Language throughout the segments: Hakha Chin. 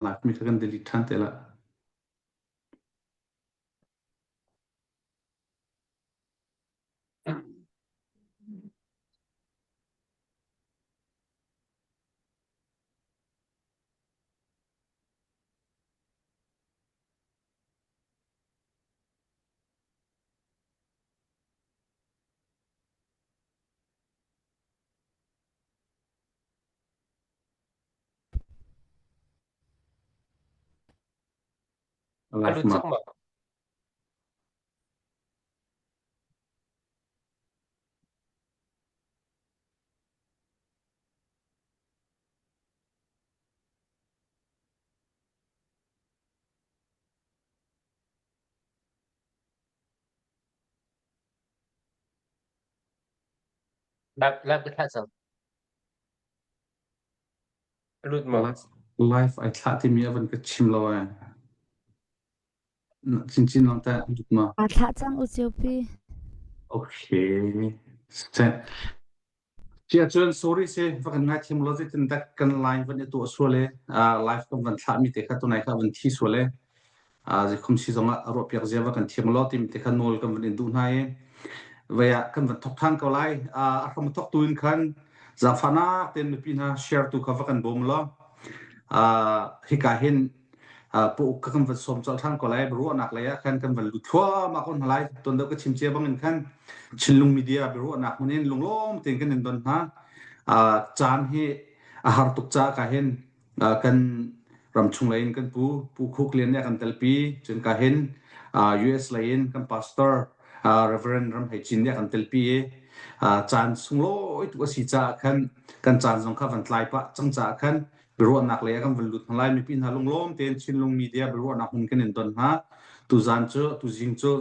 Live mi kha kan delete ṭhan te la. A Live lut ma. cang ma? Live live ka thlah cang. A lut maw? Live live ai thlah timi a van ka chim lo eh. Chinchin lang ta lut ma. Aa thlah cang u Ciopi. Okay. Seh. Cia cun sorry se va kan ngaithiam lo zeitin dak kan line van i tuah sual e live kan van thlah mi te kha tunai kha van thi sual e zikhum si zong ah ruah piak zia va kan thiam lo timi te kha nawl kan van in duh hna i vei ah kan van thok than ko lai a hram thok tu in khan zaangfahnak tein mipi hna share tu kha va kan bawm law hika hin pu ka kan van sawm colh ṭhan ko lai biaruahnak lei ah khan kan van lut thluahmah ko hna lai tuan deuh ka chim cia bangin khan Chinlung media biaruahnak hmun in lunglawm tein kan in don hna caan hi a har tuk caah ka hin kan ramchung lei in kan pu pu Khuk Lian nih a kan telpi cun ka hin US lei in kan pastor Reverend Ram Hei Cin nih a kan telpi i caan sunglawi tuk a si caah khan kan caan zong kha van tlai pah cang caah khan biaruahnak lei ah kan van lut hna lai mipi hna lunglawm tein Chinlung media biaruahnak hmun kan in don hna tuzan cu tuzing cu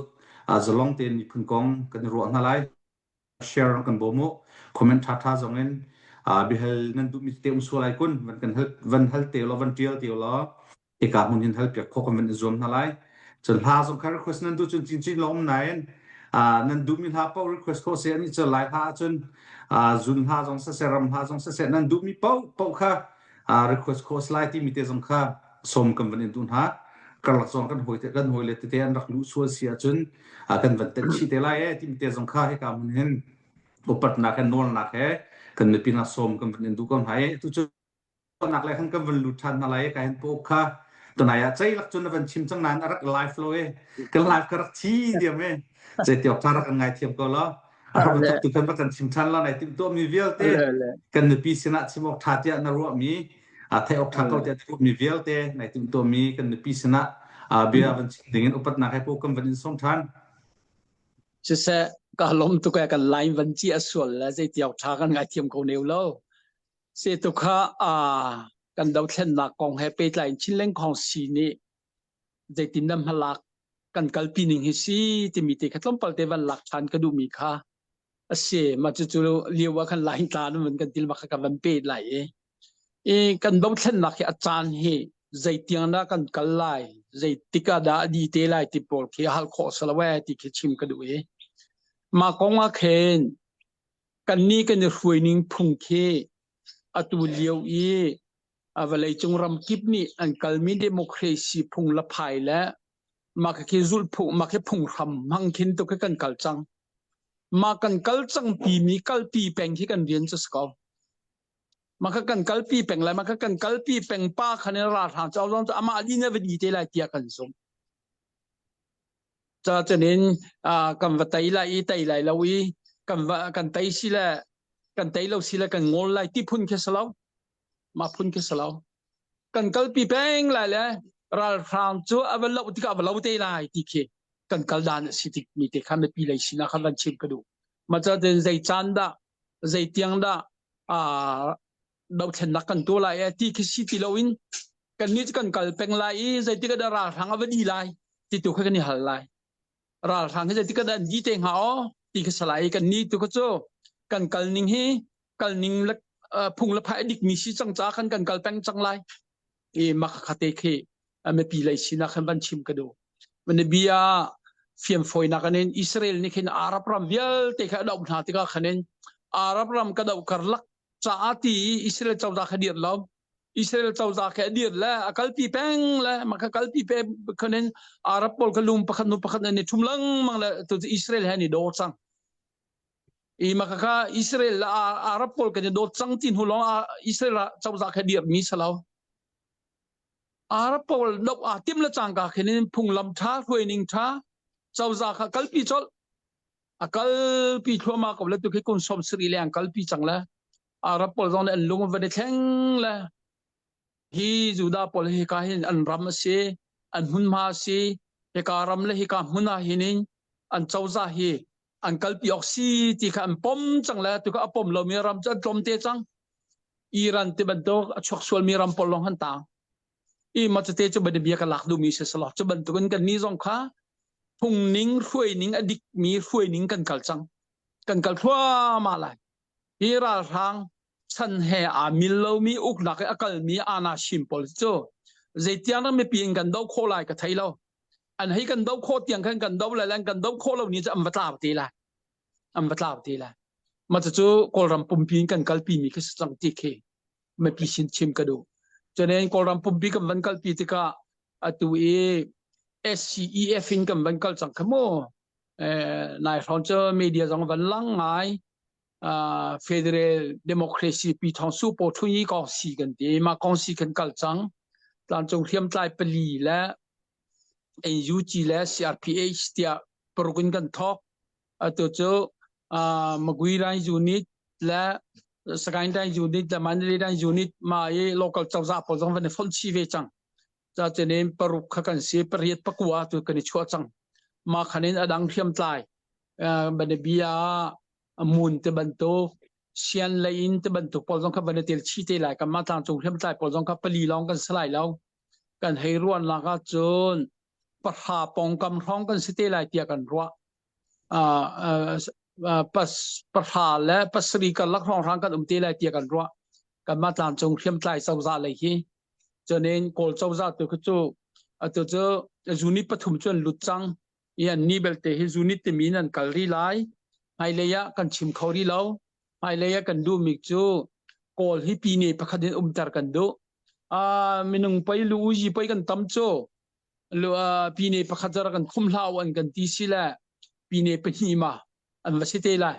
zalong tein miphun kong kan i ruah hna lai share kan bawm u comment tha tha zong in bihal nan duhmi te um sual ai kun van kan hal van hal te law van tial te law hika hmun hin hal piak kho kan van i zuam hna lai cun hla zong kha request nan duh cun cincin lawm nain nan duhmi hla paoh request kho se ani cu lai hla ahcun zun hla zong siseh ram hla zong siseh nan duhmi paoh paoh kha request kho lai timi te zong kha som kan van in duh hna karlak zong kan hawi te kan hawi le tete an rak luh sual si ahcun kan van tenh chih te lai e timi te zong kha hika hmun hin upatnak he nawlnak he kan mipi hna som kan van in duh ko hna i tu cu nak le khan kan van lut ṭhan hna lai i ka hin pauk kha tunai ah ceilak cun na van chim cang nain a rak live lo i kan live ka rak thi diam i zeitiawk ṭha rak kan ngai thiam ko lo a rak thok tu khan va kan chim ṭhan la nai timh tuahmi vialte kan nupi sinah chim awk ṭha tiah na ruahmi theih awk ṭha ko tiah na ruahmi vialte nai timh tuahmi kan nupi sinah bia van chim dingin upatnak he pauk kan van in sawm ṭhan Siseh ka lawm tuk e kan line van ci a sual le zeitiawk ṭha kan ngai thiam ko neu lo. Setu kha kan dothlennak kong he pehtlai in Chin Lengkhawng si nih zeitin dah hmalak kan kalpi ning hi si timi te kha tlawmpal te van lak ṭhan ka duhmi kha a si. Mah cucu lio ah khan lain tla nan van kan til bak kha ka van pet lai i. I kan dothlennak hi a caan hi zeitiang dah kan kal lai, zeitik ah dah a di te lai ti pawl khi hal khawh si lo ee ti khi chim ka duh i. Mah kong ah khin Kannih kan i hruaining phung khi atu lio i vawleicung ramkip nih an kalmi democracy phung le phai le mah khi zulhphung mah khi phunghram hmang khin tu khi kan kal cang. Mah kan kal cang pimi kalpi peng khi kan rian cu si ko. Mah kha kan kalpi peng lai, mah kha kan kalpi peng pa khan in ralhrang cu zong cu amah lin a va di te lai tiah kan zumh. Cacanin kan va tei lai i tei lai lo i kan va kan tei si le kan tei lo si le kan ngol lai ti phun khi si lo. Mah phun khi si lo. Kan kalpi peng lai le ralhrang cu a va loh tikah a va lo te lai ti khi kan kal dan a si tik mi te kha mipi lei sinah khan van chim ka duh. Mah catin zei caan dah zei tiang dah dothlennak kan tuah lai e ti khi si ti loin kannih cu kan kal peng lai i zeitik ah dah ralhrang a va di lai ti tu kha kan i hal lai ralhrang hi zeitik ah dah an di te hnga aw ti khi salai i kannih tu kha cu kan kal ning hi kal ning le phung le phai a dik mi si cang ca khan kan kal peng cang lai i mak khate khi mipi lei sinak khan van chim ka duh mani bia fiamfawinak anin Israel nih khin Arab ram vialte kha a doh hna tikah khanin Arab ram ka doh karlak caah ti i Israel cozah kha dir lo. Israel cozah khe a dir le a kalpi peng le mah kha kalpi pe khanin Arab pawl kha lung pakhat nu pakhat an i ṭhum lengmang le tu cu Israel he an i daw cang. I mah kha Israel le Arab pawl kan i dawt cang ti hnu lawng ah Israel cozah khe dirmi si lo. Arab pawl doh aa tim le cangka khin in phunglam ṭha hruaining ṭha cozah kha kalpi colh a kalpi thluahmah ko le tu khi kum 70 leng kalpi cang le Arab pawl zong nih an lung van i thleng le hi Judah pawl hi hika hin an ram a si an hmunhma a si hika ram le hika hmun ah hin in an cozah hi an kalpi awk si ti kha an pom cang le tu kha a pom lomi ram cu an tlawm te cang Iran ti bantuk a chuak sualmi ram pawl lawng han tang i ma cute cu ban bia ka lak duhmi si selaw cu bantukin kan ni zong kha phungning hruaining a dikmi hruaining kan kal cang kan kal thluahmah lai Hi ralhrang chan he aa mil lomi uknak i a kalmi Ana Shim pawl cu zeitiang dah mipi in kan doh khawh lai ka thei lo. An hei kan doh khawh tiang khan kan doh lai le kan doh khawh lo ni cu an va tlau te lai. An va tlau te lai. Mah cucu Kawlram pumpi in kan kalpi mi khi si cang ti khi mipi sin chim ka duh. Cunen Kawlram pumpi kan van kalpi tikah atu i SCEF in kan van kal cang kha mu. Eh, nai hrawng cu media zong van lang ngai. Federal Democracy Pi Thawng Su Po Thun Yi Kong Si kan ti. Mah kong si kan kal cang. Tlangcung hriamtlai pali le NUG le CRPH tiah paruk in kan thawk. Atu cu Magui Line Unit le Sagaing Line Unit le Mandalay Line Unit ma i local cozah pawl zong van i fonh chih ve cang. Ca cun paruk kha kan si pariat pakua tu kan i chuah cang. Mah khan in a dang hriamtlai banabia mun te bantuk sian lei in te bantuk pawl zong kha van i tel chih te lai kanmah tlangcung hriamtlai pawl zong kha pali lawng kan si lai lo kan hei ruahnak ahcun pahra pawngkam hrawng kan si te lai tiah kan ruah pas pahra le pasarih karlak hrawnghrang kan um te lai tiah kan ruah kanmah tlangcung hriamtlai cozah lei hi cunin kawl cozah tu khi cu atu cu unit pathum cu an lut cang i annih belte hi unit timi in an kal rih lai. Hmailei ah kan chim kho rih lo. Hmailei ah kan duhmi cu Kawl hi pine pakhat in umter kan duh. Uh, minung pei lu uzi pei kan tam cu lu uh, pine pakhat zara kan khum hlau an kan ti si le pine pahnih ma an va si te lai.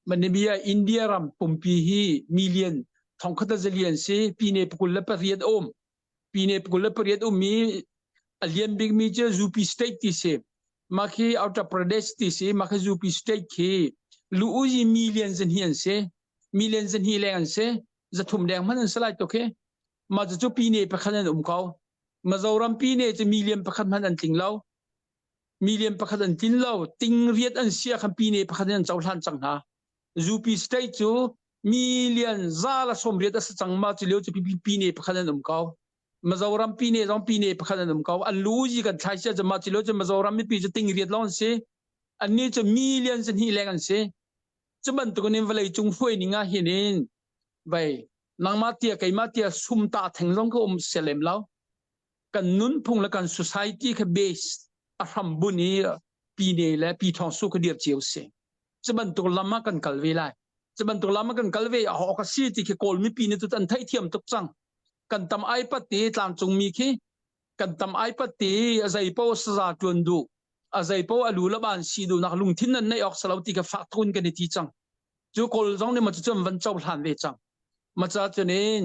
Manibia India ram pumpi hi million thongkhat zalian si pine pakul le pariat um pine 28 ummi a lian bikmi cu UP state ti si mah khi Uttar Pradesh ti si mah khi UP state khi lu uzi million zahnih an si million zahnih leng an si zathum deng hmanh an si lai to khi mah cu pine pakhat an um ko Mizoram pine cu million pakhat hmanh an tling lo million pakhat an tlin lo ting riat an sia khan pine pakhat an cohlan cang hna UP state cu million za la sawm riat a si cang ma cu lio cu pine pakhat an um ko Mizoram pine zong pine pakhat an um ko an lu ji kan thlai sia ma cu lio cu Mizoram mipi cu ting riat lawng an si anni cu million zahnih leng an si cu bantuk in vawlei cung hruai ning ah hin in vai nangmah tia keimah tia sum ta theng zong ka um selem lo kan nunphung le kan society kha base a hram bun i pine le pi thong su kha dir cio si cu bantuk lam ah kan kal ve lai cu bantuk lam ah kan kal ve a hawk a si ti khi kawl mipi nih cu an theihthiam tuk cang kan tam ai pat ti tlangcung mi khi kan tam ai pat ti a zei po saza tuan duh a zei po a lu la ban si duh nak lungthin nan nei ok salo ti kha fak thun kan i ti cang cu kawl zong nih ma cu van co hlan ve cang ma cha chunin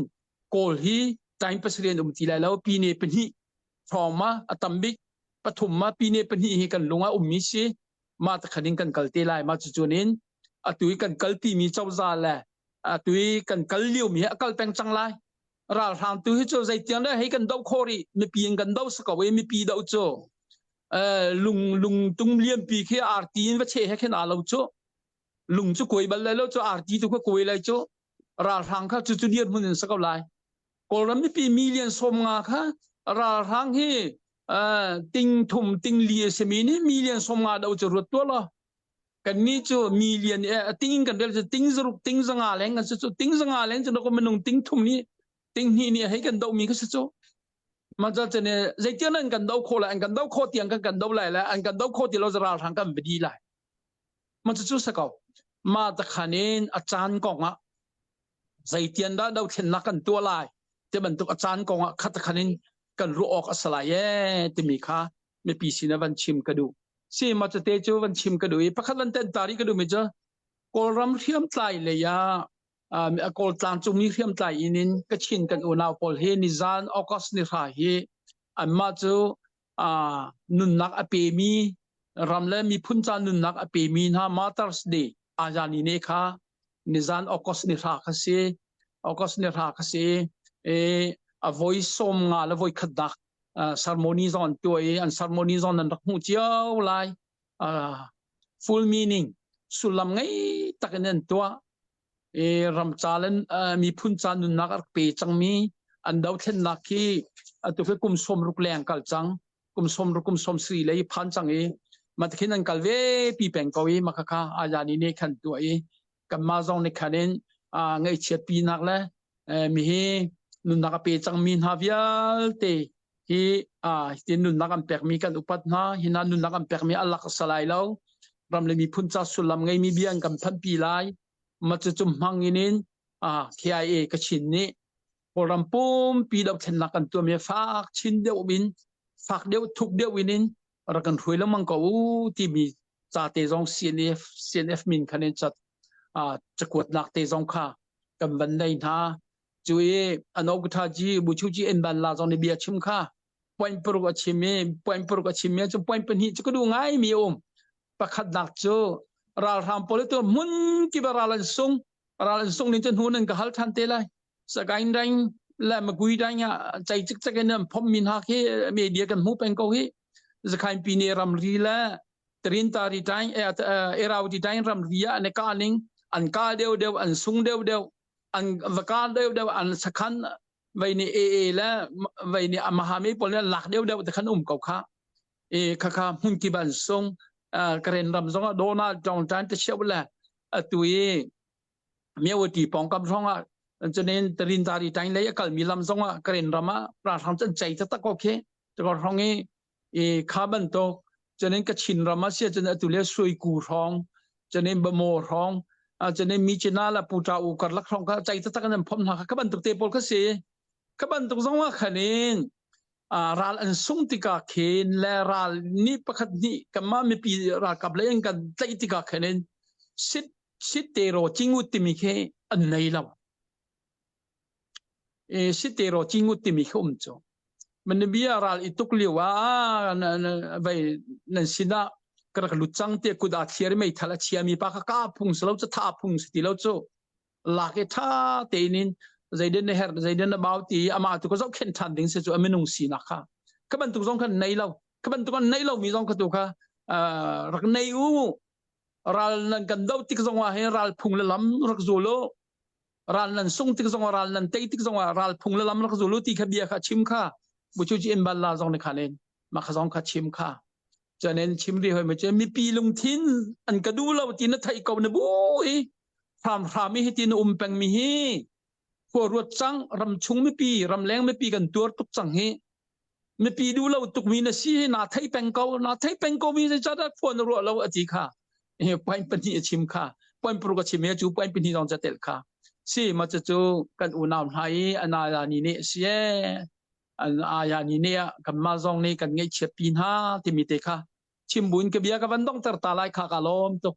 kawl hi time pasarian um ti lai lo pine pahnih thong ma a tam bik pathum ma pine pahnih hi kan lung ah ummi si mah takhan in kan kal te lai mah cucun in atu i kan kalpi mi cozah le atu i kan kal lio mi hi a kal peng cang lai ralhrang tu hi cu zeitiang le hei kan doh khawh rih mipi in kan doh si ko i mipi doh cu lung lung tung lianpi khi arti in va che he khin aa lo cu lung cu kuai bal lai lo cu arti tu kha kuai lai cu ralhrang kha cu cu dirhmun in si ko lai Kawlram mipi million 50 kha ralhrang hi ting thum ting li a simi nih million 50 do cu ruat tuah law kannih cu million ting in kan rel cu ting zaruk ting zanga leng kan si cu ting zanga leng cu ko minung ting thum nih ting hnih nih hei kan doh mi kha si cu ma ca ne zeitiang nan kan do kho lai an kan do kho tiang kan kan do lai le an kan do kho ti lo ralhrang kan va di lai ma cu cu sa ko ma takhan in a caan kong ah zeitian dah dothlennak kan tuah lai? Te bantuk a caan kong ah khat khan in kan ruah awk a salai e timi kha mipi sin ah van chim ka duh. Si ma cate cu van chim ka duh i pakhat van ten tari ka duh mi cu Kawlram hriamtlai lei ah Kawl tlangcungmi hriamtlai in in Kachin kan unau pawl hi nizan August ni hra hi anmah cu nunnak a pemi ram le miphun ca nunnak a pemi hna Martyrs Day Azani ne kha nizan August ni hra kha si August ni hra kha si i a voi sawm nga le voi khat dak ceremony zong an tuah i an ceremony zong nan rak hmuh cio lai full meaning sullam ngei tak in an tuah i ram ca le miphun ca nunnak a rak pe cangmi an dothlennak khi atu khi kum 60 leng kal cang kum 60 kum 70 lei phan cang i matakhin an kal ve pi peng ko i makhakha ayani ne khan tuah i kanmah zong nih khan in ngaihchiat pinak le mihi nunnak a pe cangmi hna vialte hi hi nunnak an pekmi kan upat hna hi hna nunnak an pekmi a lak salai lo ram le miphun ca sullam ngeimi bia an kan phanpi lai ma cu cu hmang in in KIA Kachin nih Kawlram pumpi dohthlennak kan tuahmi fak chin deuh in fak deuh thuk deuh in in rak kan hruai lengmang ko u timi ca te zong CNF CNF min khan in cat cakuatnak te zong kha kan van nei hna cu i anokutha ji buchuji en ban la zong nih bia chim kha point paruk a chim i point paruk a chim mi cu point pahnih cu ka duh ngai mi um pakhatnak cu ralhrang pawl tu hmun kip ral an sung ral an sung ning cu hnu nan ka hal than te lai Sagaing daing le Magui daing ah chai cik cik in an phom mi hna khi media kan hmu peng ko hi Zakhain pine ramri le Trintari daing Erawdi daing ramri ah an ka ning an ka deuh deuh an sung deuh deuh an va ka deuh deuh an sakhan vei ni AA le vei ni Mahami pawl nih lak deuh deuh te khan um ko kha e kha kha hmun kip an sung Karen ram zong ah Donald Trump tan te cheu le atu i Mewati pawngkam hrawng ah cunin Tarintari tain lei a kalmi lam zong ah Karen ram ah ralhrang cu an cei taktak ko khi tukor hrawng i i kha bantuk cunin Kachin ram ah sia cun atu le Suiku hrawng cunin Bamo hrawng cunin Michina le Puta u karlak hrawng kha cei taktak in an phomh hna kha kha bantuk te pawl kha si kha bantuk zong ah khanin ral an sung tikah khin le ral nih pakhat hnih kanmah mipi ralkap lei an kan tlaih tikah khin in sit Sitteraw cingut timi khi an nei lo. E, sitteraw cingut timi khi um cu. Manibia ral i tuk lio ah vei nan sinah ka rak lut cang te kut aa thliar i meithal a chiami pa kha ka phung si lo cu tha phung si ti lo cu lak i tha tein in zeiden na herh zeiden na bau ti amah tu ka zohkhenh ṭhan ding si cu a minung sinak kha ka bantuk zong khan nei lo ka bantuk an nei lo mi zong kha tu kha rak nei u ral nan kan do tik zong ah hin ral phung le lam rak zul u ral nan sung tik zong ah ral nan tei tik zong ah ral phung le lam rak zul u ti kha bia kha chim kha bu chu chi in ban la zong ni khan in ma kha zong kha chim kha chanen chim ri hoi ma che mipi lungthin an ka du lo ti na thai ko na bu i hram hram i hi ti na um peng mi hi khua ruat cang ram chung mipi ram leng mipi kan tuar tuk cang hi mipi duh lo tukmi na si hi naa thei peng ko naa thei peng ko mi zeicadah khua na ruah lo a ti kha point pahnih a chim kha point paruk a chim i cu point pahnih zong ca telh kha si ma cu kan unau hna i anaya ni nih si e an aya ni nih ah kanmah zong nih kan ngaihchiat pi hna timi te kha chim buin ka bia ka van dongter ta lai kha ka lawm tuk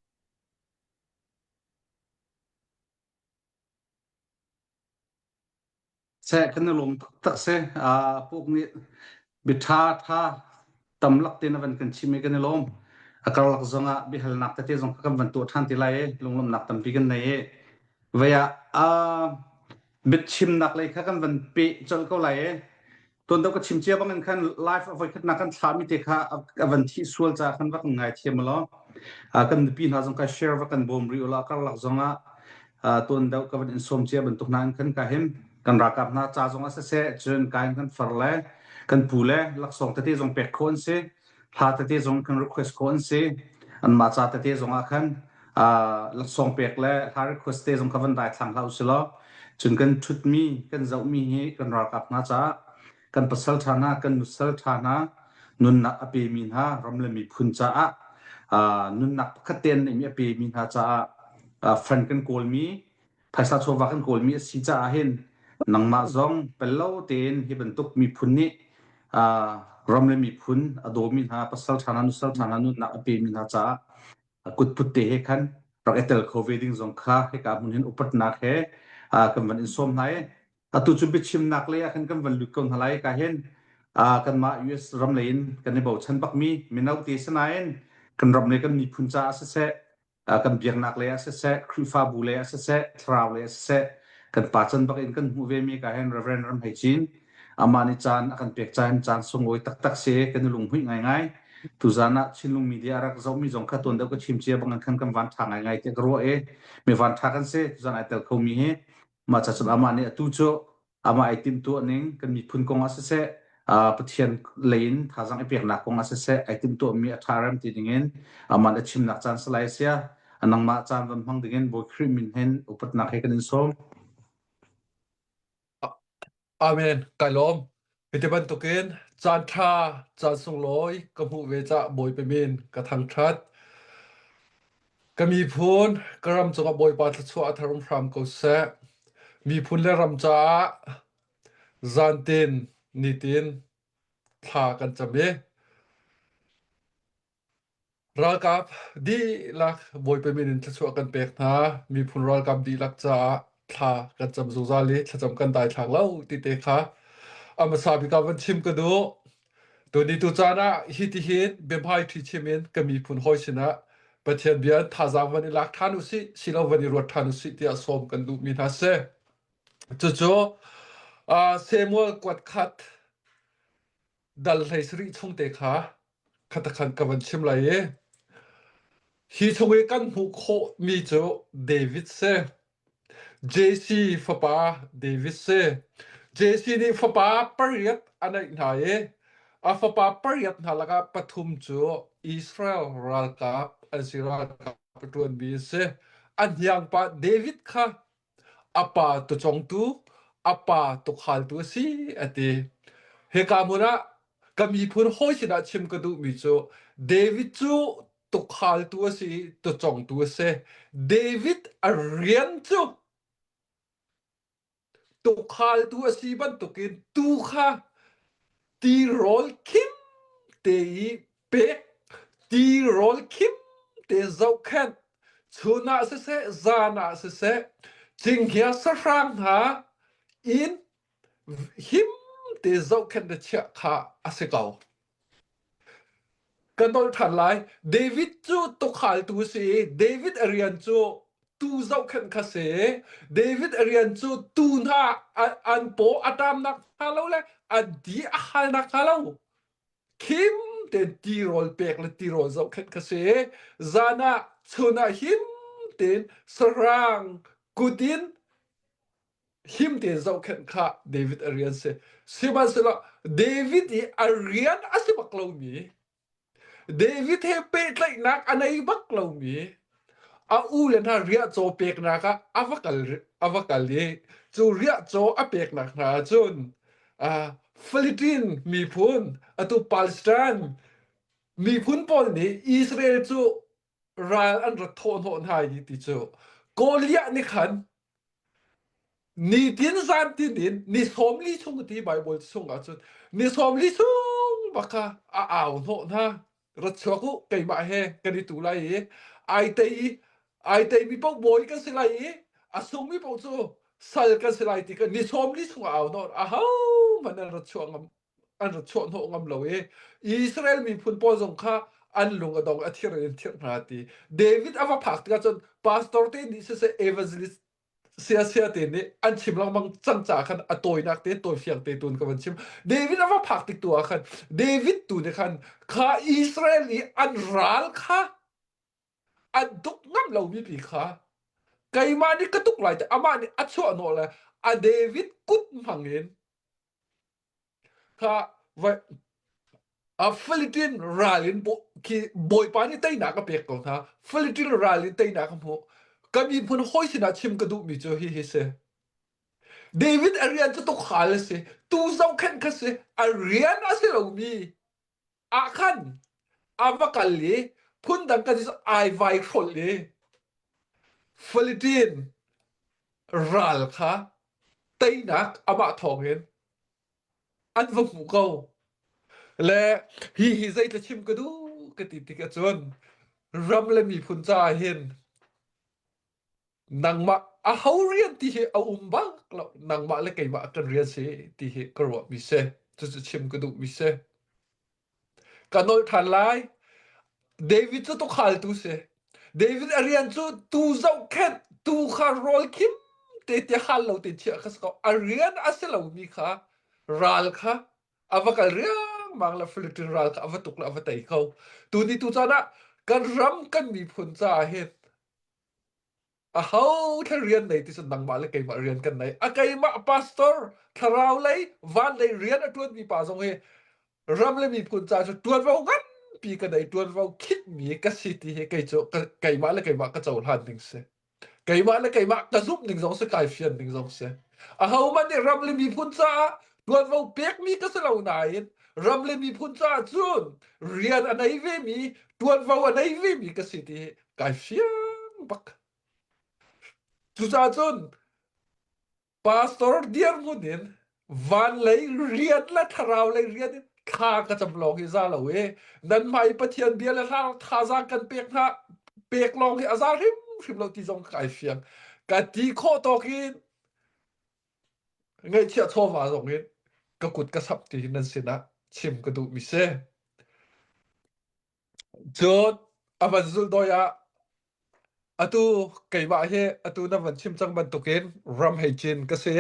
Seh kan i lawm taktak si. Puk nih biaṭha ṭha tamlak te na van kan chim i kan i lawm. A karlak zong ah biahalnak tete zong kha kan van tuah ṭhan ti lai i lunglawmhnak tampi kan nei i vei ah biachimnak lei kha kan van peh colh ko lai i Tuan deuh ka chim cia bangin khan live a voikhatnak kan thlahmi te kha a van thih sual caah khan va kan ngaithiam ulaw kan nupi hna zong kha share va kan bawm rih ulaw karlak zong ah tuan deuh ka van in sawm cia bantuk hna in khan ka him kan ralkap hna ca zong ah siseh cun ka in kan far le kan pu le laksawng tete zong pek khawh an si hla tete zong kan request khawh an si anmah ca tete zong ah khan laksawng pek le hla request te zong kha van dai thlang hlah usilaw cun kan ṭhutmi kan zohmi hi kan ralkap hna caah kan pasal ṭha hna kan nusal ṭha hna nunnak a pemi hna ram le miphun caah nunnak pakhat te an neihmi a pemi hna caah fund kan kawlmi phaisa chawva kan kawlmi a si caah hin. Nangmah zong pello tein hi bantuk miphun nih ram le miphun a dawmi hna pasal ṭha hna nusal ṭha hna nunnak a pemi hna caah kutput te he khan rak i tel kho ve ding zong kha hika hmun hin upatnak he kan van in sawm hna i atu cu biachimnak lei ah khan kan van lut ko hna lai ka hin kanmah US ram lei in kan i bochan bakmi mino te sinain kan ram le kan miphun caah siseh kan biaknak lei ah siseh Khrihfabu lei ah siseh thlarau lei ah siseh kan pa can bak in kan hmuh ve mi ka hin Reverend Ram Hei Cin amah nih caan a kan pek caan caan sunglawi taktak si kan i lunghmuih ngaingai tuzan ah Chinlung media rak zohmi zong kha tuan deuh ka chim cia bang khan kan van ṭha ngaingai tiah ka ruah i mi van ṭha kan si tuzan ai tel khomi hi mah ca cun amah nih atu cu amah ai timhtuah ning kan miphun kong ah siseh Pathian lei in thazaang i peknak kong ah siseh ai timhtuahmi a ṭha rem ti dingin amah a chimnak caan salai sia nangmah caan van hmang dingin Bawi Khrih min hin upatnak he kan in sawm. Amen. Kai lawm. Hiti bantukin caan ṭha, caan sunglawi ka hmuh ve cah Bawipa min ka thangṭhat. Ka miphun, ka ram cungah Bawipa thluachuah a tharum hram ko seh. Miphun le ram caah zantin, nitin thla kan cam i Ralkap dihlak Bawipa min in thluachuah kan pek hna. Miphun ralkap dihlak caah thla kan cam zungzal i thlacam kan daithlak lo ti te kha a hmasa bik ah van chim ka duh. Tuni tu caan ah hi ti hin biahmai ṭhi chim in ka miphun hawi sinah Pathian bia in thazaang van i lak ṭhan usih, silo van i ruat ṭhan usih tiah sawm kan duhmi hna si. Cucu uh, Samuel kuat khat dal hlei sarih chung te kha khatakhan ka van chim lai i hi chung i kan hmuh khawhmi cu David si. Jesse fapa David si. Jesse nih fapa pariat a neih hna i a fapa pariat hna lakah pathum cu Israel ralkap an si ralkap a ṭuanmi an si. A hniangpa David kha A pa tucongtu, a pa tukhaltu a si, a ti. Hika hmun ah ka miphun hawi sinah chim ka duhmi cu David cu tukhaltu a si i tucongtu a si. David a rian cu tukhaltu a si bantukin tuu kha tirawl khim te i pek, tirawl khim te zohkhenh, chun ah siseh, zan ah siseh, cinghngia sahrang hna in him te zohkhenh le chiah kha a si ko. Ka nolh ṭhan lai. David cu tukhaltu a si i David a rian cu tuu zohkhenh kha si. David a rian cu tuu hna an paw a ṭamnak hnga lo le an ti a halnak hnga lo khim tein tirawl pek le tirawl zohkhenh kha si. Zan ah chun ah him tein sahrang kut in him tein zohkhenh kha David a rian si. Sihmanhsehlaw David i a rian a si bak lomi, David he pehtlaihnak a nei bak lomi, a u le hna riahcaw peknak ah a va kal a va kal i cu riahcaw a peknak hna ahcun uh, Philippine miphun atu Palestine miphun pawl nih Israel cu ral an rat thawh hnawh hna i ti cu Goliath nih khan Nitin zantin in ni 40 chung ti Bible chung ahcun ni 40 chung bak kha a au hnawh hna. Rat chuak u keimah he kan i tu lai i ai tei i ai teimi paoh bawi kan si lai i a sungmi paoh cu sal kan si lai ti kha ni 40 chung a au hnawh aho hmanh an rat chuah ngam an rat chuah hnawh ngam lo i Israel miphun pawl zong kha an lung a dong a thir in thirh hna ti David a va phak tikah cun pastor te nih siseh evangelist siasia te nih an chim lengmang cang caah khan a tawinak te tawifiang te tun ka van chim David a va phak tik tu ah khan David tu nih khan kha Israel i an ral kha an tuk ngam lomi pi kha keimah nih ka tuk lai te amah nih a chuah hnawh le a David kut hmang in Kha vai a Philippine ral in khi Bawipa nih teinak a pek ko hna. Philippine ral in teinak a hmuh. Ka miphun hawi sinah chim ka duhmi cu hi hi si. David a rian cu tukhal a si. Tu zohkhenh kha si. A rian a si lomi ah khan a va kal i phundang kan ai vai hrolh i Philippine ral kha. Teinak amah thawngin an va hmu ko. Le hi hi zeitla chim ka duh ka ti tik ahcun ram le miphun caah hin nangmah aho rian ti hi a um bak lo nangmah le keimah kan rian si ti hi ka ruahmi si cucu chim ka duhmi si ka nolh ṭhan lai David cu tukhaltu si David a rian cu tu zohkhenh tu kha rawl khim te te hal lo te chiah kha si ko a rian a si lomi kha ral kha a va kal riangmang le Philippine ral kha a va tuk le a va tei ko tu ni tu caan ah kan ram kan miphun caah hin Aho thla rian nei ti cun nangmah le keimah rian kan nei. A keimah pastor thlarau lei van lei rian a ṭuanmi pa zong hi ram le miphun ca cu ṭuanvo nganpi ka nei ṭuanvo khitmi ka si ti hi kei cu keimah le keimah ka cohlan ding si. Keimah le keimah ka zumh ning zong si kai fian ning zong si. Ahohmanh nih ram le miphun caah ṭuanvo pekmi ka si lo nain ram le miphun caah cun rian a nei vemi ṭuanvo a nei vemi ka si ti hi kai fiang bak. Cucaah cun pastor dirhmun in van lei rian le thlarau lei rian in thla ka cam lawng hi za lo i nan hmai Pathian bia le hla thazaang kan pek hna pek lawng hi a za hrimhrim lo ti zong kai fiang. Ka ti khawh tawk in ngaihchiah chawva zong in ka kut ka sap ti nan sinah chim ka duh mi si. Cun a van zulhdawi ah atu keimah hi atu na van chim cang bantukin ram hei cin ka si.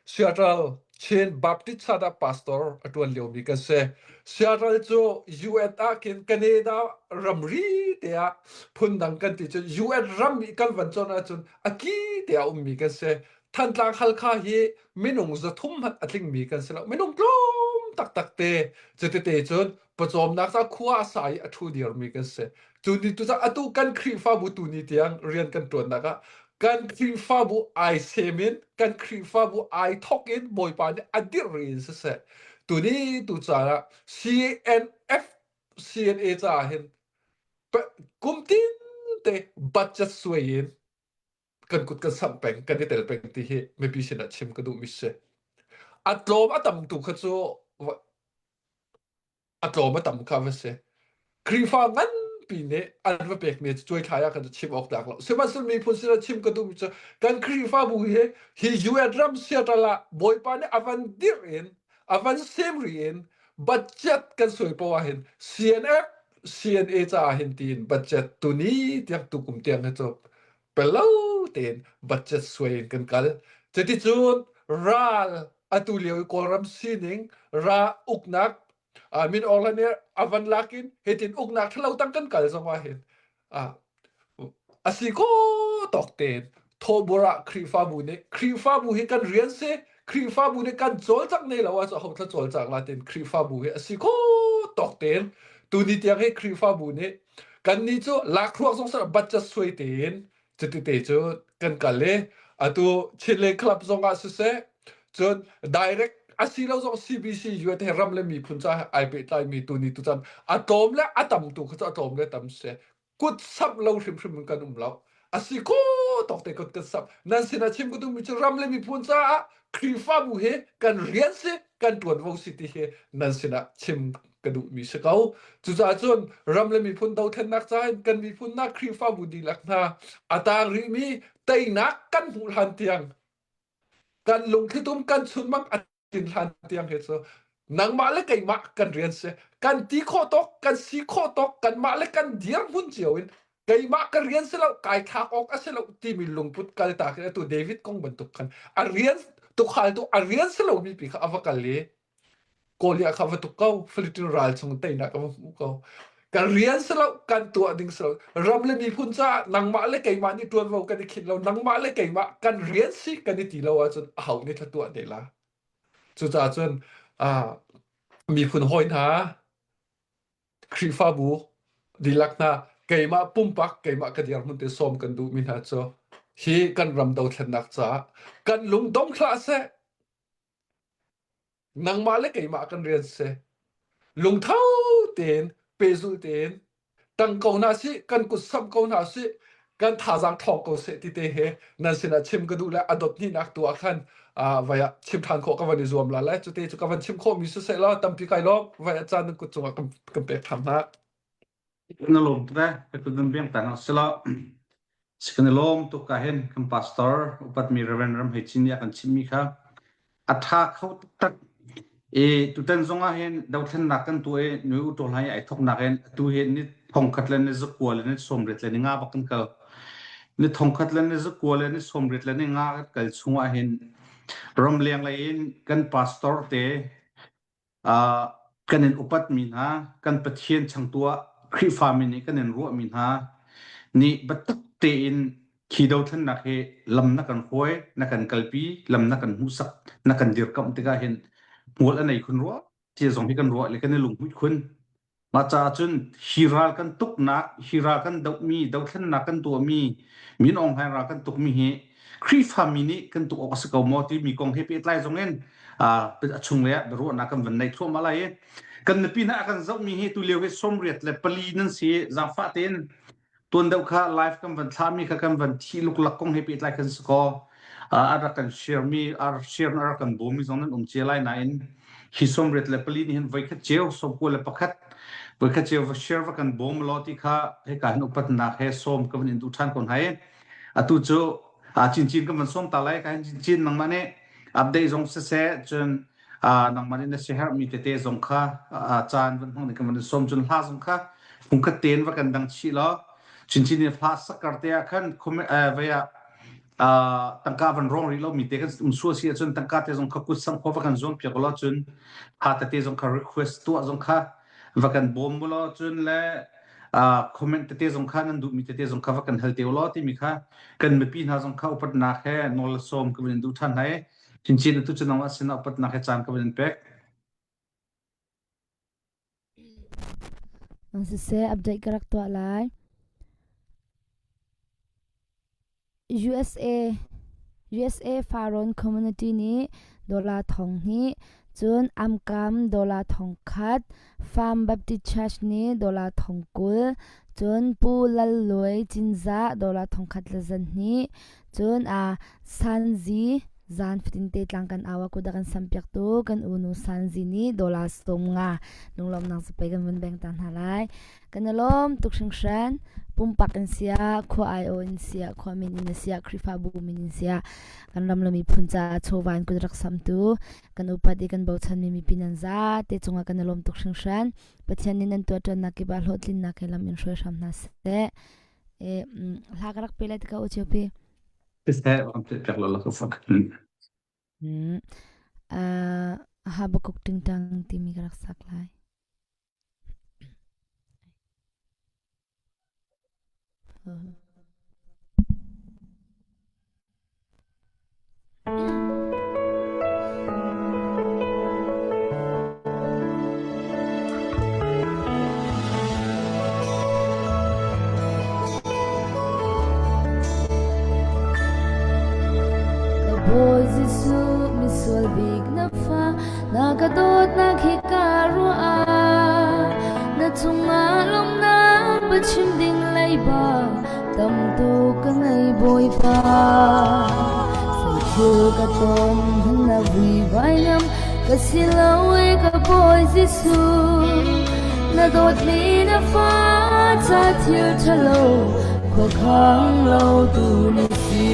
Seattle Chin Baptist Church ah pastor a ṭuan liomi kan si. Seattle cu UN ah khin Canada ramri te ah phundang kan ti cun UN ram i kan van cawn ahcun a ki te ah ummi kan si. Thantlang Halkha hi minung 300 hmanh a tlingmi kan si lo. Minung tlawm taktak te. Cutete cun pawcawmnak ca khua a sa i a ṭhu dirmi kan si. Cu ni tu atu kan Khrihfabu tu ni tiang rian kan ṭuannak ah kan Khrihfabu ai sem in kan Khrihfabu ai thok in Bawipa nih a dirh ri in siseh tuni tu caan ah CNF CNA caah hin kum tin te budget suai in kan kut kan samh peng kan i tel peng ti hi mipi sinah chim ka duhmi si. A tlawm a tam tu kha cu a tlawm a tam kha va si. Khrihfa nganpi nih an va pekmi cu cuaithlai ah khan chim awk tlak lo. Sihmanhsehlaw miphun sinah chim ka duhmi cu kan Khrihfabu hi hi UN ram Seattle ah Bawipa nih a van dirh in a van sem ri in budget kan suai poah hin CNF CNA caah hin tiin budget tuni tiang tukum tiang hi cu pelo tein budget suai in kan kal. Cuticun ral atu lio i Kawlram sining ra uknak min Aung Hlaing nih a van lak in hitin uknak ṭhalo tang kan kal zong ah hin a si ko tawk tein thawhbur ah Khrihfabu nih Khrihfabu hi kan rian si Khrihfabu nih kan cawlcangh ne lo ahcun aho thla cawlcang la tiin Khrihfabu hi a si ko tawk tein tuni tiang hi Khrihfabu nih kannih cu lakhruak zong sar budget suai tein cuti te cu kan kal i atu Chinland Club zong ah siseh cun direct asi lo zong CBC UN he ram le miphun ca ai pehtlai mi tu ni tu chan a tlawm le a tam tu kha cu a tlawm le tam si kut samh lo hrimhrim in kan um lo a si ko tawk te kut kan samh nan sinah chim ka duhmi cu ram le miphun caah Khrihfabu hi kan rian si kan ṭuanvo si ti hi nan sinah chim ka duhmi si ko cucaah cun ram le miphun dothlennak caah hin kan miphun nak Khrihfabu dihlak hna a taang rihmi teinak kan hmuh hlan tiang kan lungthlitum kan chunmang a tin hlan tiang hi cu nangmah le keimah kan rian si kan ti khawh tawk kan si khawh tawk kanmah le kan dirhmun cio in keimah ka rian si lo kai thlak awk a si lo timi lungput kal ta khi atu David kong bantuk khan a rian tukhal tu a rian si lomi pi kha a va kal i Kawlia kha va tuk ko Philippine ral chung teinak a va hmu ko kan rian si lo kan tuah ding si lo ram le miphun caah nangmah le keimah nih ṭuanvo kan i khinh lo nangmah le keimah kan rian si kan i ti lo ahcun aho nih thla tuah ne la cucaah cun ah miphun hawi hna Khrihfabu dihlak hna keimah pumpak keimah ka dirhmun te sawm kan duhmi hna cu hi kan ram dothlennak caah kan lung dong hlah seh Nangmah le keimah kan rian si. Lungtho tein, pehzulh tein, tang ko hna sih, kan kut samh ko hna sih, kan thazaang ṭhawng ko seh ti te he nan sinah chim ka duh le a dot hnihnak tu ah khan. Vai ah chim ṭhan khawh ka van i zuam la lai. Cute cu ka van chim khawhmi siseh law tampi kai lawm. Vai ah caan nan kut cungah kan pek ṭhan hna. Na lawm tuk eh. Ka kut nan biang tan sila. Kan i lawm tuk ka hin kan pastor upatmi Reverend Ram Hei Chin nih a kan chimmi kha a ṭha kho taktak. I tutan zong ah hin dothlennak kan tuah i nui u ṭawl hai ai thoknak in atu hi ni thongkhat le ni zakua le ni sawmriat le ni nga bak kan kal. Ni thongkhat le ni zakua le ni sawmriat le ni nga kan kal chung ah hin ramleng lei in kan pastor te Kan in upatmi hna, kan Pathian changtu ah Khrihfami nih kan in ruahmi hna nih biatak tein khi dothlennak hi lam na kan hruai, na kan kalpi, lam na kan hmuhsak, na kan dirkamh tikah hin hmual a nei khun rua ti zong hi kan ruah le kan i lunghmuih khun. Mah caah cun hi ral kan tuknak, hi ral kan dohmi, dothlennak kan tuahmi, Min Aung Hlaing ral kan tukmi hi Khrihfami nih kan tuk awk a si ko maw timi kong he pehtlai zong in a chunglei ah biaruahnak kan van nei thluahmah lai i kan mipi hna a kan zohmi hi tulio hi 84 nan si i zaangfah tein Tuan deuh kha live kan van thlahmi kha kan van thi luklak kong he pehtlai kan si kaw a rak kan share mi a share a rak kan bawm mi zong nan um cia lai nain hi 84 nih hin voikhat ceu 91 voikhat ceu va share va kan bawm law ti kha hika hin upatnak he sawm ka van in duh ṭhan ko hna i atu cu cincin kan van sawm ta lai ka hin cincin nangmah nih update zong siseh cun nangmah nih na siaherhmi tete zong kha caan van hmang ding kan van sawm cun hla zong kha phungkhat tein va kan dang chih law chinchin in hla sakar te ah khan vei ah tangka van rong rih lo mi te kan um sual si ahcun tangka te zong kha kut sang kho va kan zuam piak law cun hla tete zong kha request tuah zong kha va kan bawm law cun le comment tete zong kha nan duhmi tete zong kha va kan hal te law timi kha kan mipi hna zong kha upatnak he nawl sawm ka van duh ṭhan hna i Chinchin atu cu nangmah sinah upatnak he caan ka van in pek. Siseh update ka rak tuah lai. USA USA Farrawn Community nih dollar thong hnih, cun Amkam dollar thong khat, Farm Baptist Church nih dollar thong 20, cun Pu Lal Luai Cinzah dollar thong khat le zan hnih, Cun Sanzi zan fatinte tlang kan au ah kut a kan sampiaktu kan unu Sanzi nih dollar 50 lunglawmhnak zapei kan vun beng ta hna lai. Kan i lawm tuk hringhran. Pumpak in siah, khua aiawh in siah, khua min in siah, Khrihfabu min in siah, kan ram le miphun caah chawva in kut rak samtu kan upat i kan bochanmi mipi nan za te cungah kan i lawm tuk hringhran. Pathian nih nan tuahṭuannak kip ah hlawhtlinnak he lam in hruai hram hna seh. Hla ka rak pe lai tikah u cio-pi. Siseh, ram piak lo la ka fak. Habakuk tingtang timi ka rak sak lai. Ka Bawi Jesuh misual bik na fa na ka dawtnak hi ka ruah ah na cungah lawmhnak biachim ding leiba Tam tuk ka ngei Bawipa Thil ka ton na vui vainam ka si lo e ka Bawi Jesuh na dawtmi na fa ca thil ṭhalo khuakhang lo tu na si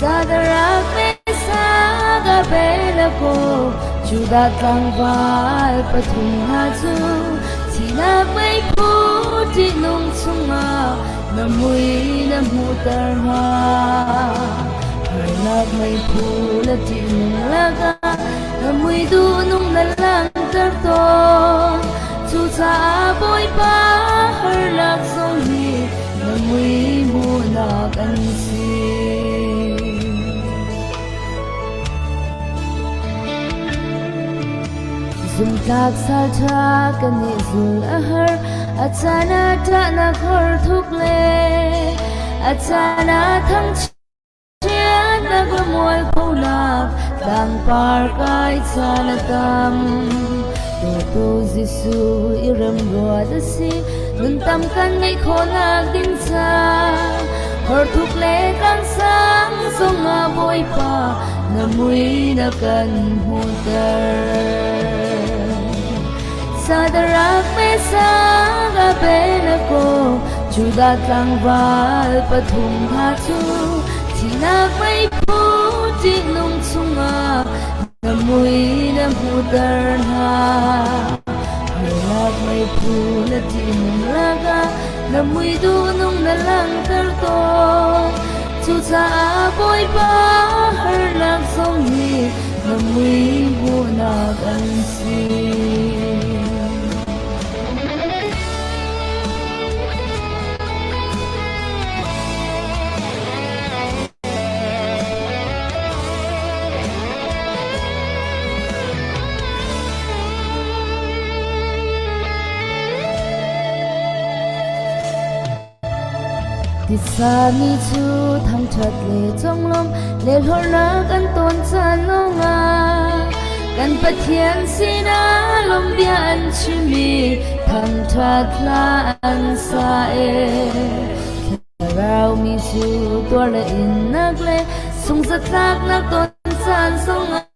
Sadarak Mesa ka Abednego Judah tlangval pathum hna cu Thihnak meiphu ṭihnung chungah na mui na hmuhter hna. Harnak meiphu le ṭihnung lakah na mui duhnung na langhter tawn. Cucaah Bawipa harnak zong hi na mui hmuhnak an si. Zumtlak salṭha kan i zul a har, a caan ah ṭahnak hor thuk le a caan ah thangchiatnak le mualphonak tlangpar kai caan a tam. Dawtu Jesuh i remruat a si, nun tam kan ngeih khawhnak ding ca. Hortuk le tlangsang zongah Bawipa na mui na kan hmuhter. Sadarak Mesak Abednego Judah tlangval pathum hna cu thihnak meiphu ṭihnung chungah na mui na hmuhter hna. Harnak meiphu na ṭihnung lakah na mui duhnung na langhter tawn. Cucaah Bawipa harnak zong hi na mui hmuhnak an si. Titsa mi cu thangṭhat le conglawmh le hlorhnak an tawn caan lawngah kan Pathian sinah lawmhbia an chim i thangṭhat hla an sa e. Thlarau mi cu tuar le innak le sungzatlaknak ton caan zongah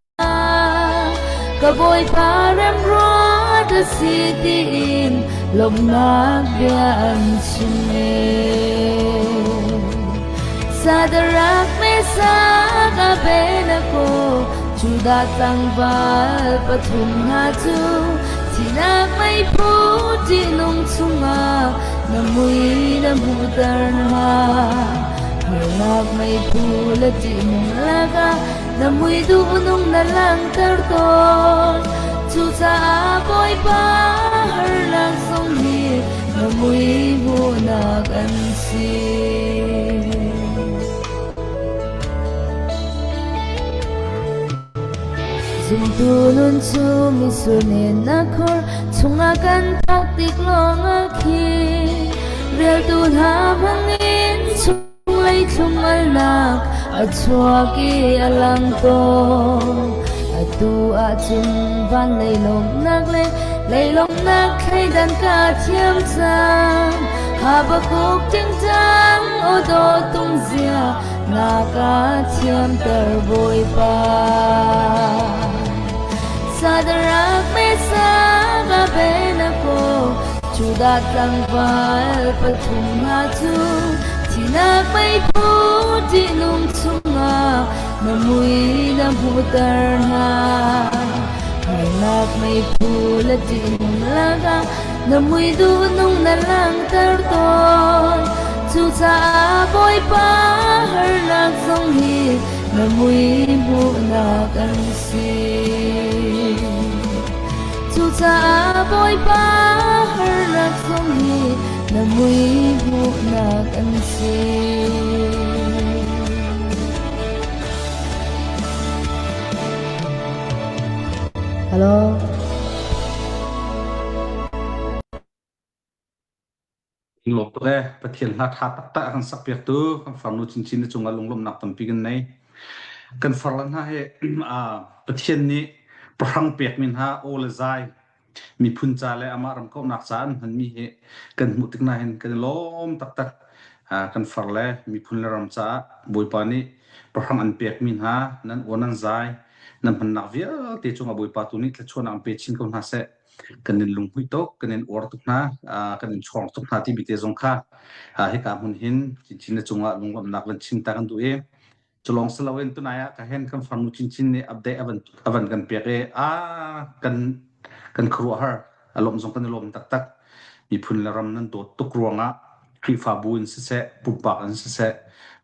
Ka Bawipa remruat a si tiin lawmhnak bia an chim e. Sadarak Mesak Abednego Judah tlangval pathum hna cu thihnak meiphu ṭihnung chungah na mui na hmuhter hna. Harnak meiphu le ṭihnung lakah na mui duhnung na langhter tawn. Cucaah Bawipa harnak zong hi na mui hmuhnak an si. Zumtu nun cu mitsur nen na khor chungah kan phak tik lawngah khi reltu hna hmangin chunglei thlum-alnak a chuak i a lang tawn. Atu ahcun van lei lawmhnak le lei lawmhnak thleidan ka thiam cang. Habakkuk tingtang aw dawh tung zia na ka thiamter Bawipa. Sadarak Mesak Abednego Judah tlangval pathum hna cu thihnak meiphu ṭihnung chungah na mui na hmuhter hna. Harnak meiphu le ṭihnung lakah na mui duhnung na langhter tawn. Cucaah Bawipa harnak zong hi na mui hmuhnak an si. Cucaah Bawipa harnak zong hi na mui hmuhnak an si. Hello. Lawm tuk ee. Pathian hla ṭha taktak a kan sakpiaktu kan farnu chinchin na cungah lunglawmhnak tampi kan nei. Kan farle hna hi Pathian nih pahrang pekmi hna aw le zai miphun ca le amah ram kauhnak ca an hmanmi hi kan hmuh tik na hin kan i lawm taktak. Kan farle miphun le ram caah Bawipa nih pahrang an pekmi hna nan aw nan zai nan hmannak vialte cungah Bawipa tu nih thluachuahnak an pe chin ko hna seh. Kan in lunghmuih tuk, kan in uar tuk hna, kan in chawng tuk hna timi te zong kha hika hmun hin chinchin na cungah lunglawmhnak van chim ta kan duh i culong si loin tunai ah ka hen kan farnu chinchin nih update avan avan kan pek i a kan kan khuaruahhar a lawm zong kan i lawm taktak miphun le ram nan dawt tuk ruangah Khrihfabu in siseh pumpak in siseh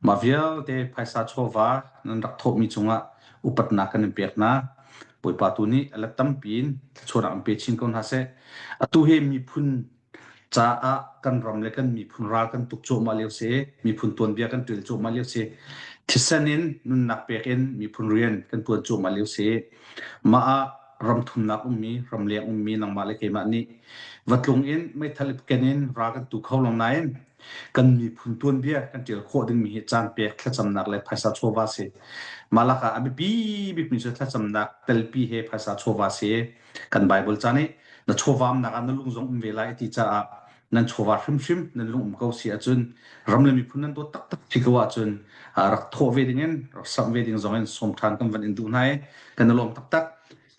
mah vialte phaisa chawva nan rak thawhmi cungah upatnak kan in pek hna. Bawipa tu nih a let tampi in thluachuahnak in pe chin ko hna seh. Atu hi miphun caah kan ram le kan miphun ral kan tuk cuahmah lio si, miphun tuanbia kan ṭial cuahmah lio si, thisen in nunnak pek in miphun rian kan ṭuan cuahmah lio si. Mah ah ram thumnak ummi, ramleng ummi nangmah le keimah nih va tlung in meithal ken in ral kan tu kho lo nain kan miphun tuanbia kan ṭial khawh dingmi hi caan pek thlacamnak le phaisa chawva si. Mah lakah a biapi bikmi cu thlacamnak telpi he phaisa chawva si. Kan Bible ca nih na chawvamnak ah na lung zong um ve lai ti caah. Nan chawva hrimhrim nan lung um ko si ahcun ram le miphun nan dawt taktak si ko ahcun rak thawh ve ding in rak samh ve ding zong in sawm ṭhan kan van in duh hna i kan i lawm taktak.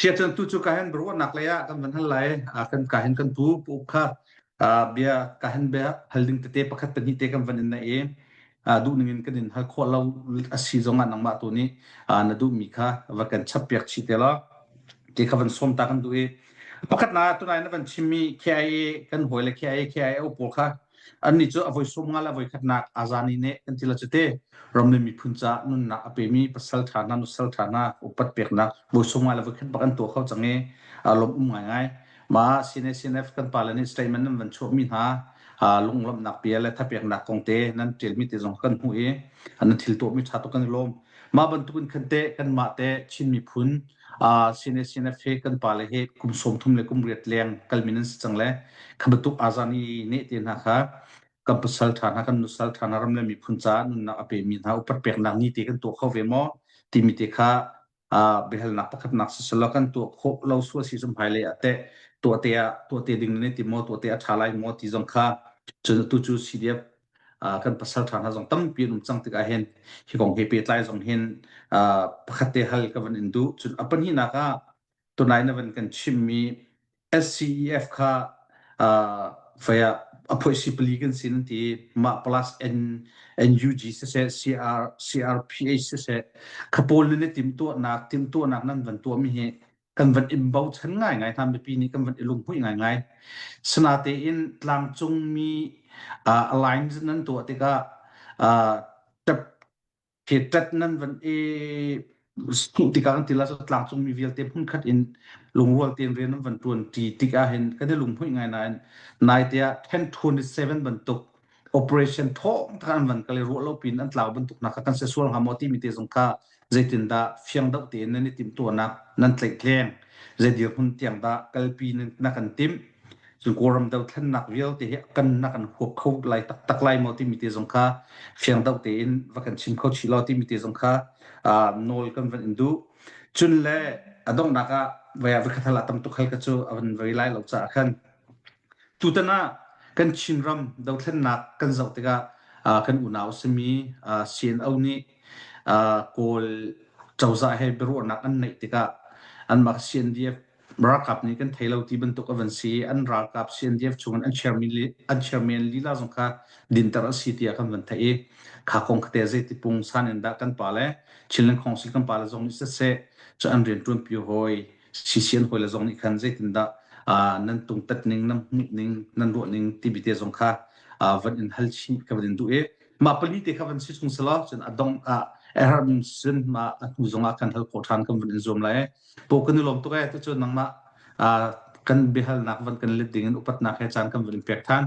Sia cun tu cu ka hin biaruahnak lei ah kan van hal lai. Kan ka hin kan pu pu uk kha bia ka hin bia hal ding tete pakhat pahnih te kan van in nei i duh ning in kan in hal khawh lo a si zong ah nangmah tu nih na duhmi kha va kan chap piak chih te law ti kha van sawm ta kan duh i pakhat na tunai na van chimmi KIA kan hawi le KIA KIO pawl kha annih cu a voi sawm nga le a voi khatnak azani ne kan ti la cu te ram le miphun ca nunnak a pemi pasal ṭha hna nusal ṭha hna upat peknak voi sawm nga le voi khat bak an tuah kho cang i lawm um ngaingai ma CNA CNF kan pale nih statement nan van chuahmi hna lunglawmhnak bia le thapeknak kong te nan ṭialmi te zong kan hmuh i nan thil tuahmi ṭha tuk kan i lawm mah bantuk in khan te kanmah te Chin miphun CNA CNF he kan pale he kum 30 le kum riat leng kalmi nan si cang le kha bantuk azani ne te hna kha kan pasal ṭha hna kan nusal ṭha hna ram le miphun caah nunnak a pemi hna upat peknak ni te kan tuah kho ve maw timi te kha biahalnak pakhatnak siselaw kan tuah khawh lo sual si zum hmailei ah teh tuah te ah tuah te ding ne ti maw tuah te a ṭha lai maw ti zong kha cun atu cu CDF kan pasal ṭha hna zong tampi an um cang tikah hin hi kong he pehtlai zong hin pakhat te hal ka van in duh cun a pahnihnak ah tunai na van kan chimmi SCEF kha fei ah a phoihsi pali kan si nan ti mah plus N NUG siseh CR CRPH siseh kha pawl nan i timhtuahnak timhtuahnak nan van tuahmi hi kan van in bochan ngaingai hna mipi nih kan van i lunghmuih ngaingai sinatein tlangcungmi alliance nan tuah tikah tap Hi ṭat nan van i hmuh tikah kan ti la cu tlangcungmi vialte hmunkhat in lungrual tein rian nan van ṭuan ṭi tik ahhin kan i lunghmuih ngai nain naite ah 1027 bantuk operation thawng tak an van kal i ruah lo piin an tlau bantuk hna kha kan si sual hnga maw timi te zong kha zeitindah fiang deuh tein nan i timhtuahnak nan tlaihtleng zei dirhmun tiang dah kalpi na kan timh Cun Kawlram dothlennak vialte hi kan na kan huap kho lai taktak lai maw timi te zong kha fiang deuh tein va kan chim kho chih law timi te zong kha nawl kan van in duh. Cun le a donghnak ah vai ah vikhathal a tam tuk hal ka cu a van vei lai lo caah khan tutan ah kan Chinram dothlennak kan zoh tikah kan unau simi CNO nih Kawl cozah he biaruahnak an neih tikah anmah CNDF ralkap nih kan thei lo ti bantuk a van si an ralkap CNDF chungin an chairman an chairman lila zong kha dinter a si tiah kan van theih i kha kong khate zeiti pung san in dah kan pa le Chinland Council kan pa le zong nih siseh cu an rian tuan pi hawi CCN hawi le zong nih khan zeitin dah nan tungtat ning nan hmuh ning nan ruah ning ti bite zong kha van in hal chih ka van in duh i mah pali te kha van si chung selaw cun a dong ah error sin ma a hnu zong ah kan hal khawh ṭhan kan van in zuam lai Po kan i lawm tuk ee tucun nangmah kan biahalnak van kan let ding in upatnak he caan kan van in pek than.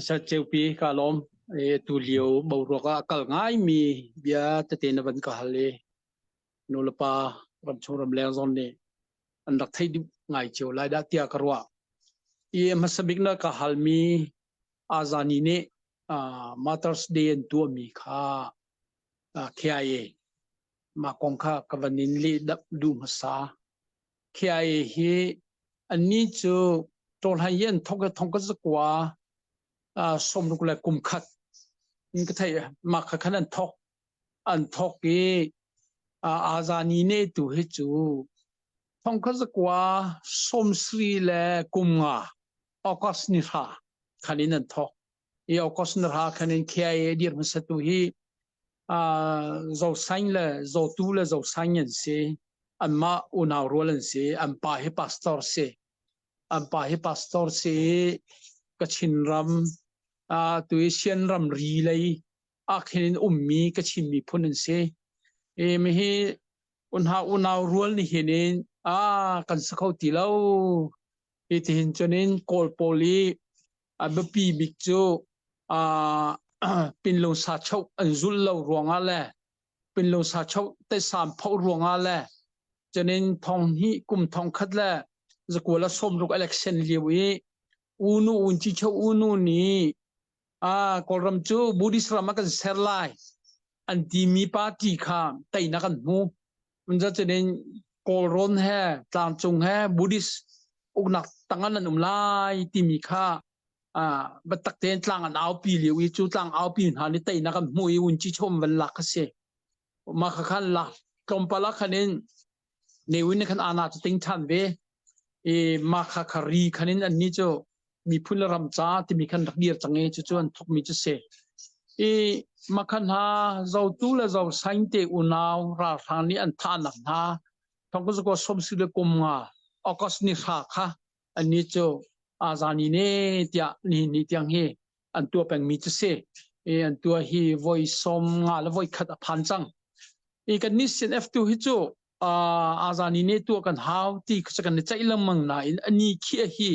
Sir Ceupi ka lawm. E tu lio boruak ah kal ngai mi bia tete na van ka hal i nulepa ramchung ramleng zong nih an rak thei duh ngai cio lai dah tiah ka ruah. I hmasa bik na ka hal mi Azani nih Mother's Day an tuahmi kha KIA mah kong kha ka van in leh duh hmasa. KIA hi annih cu ṭawlhai hi an thok i thong ka zakua sawmruk le kum khat in ka theih mah kha khan an thok an thok i Azani ne tu hi cu thong kha zakua sawmsri le kum nga August ni hra khan in an thok i August ni hra khan in KIA dir hmasatu hi Zosaing le Zotu le Zosaing an si. Anmah unau rual an si. An pa hi pastor si. An pa hi pastor si i Kachin ram tu i Sian ram ri lei ah khin in ummi Kachin miphun an si. I mihi unha unau rual ni hin in a kan sa kho ti lo. Hi tihin cun in Kawl pawl i a biapi bik cu pinlung sa choh an zulh lo ruangah le pinlung sa choh teisam phoh ruangah le cunin thong hnih kum thong khat le zakua le sawmruk election lio i unu un ci cho unu nih a kawlram cu Buddhist ram ah kan ser lai an timi party kha teinak an hmu. Cunin Kawlrawn he tlangcung he Buddhist. Uknak tang ah nan um lai timi kha biatak tein tlang an aupi lio i cu tlang aupi hna nih teinak an hmuh i unci chom van lak kha si. Mah kha khan lak tlawmpal ah khan in Ne Win khan ana cu ting ṭhan ve. I mah kha kha ri khan in annih cu miphun le ram ca timi khan rak dir cang i cucu an thawkmi cu si. I mah khan hna zotu le zosain te unau ralhrang nih an thahnak hna thongkazakaw sawmsi le kum nga August ni hra kha annih cu azani ne tiah nihin ni tiang hi an tuah pengmi cu si. I an tuah hi voi sawm nga le voi khat a phan cang. I kan nih CNF tu hi cu azani ne tuah kan hau ti kha kan i ceih lengmang nain ani khi hi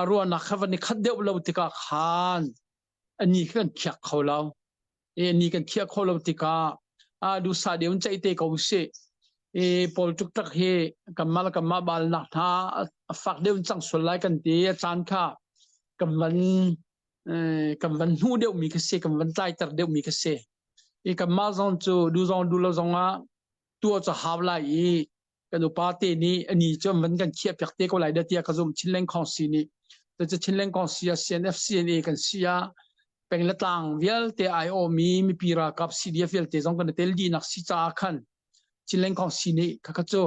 ruahnak kha van i khat deuh lo tikah khan ani kha kan khiak kho lo. I ni kan khiah kho lo tikah dusa deuh in ceih te ko usih. I pawl tuk hi kanmah le kanmah balnak hna a fak deuh in cang sual lai kan ti a caan kha kan van kan van hnu deuhmi kha si kan van tlaiter deuhmi kha si. I kanmah zong cu du zong du lo zong ah tuah cu hau lai i kan upa te nih ani cu an van kan khiah piak te ko lai dah tiah ka zumh Chinland Khawngsi nih. Cucu Chinland Khawngsi ah CNF CNA kan si ah peng le tlang vialte aiawhmi mipi ralkap CDF vialte zong kan i tel dihnak si caah khan Chinland Khawngsi nih khakha cu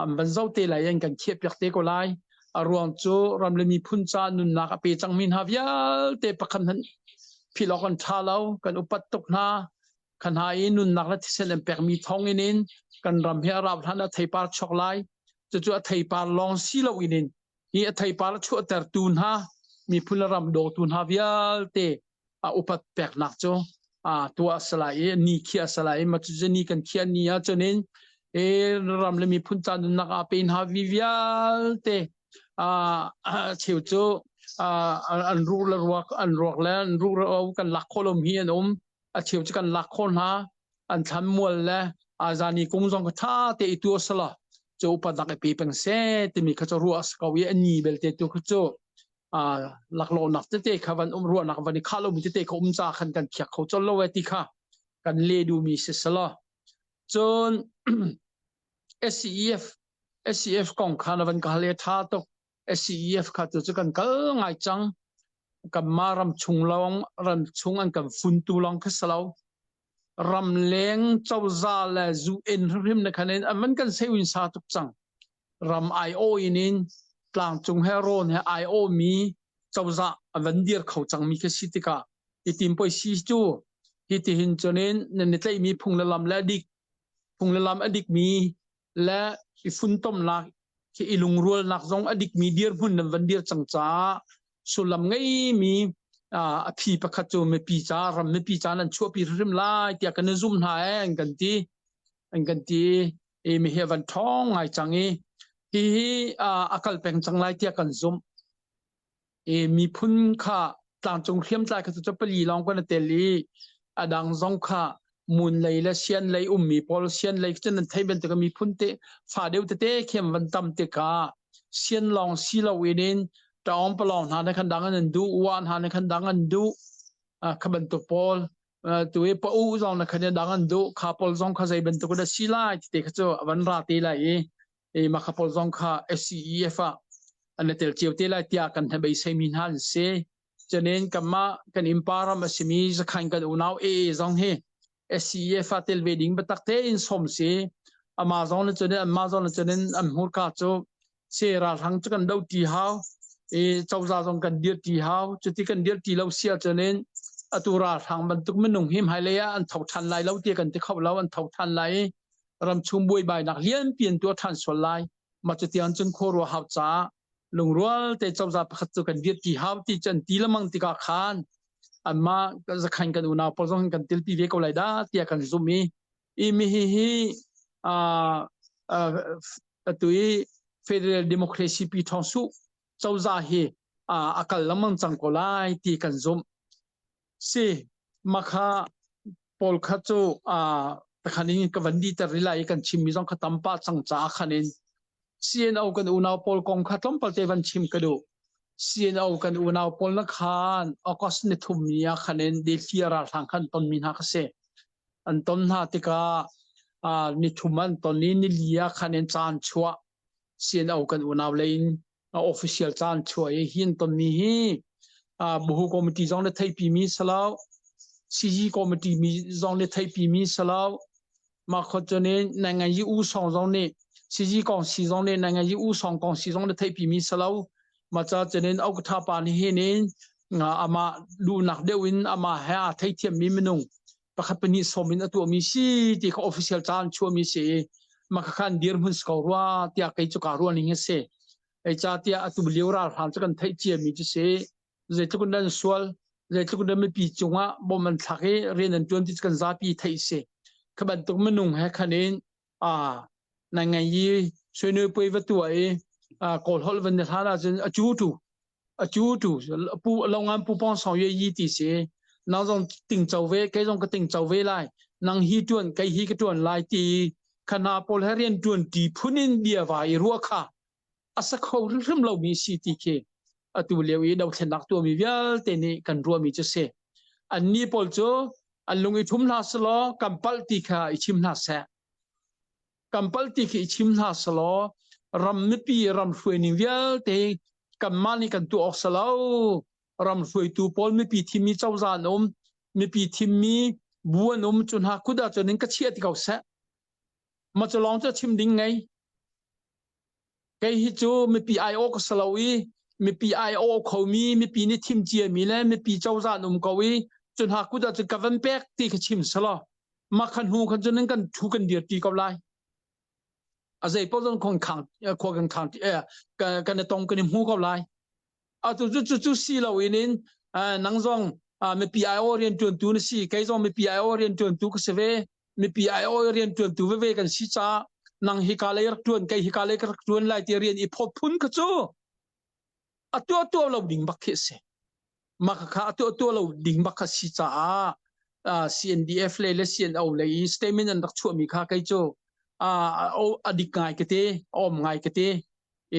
an van zoh te lai an kan khiah piak te ko lai. A ruang cu ram le miphun ca nunnak a pe cangmi hna vialte pakhat hmanh philh awk an ṭha lo kan upat tuk hna Kha hna i nunnak le thisen an pekmi thawngin in kan ram hi a rau hlan a theipar chuak lai. Cucu a theipar lawng si loin in hi a theipar a chuahtertu hna miphun le ram dawtu hna vialte a upat peknak cu a tuah a si lai i ni khiah a si lai i mah cucu ni kan khiah ni ahcun in i ram le miphun ca nunnak aa pe hna vi vialte a cheu cu an ruh le ruak an ruak le an ruh kan lak khawh lomi an um a cheu cu kan lak khawh hna an thlan mual le azani kung zong kha tha te i tu sala cu upadak i pe peng se timi kha cu ruah ko i ani belte tu kha cu a laklawnak tete kha van um ruahnak van i khah lomi tete kha um ca khan kan khiak kho chol lo e ti kha kan le duhmi si sala cun SCEF SCF kong kha na van ka hal e tha tuk SCEF kha tu cu kan kal ngai cang. Kanmah ram chung lawng ram chung an kan funtu lawng kha si lo. Ramleng cozah le UN hrimhrim na khan in an van kan sewin sa tuk cang. Ram aiawh in in tlangcung he rawn he aiawh mi cozah an van dir kho cang mi khi si tikah hi tim poi si cu hi ti hin cun in nan i tlaihmi phung le lam le dik phung le lam a dik mi le i funtomnak khi i lungrualnak zong a dikmi dirhmun nan van dir cang caah sullam ngeimi a phi pakhat cu mipi ca ram mipi ca nan chuahpi hrim lai tiah kan i zum hna e an kan ti an kan ti i mi hi van ṭhawng ngai cang i hi hi a kal peng cang lai tiah kan zumh i miphun kha tlangcung hriamtlai kha cu pali lawng kan i tel i a dang zong kha mun lei le sian lei ummi pawl sian lei cu nan thei bantuk miphun te fa deuh tete khem van tam tikah sian lawng si lo in in taung palong hna ne khan dang an duh wa hna ne khan dang an duh kha bantuk pawl tu i pa u zong na khan dang an duh kha pawl zong kha zei bantuk da si lai ti te kha cu van ra te lai i i mah pawl zong kha SCEF ah an i tel cio te lai tiah kan beisei mi hna an si. Cunin kanmah kan innpa ram a simi Zakhain kan unau AA zong hi SCEF ah tel ve ding biatak tein sawm si. Amah zong le cunin anmah zong le cunin an hmurka cu se ralhrang cu kan do ti hau i cozah zong kan dir ti hau cuti kan dir ti lo si ahcun atu ralhrang bantuk minung hi hmailei ah an tho than lai lo ti kan ti kho lo an tho than lai i ramchung buaibainak lianpi an tuah ṭhan sual lai. Mah cutiang cun khuaruah hau caah lungrual te cozah pakhat cu kan dirpi hau ti cu an ti lengmang tikah khan anmah zakhain kan unau pawl zong kan tilpi ve ko lai dah tiah kan zumh i i mi hi hi atu i federal democracy pi thawng su cozah hi a kal lengmang cang ko lai ti kan zumh. Si, makha pawl kha cu takhan in ka van diter rih lai i kan chimmi zong kha tam pah cang caah khan in CNO kan unau pawl kong kha tlawmpal te van chim ka duh. CNO kan unau pawl na khan August ni thum ni ah khan in Delhi ralhrang khan tonmi hna kha si. An ton hna tikah ni thum an ton i ni li ah khan in caan chuah. CNO kan unau lei in official caan chuah i hi an tonmi hi buhu committee zong le theihpi mi salo CG committee mi zong le theihpi mi salo ma khot chunin nangan yi u song zong nih CG kong si zong nih nangan yi u song kong si zong le theihpi mi salo ma cha chunin au tha pa ni hin in ama duhnak deuh in ama he a theithiam mi minung pakhat pahnih sawm in a tuahmi si ti kha official ca an chuahmi si i mah kha an dirhmun si ko rua tiah kei cu kaa ruah ning a si. Ei ca tiah atu lio ralhrang cu kan theih ciami cu si zeitluk in an sual zeitluk in mipi cungah bom an thlak i rian an ṭuan ti cu kan zapi theih si. Kha bantuk minung he khan in a nai ngai i suinui puai va tuah i kawl holh van ni hlan ahcun a cu tu a cu tu pu longan pu pong song ye yi ti si nang zong ting cho ve kei zong ka ting cho ve lai nang hi tuan kei hi ka tuan lai ti khana pawl he rian tuan ti phun in bia va i ruah kha a sa kho hrimhrim lomi si ti khi atu lio i dothlennak tuahmi vialte nih kan ruahmi cu si anni pawl cu an lung i thum hna selaw kan palh ti kha i chim hna seh kan palh ti khi i chim hna selaw ram mipi ram hruai ning vialte kanmah nih kan tuah awk si lo ram hruaitu pawl mipi thimmi cozah an um mipi thimmi bu an um cu hna kut ah cun in ka chiah ti ko seh ma cu lawng cu chim ding ngei Kei hi cu mipi aiawh ka si lo i mipi aiawh khomi mipi nih thim ciami le mipi cozah an um ko i cu hna kut ah cun ka van pek ti kha chim selaw mah kha hnu khan cun kan thu kan dir ti ko lai. A zei paoh zong khon khang khua kan khang kan i tong kan i hmu ko lai. Atu cu cu cu si lo in in nang zong mipi aiawh rianṭuantu na si kei zong mipi aiawh rianṭuantu ka si ve mipi aiawh rianṭuantu veve kan si caah nang hika lei rak ṭuan kei hika lei ka rak ṭuan lai ti rian i phawt phun kha cu a tuah tuah lo ding bak khi a si mah kha a tuah tuah lo ding bak kha si caah CNDF le le CNO le i statement an rak chuahmi kha kei cu a dik ngai ka ti a om ngai ka ti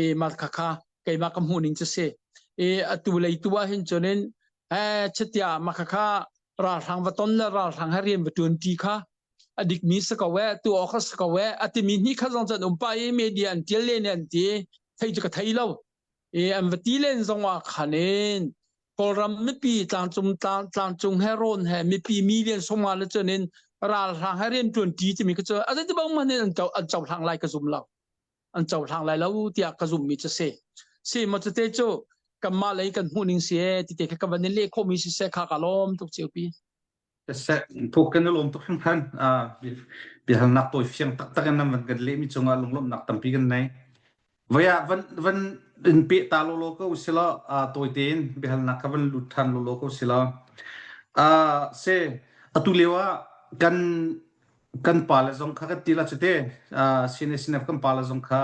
i mah kha kha keimah ka hmuh ning cu si i atu lei tu ah hin cun in eh chitia mah kha kha ralhrang va ton le ralhrang he rian va tuan ti kha a dik mi si ko eh tu awk si ko eh a timi hni kha zong cun um pa i media an tial len an ti thei cu ka thei lo i an va ti len zong ah khan in Kawlram mipi tlangcung tlang tlangcung he rawn he mipi million sawmnga le cun in ralhrang he rian tuan ti timi kha cu a zeiti bang man in an an cohlang lai ka zum lo an cohlang lai lo tiah ka zumhmi cu si. Si maw cute cu kanmah lei kan hmuh ning si e tite kha ka van in leh khawhmi siseh kha ka lawm tuk ceupi. Seh, thuk kan i lawm tuk hringhran. Biahalnak tawi fiang taktak in nan van kan lehmi cungah lunglawmhnak tampi kan nei. Voi ah van van in peh ta lawlaw ko silaw tawi tein biahalnak kha van lut ṭhan lawlaw ko silaw. Se atu lio ah kan kan pale zong kha kan ti la cute CNSNF kan pale zong kha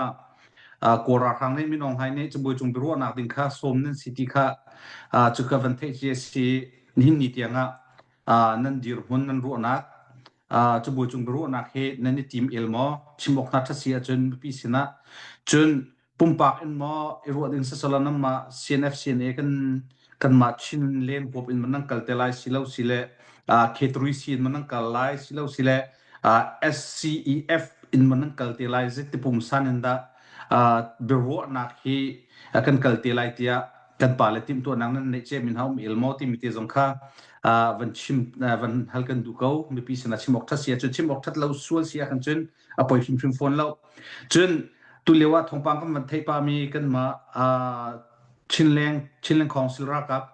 Kawl ralhrang nih Min Aung Hlaing nih cabuai cung biaruahnak ding kha sawm nan si ti kha cu ka van theih ci a si nihin ni tiang ah nan dirhmun nan ruahnak cabuai cung biaruahnak hi nan i tim el maw chim awk hna ṭha si ahcun mipi sinah cun pumpak in maw i ruah ding sisala nanmah CNF CNA kan kanmah Chin len huap in man nan kal te lai si lo si le K3 C in man nan kal lai si lo si le SCEF in man nan kal te lai zit ti pungsan in dah biaruahnak hi kan kal te lai tiah kan pa le timhtuahnak nan neih cia min ha um el maw timi te zong kha van chim van hal kan duh ko mipi sinah chim awk that si ahcun chim awk that lo sual si ahkhan cun a poi hrimhrim fawn lo cun tulio ah thawngpang kan van theih pami kanmah Chinleng Chinleng Council ralkap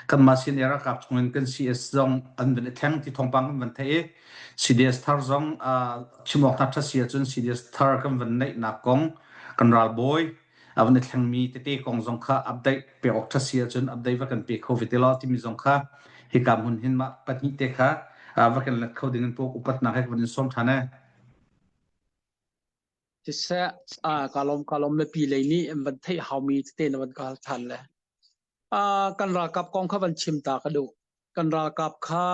kanmah CNA ralkap chungin kan CS zong an van i thleng ti thawngpang kan van theih i CDS thar zong chim awk hna ṭha si ahcun CDS thar kan van neihnak kong kan ralbawi a van i thlengmi tete kong zong kha update pek awk ṭha si ahcun update va kan pe kho ve te law timi zong kha hika hmun hin mah pahnih te kha va kan let kho ding in puk upatnak he ka van in sawm ṭhan e. Siseh, ka lawm ka lawm mipi lei nih an van theih haumi tete na van ka hal ṭhan le. Kan ralkap kong kha van chim ta ka duh. Kan ralkap kha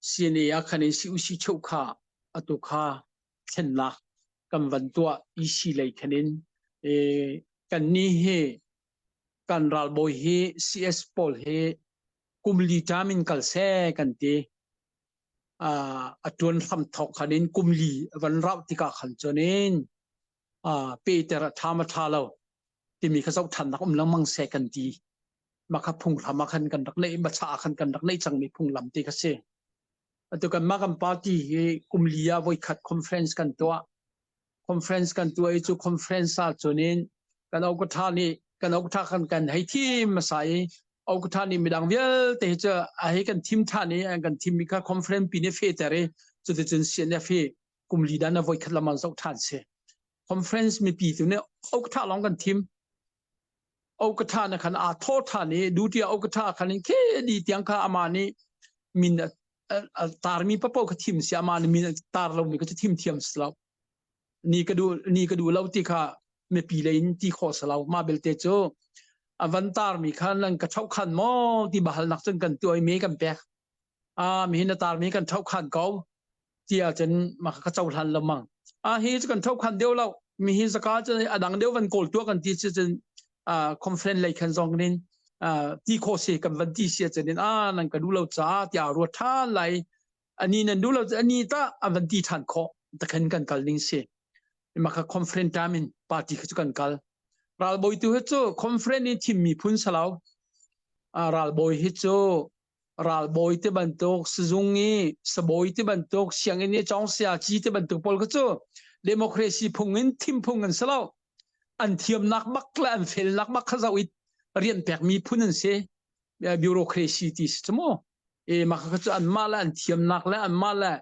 CNA ah khan in CUC cheuh kha atu kha thlennak kan van tuah EC lei khan in kan ni hi kan ralbawi hi CS pawl hi kum li term in kal seh kan ti. A ṭuan hram thawk khan in kum li van rauh tikah khan cun in. Peter a ṭha ma ṭha lo timi kha zoh ṭhannak um lengmang seh kan ti. Mah kha phunghram ah khan kan rak neih, macha ah khan kan rak neih cangmi phunglam ti kha si. Atu kanmah kan party hi kum li ah voikhat conference kan tuah. Conference kan tuah i cu conference ah cun in kan okatha nih kan okatha kan kan hei thim hmasa i okatha nih midang vialte hi cu a hei kan thim ṭhan i an kan thimmi kha conference pi nih fehter i cuticun CNF hi kum li dan a voikhat lamang zoh ṭhan si. Conference mipi tu nih okatha lawng kan thim. Okatha na khan aa thaw ṭhan i duty ah okatha khan in khe di tiang kha amah nih min a tarmi papo kha thim si amah nih min a tar lomi kha cu thim thiam si lo. Ni ka duh ni ka duh lo ti kha mipi lei in ti khawh si lo. Mah belte cu a van tarmi kha nan ka ṭhohkhan maw ti bahalnak cun kan tuah i me kan pek. Ah mihin na tarmi kan ṭhohkhan ko. Ti ahcun mah ka cohlan lo mang. A hi cu kan thokhan deuh lo. Mi hi zaka cu a dang deuh van kawl tuah kan ti cu cun conference lei khan zong in ti khawh si kan van ti si ahcun in a nan ka duh lo caah tiah ruat ṭhan lai. Ani nan duh lo ani ta an van ti ṭhan khawh. Takhan kan kal ning si. Mah kha conference time in party kha cu kan kal. Ralbawi tu hi cu conference in thimmi phun salau. Ralbawi hi cu ralbawi te bantuk sizung i sabawi te bantuk sianginn i cawngsia ci te bantuk pawl kha cu democracy phung in thim phung an si lo an thiamnak bak le an felnak bak kha zoh i rian pekmi phun an si bureaucracy ti si cu mu e mah kha cu anmah le an thiamnak le anmah le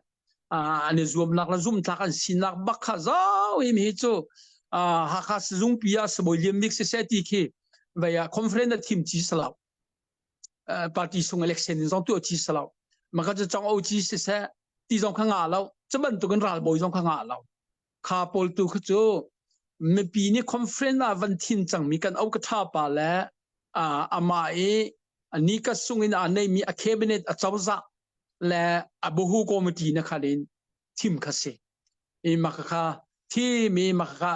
an i zuamnak le zumtlak an sinak bak kha zau hi mi cu Hakha sizungpi ah sabawi liam bik siseh ti khi vei ah conference a thim ci si lo party sung election in zong tuah chi si lo maka cu chong o chi siseh ti zong kha nga lo cu bantukin ralbawi zong kha nga lo kha pawl tu kha cu mipi nih conference ah van thin cangmi kan au ka tha pa le amah i ni ka sung in a neimi a cabinet a cozah le a buhu committee na khan in thim kha si i maka kha thim i maka kha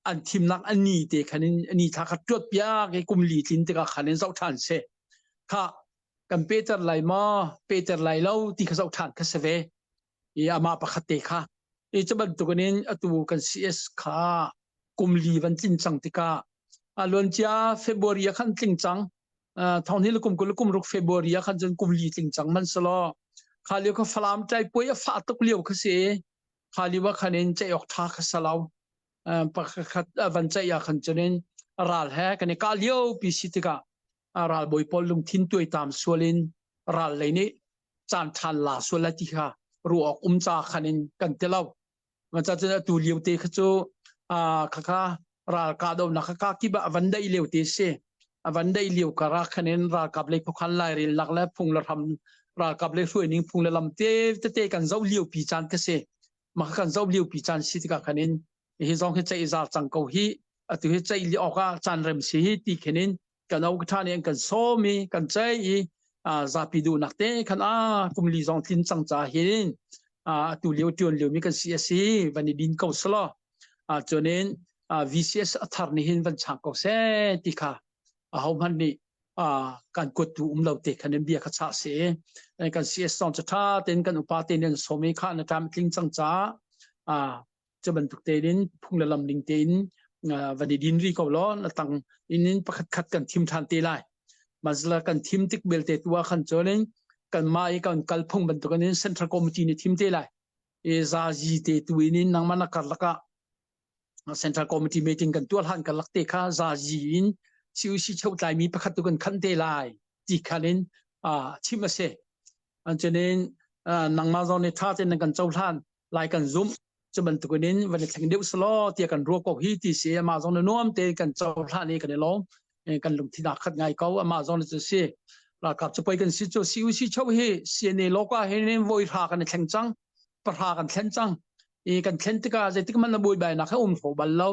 an thimnak an ni te khan in ni thla kha tuat piak i kum li tlin tikah khan in zoh ṭhan si kha kan peter lai maw peter lai lo ti kha zoh ṭhan kha si ve i amah pakhat te kha i cu bantukin in atu kan CS kha kum li van tlin cang tikah a luancia February ah khan tling cang thong hi le kum 20 kum ruk February ah khan cun kum li tling cang man selaw kha lio kha Falam tlai puai a fah tuk lio kha si kha lio ah khan in ceih awk ṭha kha si lo. Pakhat van ceih ah khan cun in ral he kan i kah lio pi si tikah ralbawi pawl lungthin tuaitam sual in ral lei nih caan ṭhan la sual lai ti kha ruah awk um ca khan in kan ti lo. Cun atu lio te kha cu khakha ral kahdohnak kha kakip ah a van daih lio te si. A van daih lio kar ah khan in ralkap lei khuakhan lairelnak le phung le hram ralkap lei hruaining phung le lam te tete kan zoh lio pi caan kha si. Mah kan zoh lio pi caan si tikah khan in hi zong hi ceih zar cang ko hi atu hi ceih li awk ah caan rem si hi ti khin in kan au ṭha nih an kan sawm i kan ceih i zapi duhnak te khan a kum li zong tlin cang ca hin atu lio ṭuan lio mi kan si a si van i din ko selaw cunin VCS a thar nih hin van chang ko seh ti kha aho hmanh nih kan kuattu um lo te khan in bia kha chah si kan CS zong cu ṭha tein kan upa te nih an sawm i kha na ṭam tling cang caah cu bantuk tein phung le lam ning tein van i din ri ko law na tang in in pakhat khat kan thim ṭhan te lai mazla kan thim tik belte tu ah khan cun in kanmah i kan kal phung bantukin in central committee nih thim te lai i zazi te tu in in nangmah na karlak ah central committee meeting kan tuah hlan karlak te kha zazi in CUC cheutlai mi pakhat tu kan khan te lai ti khan in chim a si cunin nangmah zong nih ṭha tein nan kan cohlan lai kan zumh cu bantukin in van i thleng deuh selaw tiah kan ruah ko hi ti si amah zong na nuam te kan cohlan i kan i lawm kan lungthin aa khat ngai ko amah zong cu si ralkap cu poi kan si cu CUC cho hi CNA loka hin voi hra kan i thleng cang pahra kan thlen cang i kan thlen tikah zeitik man na buaibai nak he um hro bal lo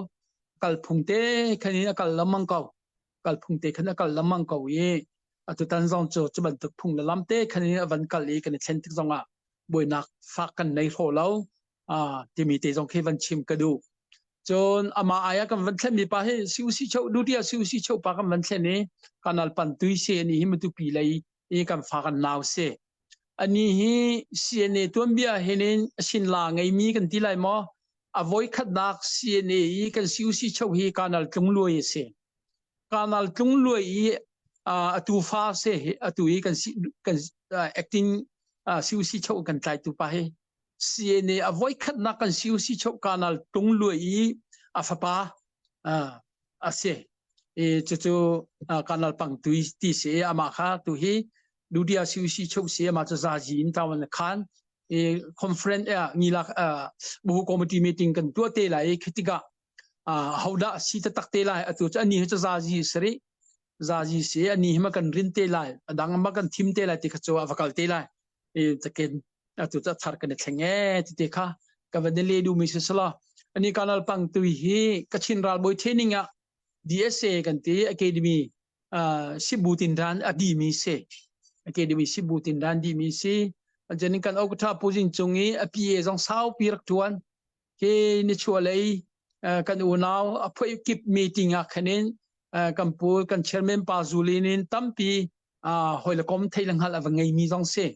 kal phung te khan in a kal lamang ko kal phung te khan a kal lamang ko i atutan zong cu cu bantuk phung le lam te khan in a van kal i kan i thlen tik zong ah buainak fak kan nei hraw lo timi te zong khi van chim ka duh. Cun amah ai ah kan van thlenmi pa hi CUC cheu duty ah CUC cheu pa kan van thlen i kanal pan tui se ni hi matupi lei i kan fa kan nau se. Ani hi CNA tuanbia hin in asin la ngeimi kan ti lai maw? A voikhatnak CNA i kan CUC cho hi Kanal Tlung Luai a si. Kanal Tlung Luai i atu fa se hi atu i kan kan acting CUC cho kan tlaitu pa hi CNA a voikhatnak kan CUC cho Kanal Tlung Luai i a fapa a si. I cucu Kanal Pang Tui ti si amah kha tu hi Dudia CUC cho si amah cu zazi in tawan khan i conference eh ngilak bu committee meeting kan tuah te lai khi tikah hodah si taktak te lai atu cu ani hi cu zazi sari zazi si ani hi ma kan rin te lai adang ma kan thim te lai ti kha cu a va kal te lai i takin atu cu thar kan i thleng e ti te kha ka van le du mi si sala ani kanal pang tu hi Kachin ralbawi training ah DSA kan ti academy Sibu tinran a dimi si. Academy Sibu tinran dimi si. Ajen kan okta puzing cung i a PA zong saupi rak tuan. Hi ni chualei kan unau a phoi kip meeting ah khanin kan pu kan chairman pa zulin in tampi hoi le kom thei le hngal a va ngei mi zong si.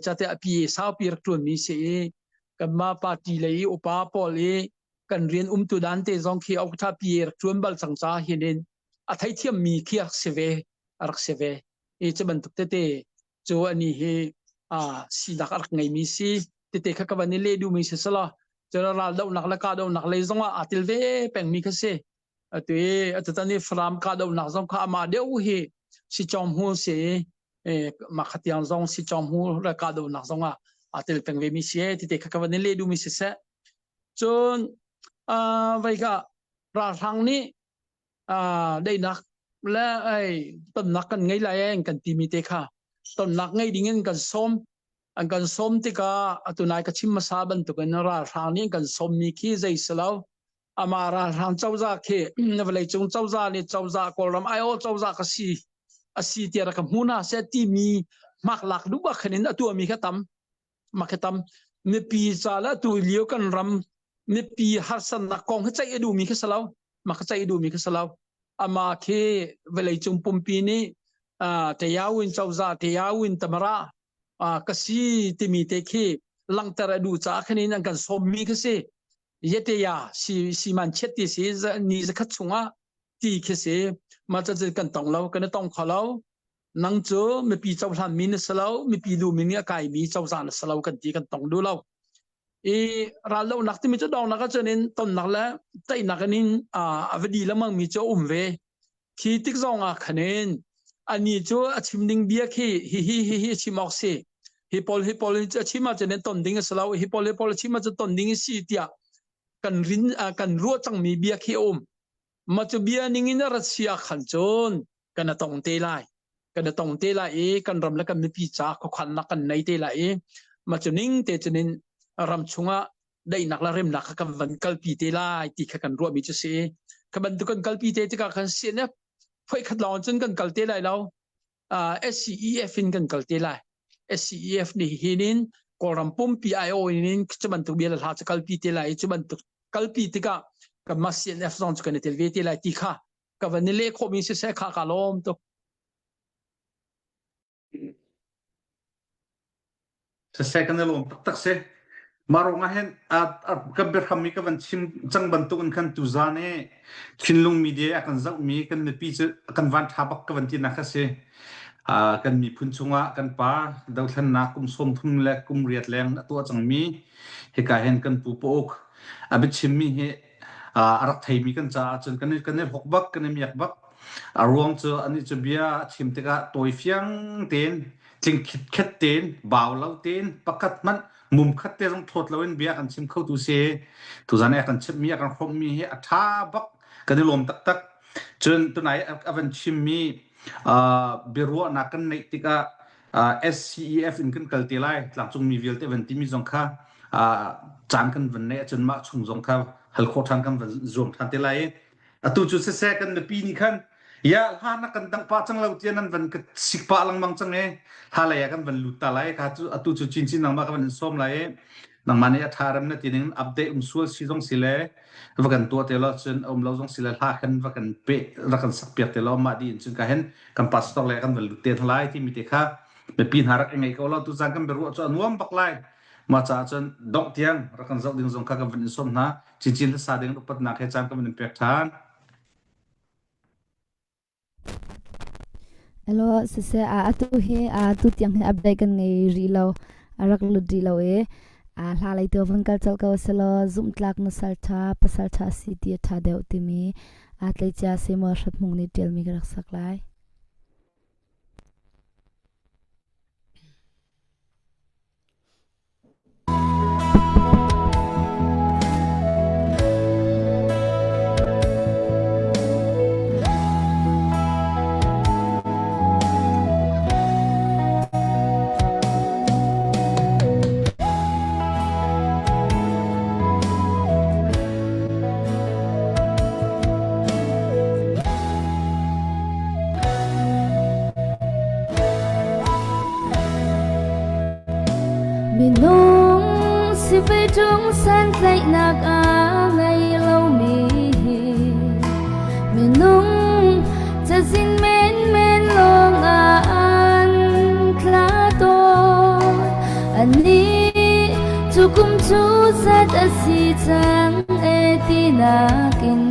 Cate a PA saupi rak tuan mi si i kanmah party lei upa pawl i kan rian umtu dan te zong khi okta PA rak tuan bal cang ca hinin a theithiammi khi a rak si ve a rak si ve i cu bantuk tete cu ani hi a sinak a rak ngeimi si tete kha ka van i leh duhmi si sala cun ral dohnak le kahdohnak lei zongah aa tel ve pengmi kha si atu i atutan i Falam kahdohnak zong kha amah deuh hi si chong hmu si i mah kha tiang zong si chong hmu le kahdohnak zongah aa tel peng ve mi si tete kha ka van i leh duhmi si seh cun vai ka ralhrang nih daihnak le ei tonnak kan ngei lai en kan timi te kha tonnak ngei ding in kan sawm an kan sawm tikah atu nai ka chim hmasa bantukin ralhrang nih kan sawmmi khi zei si lo ama ralhrang cozah khi vawlei cung cozah nih cozah kawlram aiawh cozah ka si asi tiah rak ka hmu hna seh timi hmaklak duh ah khan in a tuahmi kha tam mah tam mipi ca le tu lio kan ram mipi harsatnak kong hi ceih a duhmi khi si lo mah kha ceih a duhmi khi si lo ama khi vawlei cung pumpi nih tayawin cozah tayawin tamara ka si timi te khi langhter a duh caah khan in an kan sawmmi khi si yeteya si si man chet ti si ni zakhat chungah ti khi si mah cu kan tong lo kan i tong kho lo Nang cu mipi cohlanmi na si lo, mipi duhmi nih a kaimi cozah na si lo kan ti kan tong duh lo. I raldohnak timi cu dongnak ahcun in tonnak le teinak in in a va di lengmang mi cu a um ve. Khi tik zong ah khan in ani cu a chim ding bia khi hi hi hi hi chim awk si. Hi pawl hi pawl a chim ahcun in ton ding a si lo, hi pawl hi pawl a chim ahcun ton ding a si tiah kan rin kan ruah cangmi bia khi a um. Mah cu bia ning in a rat si ah khan cun kan a tong te lai. Kan a tong te lai i kan ram le kan mipi ca khuakhannak kan nei te lai i mah cu ning te cun in ram chungah daihnak le remnak kha kan van kalpi te lai ti kha kan ruahmi cu si. Kha bantuk kan kalpi te tikah khan CNF phoi khat lawng cun kan kal te lai lo. Uh, SCEF in kan kal te lai. SCEF nih hin in Kawlram pumpi aiawh in cu bantuk bia le hla cu kalpi te lai i cu bantuk kalpi tikah kanmah CNF zong cu kan i tel ve te lai ti kha ka van i leh khawhmi siseh kha ka lawm tuk. Siseh kan i lawm taktak si. Mah ruangah hin kan biahram i ka van chim cang bantuk in khan tuzaan i thinlung media a kan zohmi kan mipi cu kan van ṭha bak ka van tinak kha si. Kan miphun chungah kan pa dothlennak kum 30 le kum riat leng a tuah cangmi hika hin kan pu Pauk a biachimmi hi a rak theimi kan caah cun kan i kan i hlok bak kan i miak bak. A ruang cu anih cu bia a chim tikah tawi fiang tein tling khitkhet tein bau lo tein pakhat hmanh mum khat te zong thawt loin bia kan chim kho tu si. Tuzan i a kan chimhmi a kan hrawmhmi hi a ṭha bak kan i lawm taktak. Cun tunai a van chimmi biaruahnak kan neih tikah SCEF in kan kal te lai tlangcungmi vialte van timi zong kha caan kan van neih ahcun mah chung zong kha hal khawh ṭhan kan van zuam ṭhan te lai i atu cu siseh kan mipi nih khan ya hla na kan dang pah cang lo tiah nan van ka sik pah lengmang cang e hla lei ah kan van lut ta lai kha cu atu cu cin cin nangmah ka van in sawm lai i nangmah nih a ṭha rem na ti ning update um sual si zong si le va kan tuah te lo cun um lo zong si le hla khan va kan pe va kan sak piak te lo mah di in cun ka hen kan pastor le kan van lut te hna lai timi te kha mipi hna rak i ngei ko lo tu zan kan biaruah cu a nuam bak lai. Mah caah cun dongh tiang rak kan zoh ding zong kha kan van in sawm hna. Cincin hlasa ding upatnak he caan kan van in pek ṭhan. Alo siseh atu hi atu tiang hi update kan ngei rih lo a rak lut rih lo i hla lei tu van kal colh ko selaw zumhtlak nusal ṭha pasal ṭha si ti a ṭha deuh timi tleicia Samuel Hrat Hmung nih ṭialmi ka rak sak lai. Minung si ve ṭung santlaihnak a ngei lomi hi minung cazin menmen lawng ah an tla tawn. Annih cu kum cu zat a si cang e ti nakin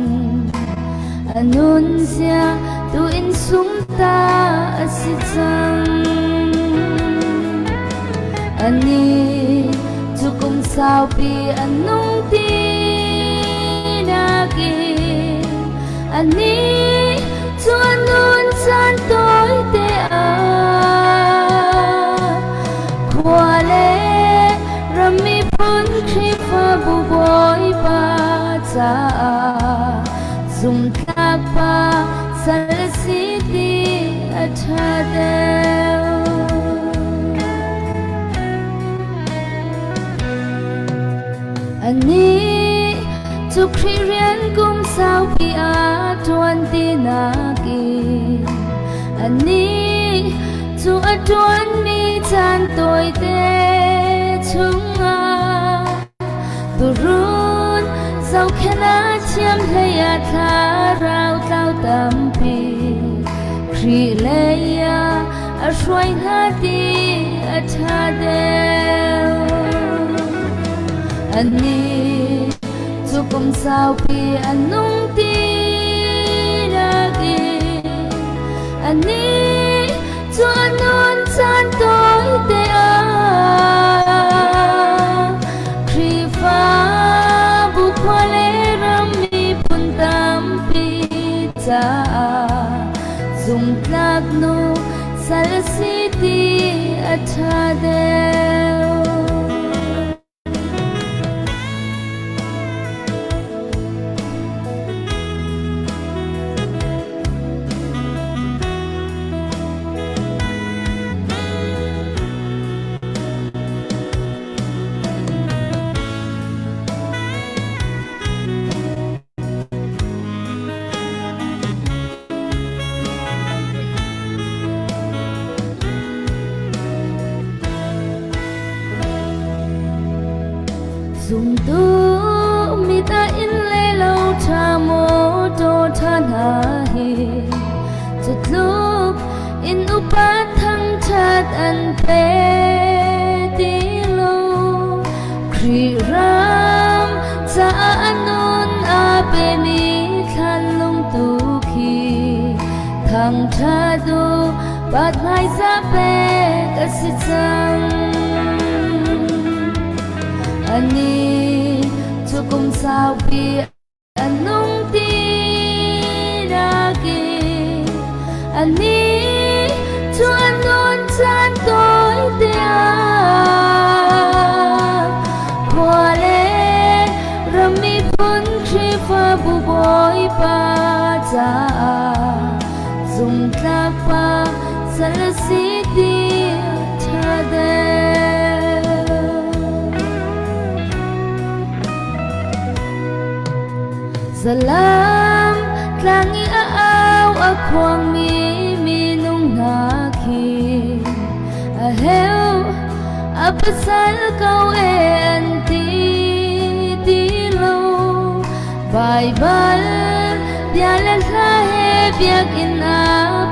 a nunzia tu in sumta a si cang. Anih cu kum saupi a nung ti nakin anih cu a nun caan tawite ah khua le ram miphun Khrihfabu Bawipa caah zumtlak pa sal si ti a ṭha deuh. Anih cu Khrih rian kum saupi a ṭuan ti nakin anih cu a ṭuanmi caan tawite chungah Turun zohkhenh a thiam hlei ah thlarau tlau tampi Khrih lei ah a hruai hna ti a ṭha deuh. Anih cu kum saupi a nung ti nakin anih cu a nun caan tawite ah Khrihfabu khua le ram miphun tampi caah zumtlak nu sal si ti a ṭha deuh. Zumtu mit ah inn le lo ṭha mawṭaw ṭha hna hi cu tluk in upat thangṭhat an pe ti lo. Khrih ram caah a nun aa pemi thlanlung tu khi thangṭhat u pat hmaisa pek a si cang. Anih cu kum saupi a nung ti nakin anih cu a nun caan tawite ah khua le ram miphun Khrihfabu Bawipa caah zumtlak pa sal a si ti ṭha deuh. Zalam tlang i a au a khuangmi minung hna khi a heu a pasal ko e an ti ti lo. Baibal bia le hla he biakinn a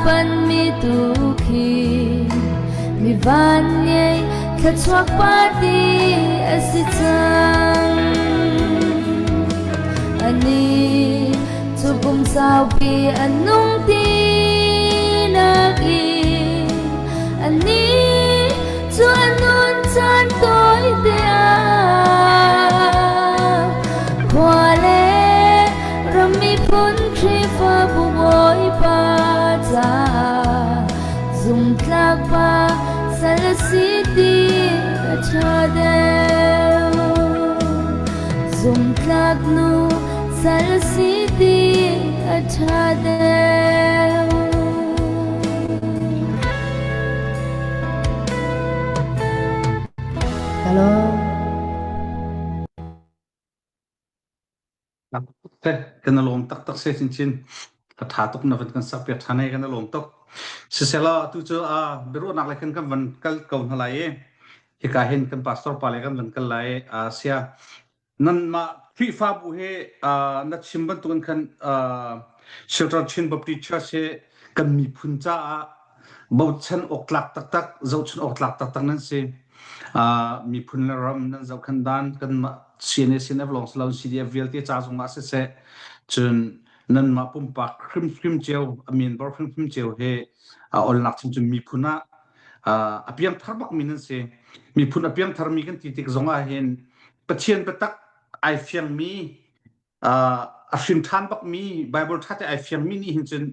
panmi tu khi mi van ngei Thluachuak party a si cang. Ani cu kum saupi an nung ti nak in ani cu an nun caan tawi te ah khua le ram miphun Khrihfabu Bawipa caah zumtlak pa sal a si ti a ṭha deuh. Zumtlak nu sal a si ti a ṭha deuh. Hello. Kan i lawm taktak si chinchin. Ka ṭha tuk na van kan sak piak ṭhan i kan i lawm tuk. Siselaw atu cu biaruahnak lei khan kan van kal ko hna lai i hika hin kan pastor pa le kan van kal lai i sia nanmah Khrihfabu hi na chim bantukin khan Shelter Chin Baptist Church hi kan miphun caah bochan awk tlak taktak zohchun awk tlak taktak nan si. Miphun le ram nan zohkhenh dan kanmah CNA CNF lawng si lo CDF vialte ca zong ah siseh cun nanmah pumpak hrimhrim cio a member hrimhrim cio he a olnak chim cu miphun ah a piangthar bakmi nan si. Miphun a piangtharmi kan ti tik zong ah hin Pathian biatak ai fiangmi a hrim ṭhan bakmi Bible ṭha te ai fiangmi nih hin cun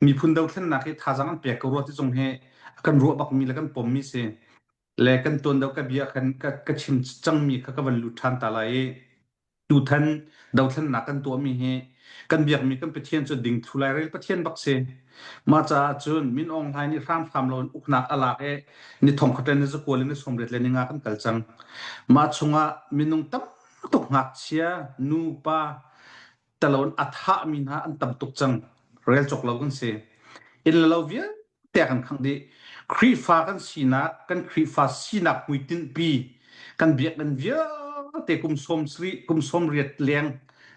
miphun dothlennak hi thazaang an pek ko rua ti zong hi kan ruah bakmi le kan pommi si le kan tuan deuh ka bia khan ka, ka chim cangmi kha ka van lut ṭhan ta lai i tutan dothlennak kan tuahmi hi kan biakmi kan Pathian cu ding thlu lai rel Pathian bak si mah caah cun Min Aung Hlaing nih hramhram loin uknak a lak i ni thong khat le ni zakua le ni sawmriat le ni nga kan kal cang mah chungah minung tam tuk ngakchia nu pa talon a thahmi hna an tam tuk cang rel cawk lo kan si inn le lo vialte kan khangh dih Khrihfa kan sinak kan Khrihfa sinak hmuitinh pi kan biakinn vialte kum sawm sri kum sawm riat leng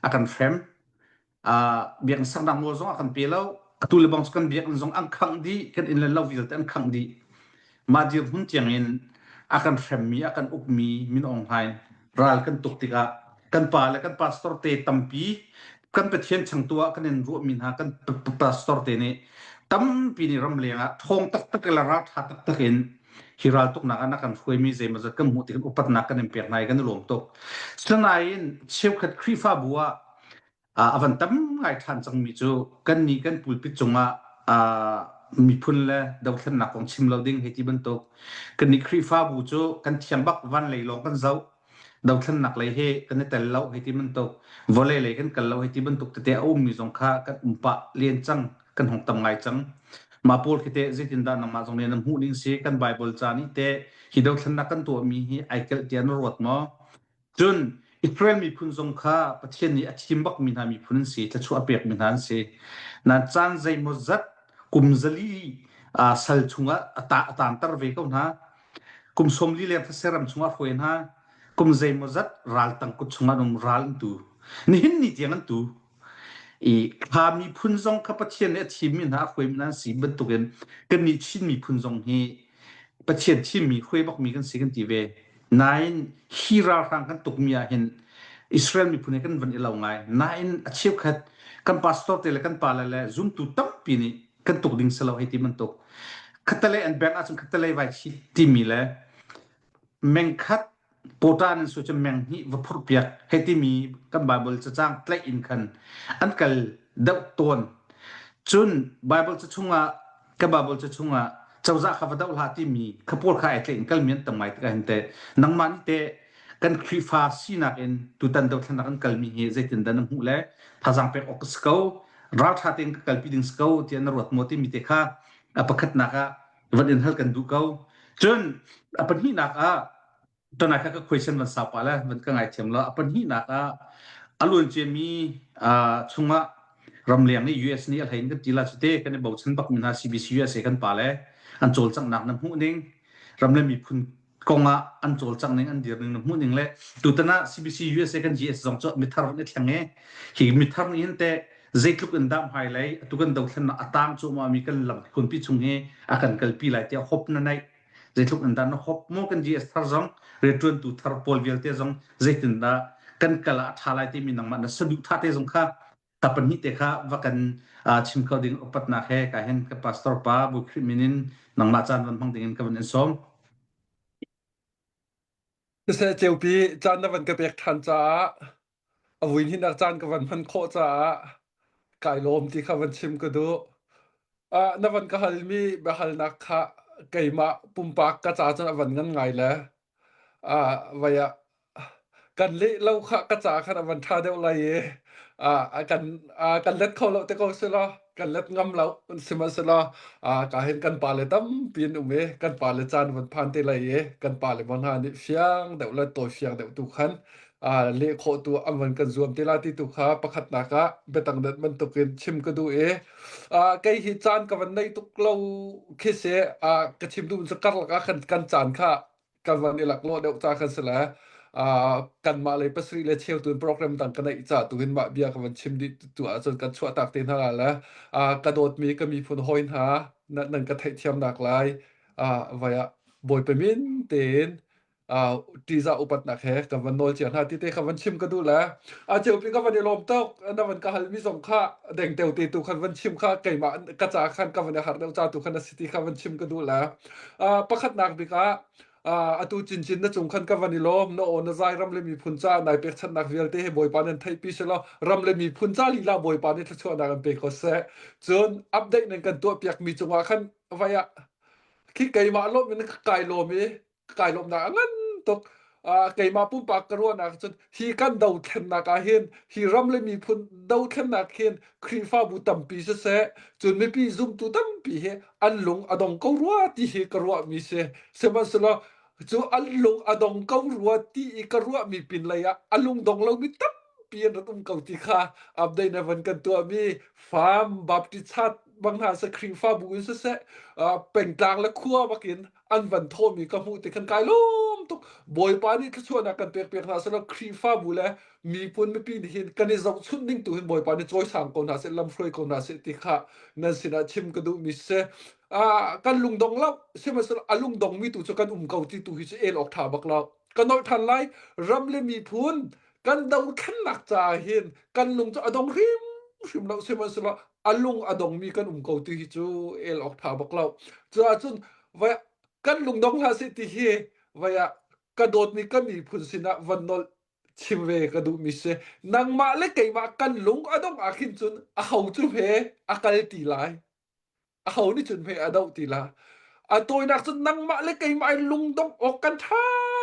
a kan hrem biakinn saknak nawl zong a kan pe lo atu le bang kan biakinn zong an khangh dih kan inn le lo vialte an khangh dih mah dirhmun tiang in a kan hremmi a kan ukmi Min Aung Hlaing ral kan tuk tikah kan pa le kan pastor te tampi kan Pathian changtu ah kan in ruahmi hna kan pastor te nih tampi nih ramleng ah ṭhawng taktak le ral ṭha taktak in hi raltuknak ah na kan hruaimi zeimawzat kan hmuh tik upatnak kan in pek hna i kan i lawm tuk. Sinain cheukhat Khrihfabu ah a van tam ngai ṭhan cangmi cu kannih kan pulpit cungah miphun le dothlennak kong chim lo ding hei ti bantuk kannih Khrihfabu cu kan thiang bak van lei lawng kan zoh dothlennak lei he kan i tel lo hei ti bantuk vawlei lei kan kal lo hei ti bantuk tete a ummi zong kha kan um pah len cang kan hung tam ngai cang mah pawl khi teh zeitindah nangmah zong nih na hmuh ning si kan Bible ca nih teh hi dothlennak kan tuahmi hi ai kelh tiah na ruat maw Cun Israel miphun zong kha Pathian nih a thim bakmi hna miphun an si, thluachuah a pekmi hna an si. Nain caan zeimawzat kum zali sal chungah a ta a taanter ve ko hna. Kum 40 leng thase ram chungah a hruai hna. Kum zeimawzat ral tang kut chungah an um ral an tu. Nihin ni tiang an tu. I kha miphun zong kha Pathian nih a thimmi hna a hruaimi hna an si bantukin kannih Chin miphun zong hi Pathian thimmi hruai bakmi kan si kan ti ve. Nain hi ralhrang kan tukmi ah hin Israel miphun he kan van i lo ngai. Nain a cheukhat kan pastor te le kan pale le zumtu tampi nih kan tuk ding si lo hei ti bantuk. Khatalei an bank ahcun khatalei vai chi timi le mengkhat pawṭa nan su cu meng hnih va phurhpiak hei timi kan Bible cacang tlaih in khan an kal deuh tawn. Cun Bible ca chungah ka Bible ca chungah cozah kha va doh hlah timi kha pawl kha ai tlaih in kalmi an tam ngai tikah hin teh nangmah nih teh kan Khrihfa sinak in tutan dothlennak an kalmi hi zeitindah na hmuh le thazaang pek awk ka si ko ralṭha tein ka kalpi ding si ko tiah na ruat maw timi te kha a pakhatnak ah van in hal kan duh ko. Cun a pahnihnak ah tonai kha ka question van sau pah le van ka ngaithiam lo. A pahnihnak ah a luan ciami chungah ramleng nih US nih a hlei in kan ti la cu te kan i bochan bakmi hna CBC USA kan pa le an cawlcanghnak na hmuh ning ram le miphun kong ah an cawlcangh ning an dir ning na hmuh ning le tutan ah CBC USA kan GS zong cu mithar van i thleng i hi mithar nih hin teh zeitluk in dah hmailei atu kan dothlennak a tang cuahmah mi kan lam phunpi chung hi a kan kalpi lai tiah hope na neih. Zeitluk in dah na hop maw kan GS thar zong rianṭuantu thar pawl vialte zong zeitindah kan kal ah a ṭha lai timi nangmah na saduhthah te zong kha ta pahnih te kha va kan chim kho ding upatnak he ka hin ka pastor pa Bawi Khrih min in nangmah caan van hmang ding in ka van in sawm. Siseh ceupi caan na van ka pek ṭhan caah a vui hnihnak caan ka van hman khawh caah kai lawm ti kha van chim ka duh. Ah, na van ka halmi biahalnak kha keimah pumpak ka ca cun a van ngan ngai le ah vai ah kan leh lo kha ka ca khan a van ṭha deuh lai i ah kan ah kan let kho lo te ko si law kan let ngam lo sihmanhsehlaw ah ka hin kan pale tampi an um i kan pale caan van phan te lai i kan pale mo hna nih fiang deuh le tawi fiang deuh tu khan ah leh khawh tu an van kan zuam te la ti tu kha pakhatnak ah biatang dat bantukin chim ka duh i ah kei hi caan ka van nei tuk lo khi si ah ka chim duh cu karlak ah khan kan caan kha kan van i laklawh deuh ca kan si le ah kanmah lei pasarih le cheu tu program dang ka neih ca tu hin mah bia ka van chim dih tu ahcun kan chuah tak te hna la le ah ka dawtmi ka miphun hawi hna nan nan ka theihthiamnak lai ah vai ah Bawipa min tein uh, ṭihzah upatnak he kan van nawl cia hna ti te kha van chim ka duh le a ceupi ka van i lawm tuk na van ka halmi zong kha dengteo te tu khan van chim kha keimah ka ca khan ka van i har deuh ca tu khan a si ti kha van chim ka duh le uh, pakhatnak bik ah uh, atu cincin na cung khan ka van i lawm na aw na zai ram le miphun ca nai pekchanhnak vialte he bawipa nan theihpi selaw ram le miphun ca lila bawipa nih thluachuahnak an pe ko seh cun update nan kan tuah piakmi cungah khan vai ah khi keimah lawm in kai lawm i kai lawmnak a ngan tuk. Uh, keimah pumpak ka ruahnak cun hi kan dothlennak ah hin hi ram le miphun dothlennak hin Khrihfabu tampi siseh cun mipi zumtu tampi hi an lung a dong ko rua ti hi ka ruahmi si sihmanhsehlaw cu an lung a dong ko rua ti i ka ruahmi pin lei ah a lung dong lomi tampi an rak um ko ti kha update na van kan tuahmi Farm Baptist Church bang hna seh Khrihfabu in siseh uh, pengtlang le khua bakin an van thawmi ka hmuh ti khan kai lawm tuk Bawipa nih thluachuahnak kan pek piak hna selaw Khrihfabu le miphun mipi nih hin kan i zohchunh ding tu hin Bawipa nih cawisang ko hna seh lamhruai ko hna seh ti kha nan sinah chim ka duhmi si ah kan lungdong lo sihmanhsehlaw a lungdongmi tu cu kan um ko ti tu hi cu el awk ṭha bak lo ka nolh ṭhan lai ram le miphun kan dothlennak caah hin kan lung cu a dong hrimhrim lo sihmanhsehlaw a lung a dongmi kan um ko ti hi cu el awk ṭha bak lo cuahcun vai kan lungdong hlah sih ti hi vai ah ka dawtmi ka miphun sinah van nolh chim ve ka duhmi si nangmah le keimah kan lung a dongh ah khin cun a ho cu he a kal ti lai aho nih cun hme a doh ti la a tawinak cun nangmah le keimah in lungdongh awk kan ṭha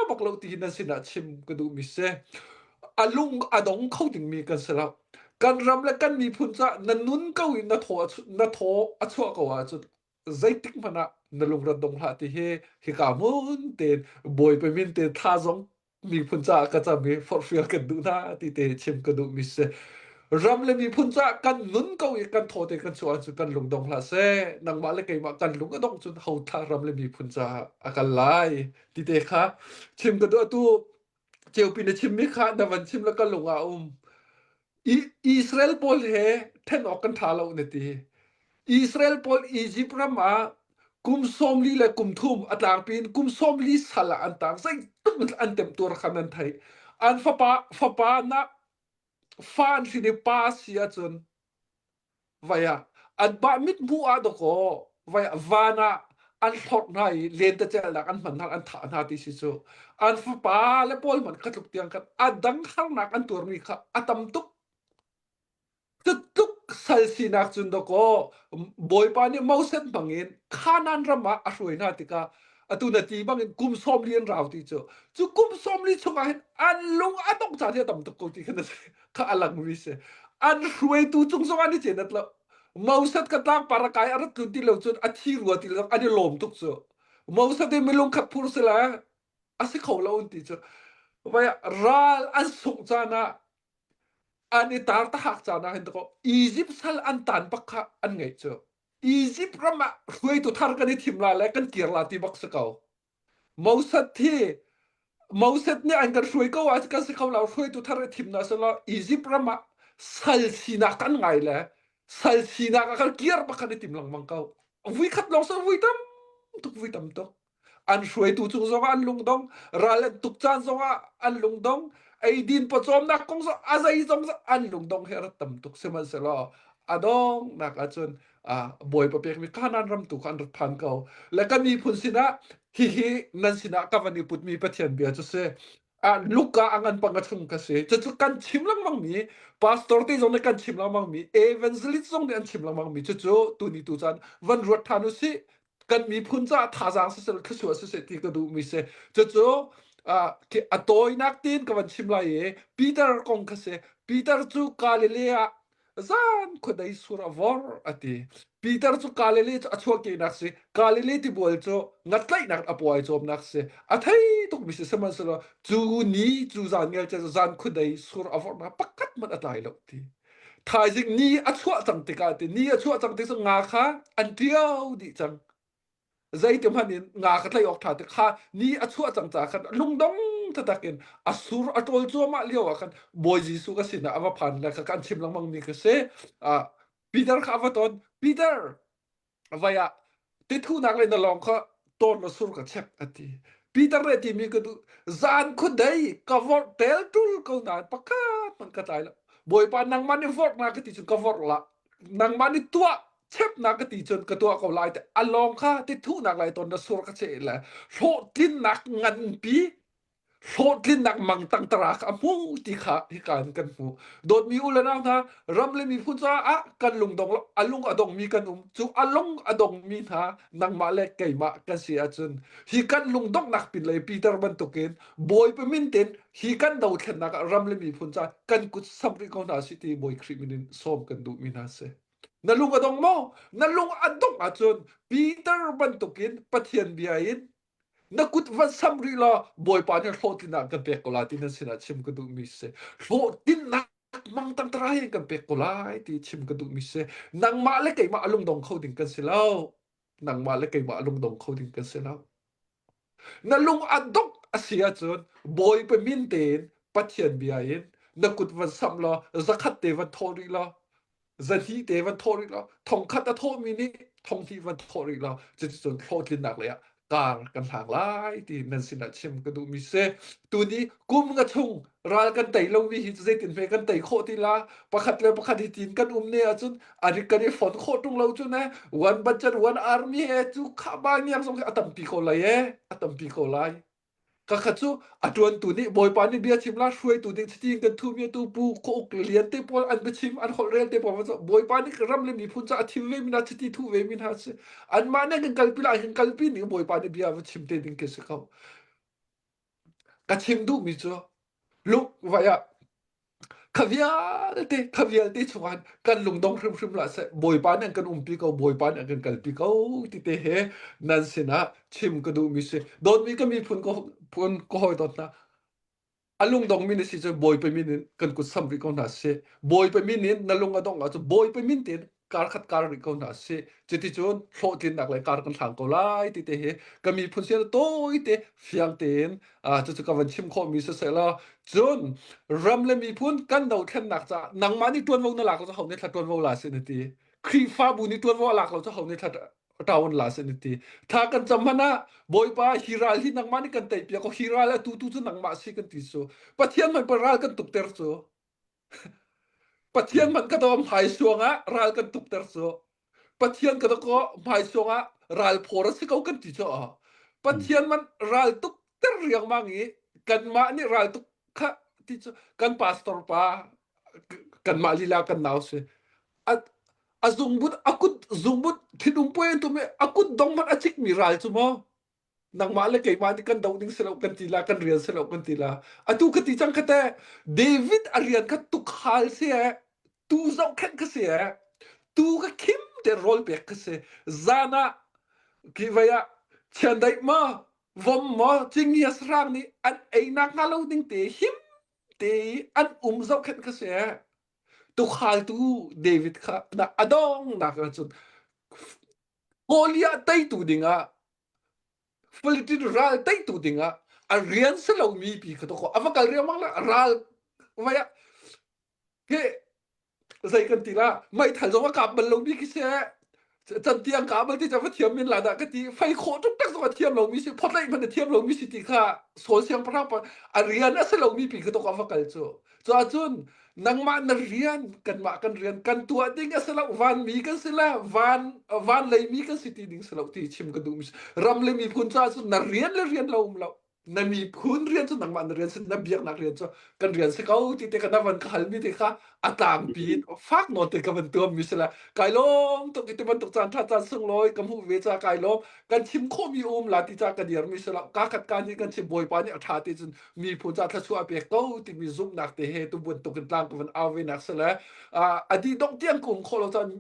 bak lo ti hi nan sinah chim ka duhmi si a lung a dong kho dingmi kan si lo kan ram le kan miphun caah na nun ko i na thaw na thaw a chuah ko ahcun zeitik hmanh ah na lungrat dong hlah ti hi hika hmun tein Bawipa min te tha zong miphun caah ka cam i forhfial kan duh hna ti te chim ka duhmi si. Ram le miphun caah kan nun ko i kan thaw te kan chuah ahcun kan lung dong hlah seh. Nangmah le keimah kan lung a dongh cun ho thla ram le miphun caah a kal lai ti te kha chim ka duh. Atu ceupi na chimmi kha na van chim le ka lung ah a um. Israel pawl he ṭhen awk kan ṭha lo na ti. Israel pawl Egypt ram ah kum 40 le kum thum a tlangpi in kum 40 sal ah an tang zeitluk an temtuar kha nan theih. An fapa fapa na fa an hrin i pa si ahcun vai ah anmah mithmuh ah dawkaw vai ah van ah an hlorh hna i lentecelhnak an hman hna an thah hna ti si cu an fapa le pawl hmanh kha tluk tiang khan a dang harnak an tuarmi kha a tam tuk tluk sal sinak cun dawkaw Bawipa nih Moses hmangin Kanaan ram ah a hruai hna tikah atu na ti bangin kum 40 an rau ti cu cu kum 40 chungah hin an lung a dongh caan hi a tam tuk ko ti khan a si kha a langmi si an hruaitu cung zong an i cenat lo Moses ka tlangpar a kai a rat tlun ti lo cun a thi rua ti lo an i lawm tuk cu Moses i milung khat phur sila a si kho lo an ti cu vai ral an sungh caan ah an i tar tahak caan ah hin ko Egypt sal an tan bak kha an ngeih cu Egypt ram ah hruaitu thar kan i thim la le kan kir la ti bak si ko Moses hi Moses nih an kan hruai ko ah kan si kho lo hruaitu thar i thim na selaw Egypt ram ah sal sinak kan ngai le sal sinak ah kan kir bak kan i tim lengmang ko. Vui khat lawng sa vui tam tuk vui tam tuk. An hruaitu cung zongah an lungdong, ral an tuk caan zongah an lungdong, eidin pawcawmnak kong zong a zei zong an lungdong hi a rat tam tuk. Sihmanhsehlaw a donghnak ahcun Bawipa pekmi Kanaan ram tu kha an rat phan ko. Le kan miphun sinah hihi nan sinah ka van i putmi Pathian bia cu si. Luka a ngan panga chung ka si. Cucu kan chim lengmang mi, pastor te zong nih kan chim lengmang mi, evangelist zong nih an chim lengmang mi cucu tuni tu caan van ruat ṭhan u sih. Kan miphun caah thazaang siseh thluachuah siseh ti ka duhmi si. Cucu a tawinak tiin ka van chim lai i Peter kong kha si. Peter cu Galilee ah Zan khuadei sur a vor a ti. Peter cu Galilee cu a chuahkehnak si. Galilee tibual cu ngatlaihnak a paw ai cawmnak si. A thei tukmi si sihmanhsehlaw cu ni cu zan ngel cu zan khuadei sur a vorhnak pakhat hmanh a tlai lo ti. Thaizing ni a chuah cang tikah ti ni a chuah cang tik cu nga kha an ṭio dih cang. Zeiti hmanh in nga ka tlaih awk ṭha ti kha ni a chuah cang caah khan lungdong taktak in a sur a ṭawl cuahmah lio ah khan Bawi Jesuh ka sinah a va phan le kha kan chim lengmang mi ka si. Uh, Peter kha a va ton. Peter, vai ah tithunak le na lawng kha tawn la sur ka chek a ti. Peter nih a timi ka duh zan khudei ka vorh tel tul ko nain pakhat hmanh ka tlai lo. Bawipa nangmah nih vorh na ka ti cun ka vorh la. Nangmah nih tuah chepnak ka ti cun ka tuah ko lai te a lawng kha ti thuhnak lai ton na sur ka che le hlawhtlinnak nganpi hlawhtlinnak mangtang tara kha a hmu ti kha hika in kan hmu dawtmi u le nau hna ram le miphun caah kan lungdong a lung a dongmi kan um cu a lung a dongmi hna nangmah le keimah kan si ahcun hi kan lungdonghnak pin lei Peter bantukin Bawipa min ten hi kan dothlennak ah ram le miphun caah kan kut sam rih ko hna si ti Bawi Khrih min in sawm kan duhmi hna si. Na lung a dong maw? Na lung a dongh ahcun Peter bantukin Pathian bia in na kut van sam rih law Bawipa nih hlawhtlinnak kan pek ko lai ti nan sinah chim ka duhmi si. Hlawhtlinnak mang tangtara in kan pek ko lai ti chim ka duhmi si. Nangmah le keimah a lungdong kho ding kan si lo. Nangmah le keimah a lungdong kho ding kan si lo. Na lung a dongh a si ahcun Bawipa min tein Pathian bia in na kut van samh law zakhat te van thawh rih law zahnih te van thawh rih law thongkhat a thawhmi nih thonghnih van thawh rih law cuticun hlawhtlinnak lei ah kar kan hlang lai ti nan sinah chim ka duhmi si. Tuni kum nga chung ral kan tei lomi hi zeitin hme kan tei khawh ti la pakhat le pakhat hi tin kan um ne ahcun a kan i fon khawh ṭung lo cu ne one budget one army he cu kha ba ngiang zong hi a tampi ko lai e a tampi ko lai ka kha cu a ṭuantu nih bawipa nih bia chim la hruaitu ding chiti kan thu mi tu pu ko uk lian te pawl an biachim an holh rel te pawl bawipa nih ram le miphun ca a thim ve mi na chiti thu ve mi hna si anmah nih kan kalpi lai kan kalpi ning bawipa nih bia va chim te ding ke si ko Ka chim duhmi cu lung vai ah kha vialte kha vialte chungah kan lungdong hrimhrim hlah seh Bawipa nih an kan umpi ko Bawipa nih an kan kalpi ko ti te he nan sinah chim ka duhmi si dawtmi ka miphun ka phun ka hawi dawt hna a lungdongmi na si cu Bawipa min in kan kut sam rih ko hna sih Bawipa min in na lung a dongh ahcun Bawipa min tein kar khat kar rih ko hna sih cuticun hlawhtlinnak le kar kan hlang ko lai ti te hi ka miphun sin tawi te fiang tein cucu ka van chim khawhmi siseh law cun ram le miphun kan dothlennak caah nangmah nih ṭuanvo na lak lo cu ho nih thla ṭuanvo la si na ti Khrihfabu nih ṭuanvo a lak lo cu ho nih thla ṭaun la si na ti tha kan cam hmanh ah Bawipa hi ral hi nangmah nih kan tei piak ko hi ral a tu tu cu nangmah si kan ti cu Pathian hmanh pa ral kan tukter cu Pathian hmanh ka do hmaisuang ah ral kan tukter cu. Pathian ka ko hmaisuang ah ral phor a si ko kan ti cu. Pathian man ral tuk ter riangmang i kanmah nih ral tuk kha ti cu kan pastor pa kanmah lila kan nau si. A a zungbut a kut zungbut thinum puai an tum i a kut dong hmanh a cikmi ral cu maw nangmah le keimah nih kan doh ding si lo kan ti la kan rian si lo kan ti la atu ka ti cang kha te David a rian kha tukhal si e tu zohkhenh ka si e tu ka khim te rawl pek ka si zan ah ki vai ah chiandeih ma vom ma cingia sarang nih an ei nak hnga lo ding te him te an um zohkhenh ka si e tukhaltu David kha na adong nak cun Goliath teitu dingah Philippine ral teitu dingah a rian si lomi pi kha to a va kal riangmang la ral vai ah ke zei kan ti la meithal zong a kap bal lomi khi si. Can tiang ka bal ti ca va thiam min la dah ka ti fei khawh tuk tak zong a thiam lomi si photlaih hmanh a thiam lomi si ti kha Saul siangpahrang pa a rian a si lomi pi kha tok a va kal cu. Cuahcun nangmah na rian kanmah kan rian kan tuah ding a si lo vanmi kan si le van van leimi kan si ti ding si lo ti chim ka duh mi ram le miphun caah cun na rian le rian lo um lo na miphun rian cu nangmah na rian si na biaknak rian cu kan rian si ko ti te ka na van ka halmi te kha a tlangpi in fak nawn te ka van tuam mi si le kai lawm tuk ti bantuk caan tha caan sunglawi ka hmuh ve ca kai lawm kan chim khawhmi um la ti ca ka dir mi si lo ka khat ka nih kan chim bawipa nih a tha ti cun miphun ca thluachuah a pek ko timi zumhnak te he tu bantuk in tlang ka van au ve nak si le a dih dongh tiang ka um khawh lo caan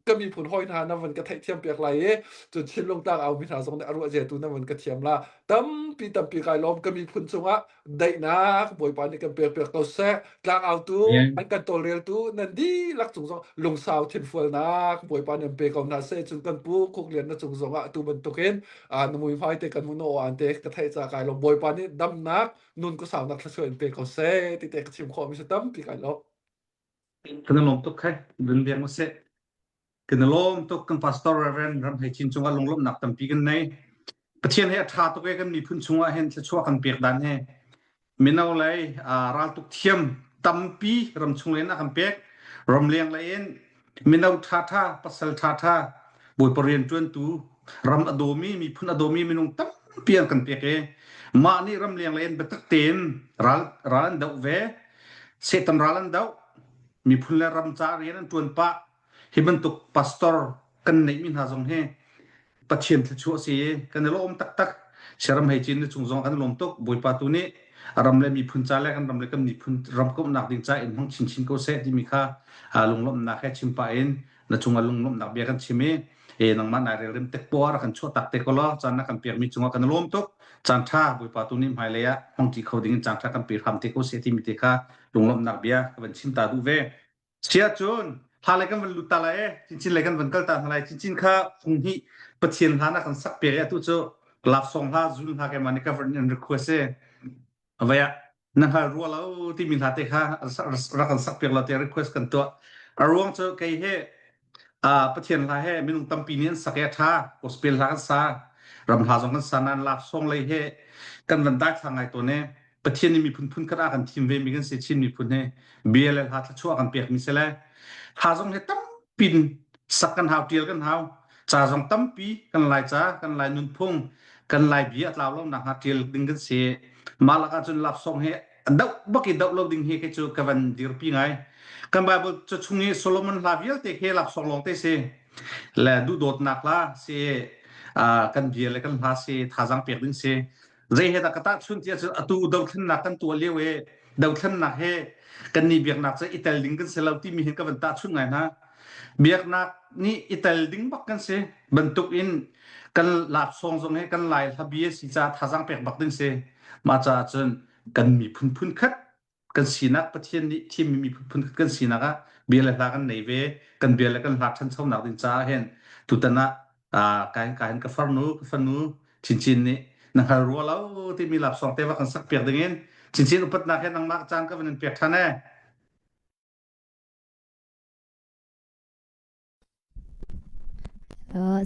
ka miphun hawi hna na van ka theihthiam piak lai i cun Chinlung tlang au mi hna zong nih a ruah zia tu na van ka thiam la tampi tampi kai lawm ka miphun cungah daihnak Bawipa nih kan pek piak ko seh tlang autu an kan tawlreltu nan dihlak cung zong lungsau thinfualnak Bawipa nih an pe ko hna seh cun kan pu Khuk Lian na cung zongah atu bantukin na muihmai te kan hmuh an te ka theih ca kai lawm Bawipa nih damnak nun ku saunak thluachuah in pe ko seh ti te ka chim khawh mi si tampi kai lawm. Kan i lawm tuk khai. Vun biak usih. Kan i lawm tuk kan pastor Reverend Ram Hei Chin cungah lunglawmhnak tampi kan nei. Pathian he a ṭha tuk e kan miphun chungah hin thluachuah kan pek dan he mino lei raltuk thiam tampi ramchung len a kan pek ramleng lei in mino ṭhaṭha pasal ṭhaṭha bawipa rian ṭuantu ram a dawmi miphun a dawmi minung tampi an kan pek i mah nih ramleng lei in biatak tein ral ral an doh ve Satan ral an doh. Miphun le ram ca rian an ṭuan pah. Hi bantuk pastor kan neihmi hna zong hi Pathian thluachuah si i kan i lawm taktak. Siaram hei cin na cung zong kan i lawm tuk. Bawipa tu nih a ram le miphun ca le kan ram le kan miphun ram komhnak ding ca in hmang chinchin ko seh timi kha lunglawmhnak he chim pah in na cungah lunglawmhnak bia kan chim i e nangmah nai relrem tek poah rak kan chuah tak te ko law caan na kan pekmi cungah kan i lawm tuk caan ṭha Bawipa tu nih hmailei ah hmangṭi kho ding in caan ṭha kan pe hram te ko seh timi te kha lunglawmhnak bia ka van chim ta duh ve sia cun hla le kan van lut ta lai e cincin le kan van kal ta hna lai cincin kha phung hnih Pathian hla na kan sak pek e atu cu love song hla zul hla keimah nih ka van in request e Avei ah na hngal rua lo timi hla te kha rak kan sak piak lo te request kan tuah. A ruang cu kei he Pathian hla he minung tampi nih an sak i a ṭha gospel hla kan sa ram hla zong kan sa nain love song lei he kan van daithla ngai tawn i Pathian nih miphun phun khat ah kan thim ve mi kan si Chin miphun he bia le hla thluachuah kan pek mi si le hla zong he tampin sak kan hau ṭial kan hau ca zong tampi kan lai ca kan lai nunphung kan lai bia a tlau lo nak hnga ṭial ding kan si mah lakah cun love he doh bak i doh lo ding hi kei cu ka van dirpi ngai kan bible cu chung i Solomon hla vialte khi love song lawng te si le duhdawtnak hla si kan bia le kan hla si thazaang pek ding si zei he dah ka tahchunh ti ahcun atu dothlennak kan tuah lio i dothlennak he kan nih biaknak cu i tel ding kan si lo timi hin ka van tahchunh ngai hna biaknak nih i tel ding bak kan si bantuk in kan laksawng zong he kan lai hla bia si ca thazaang pek bak ding si mah caah cun kan miphun phun khat kan sinak Pathian nih thimmi miphun phun kan sinak ah bia le hla kan nei ve kan bia le kan hla ṭhanchonak ding caah hin tutan ah kai ka hin ka farnu ka fanu chinchin nih na hngal rua lo timi lapsawng te va kan sak piak ding in chinchin upatnak he nangmah caan ka van in pek ṭhan e.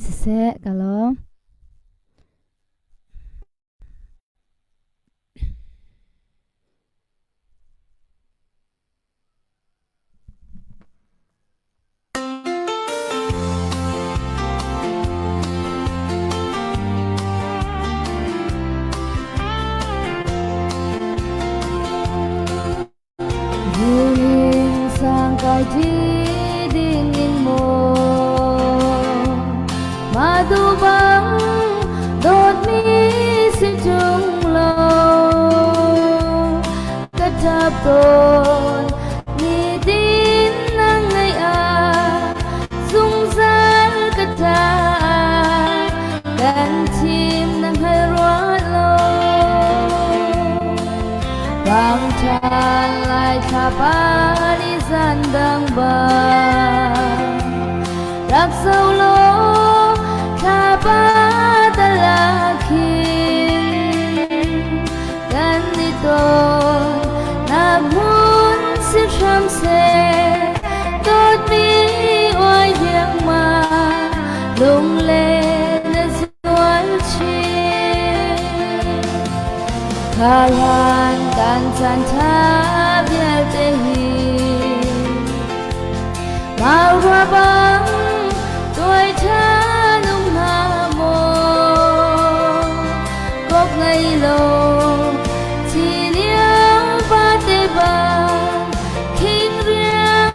Siseh ka lawm. Sang kai ṭi dingin maw mah duh bang dawtmi si ṭung lo ka ṭap tawn nitin na ngaih ah zungzal ka ṭah kan thim na hngal rua lo Vangṭhan lai thlapa ni zan dang bang rak zo law thlapa talak khin kan i ton nak hmun si hram seh dawtmi uai riangmang. Lunglen a zual chin. Kha hlan kan caan ṭha vialte hi Mau bang tuổi ṭha nung hna maw Kok ngei lo chi lio va te bang Khing riang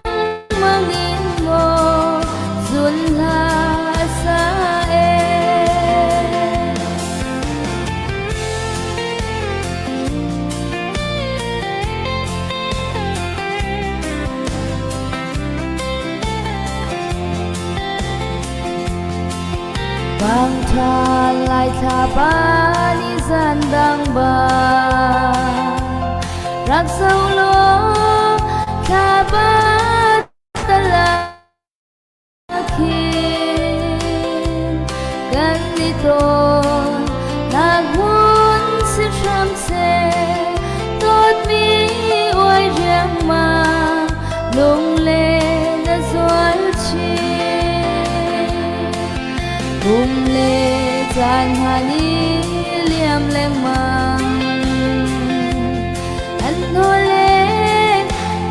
mang in maw Zun hla sa e. Vangṭha lai thlapa ni zan dang bang rak zo law thlapa khin kan i tawn nak hun si hram seh dawtmi uai riangmang lunglen a zual chin kum le caan hna nih liam lengmang an hnu len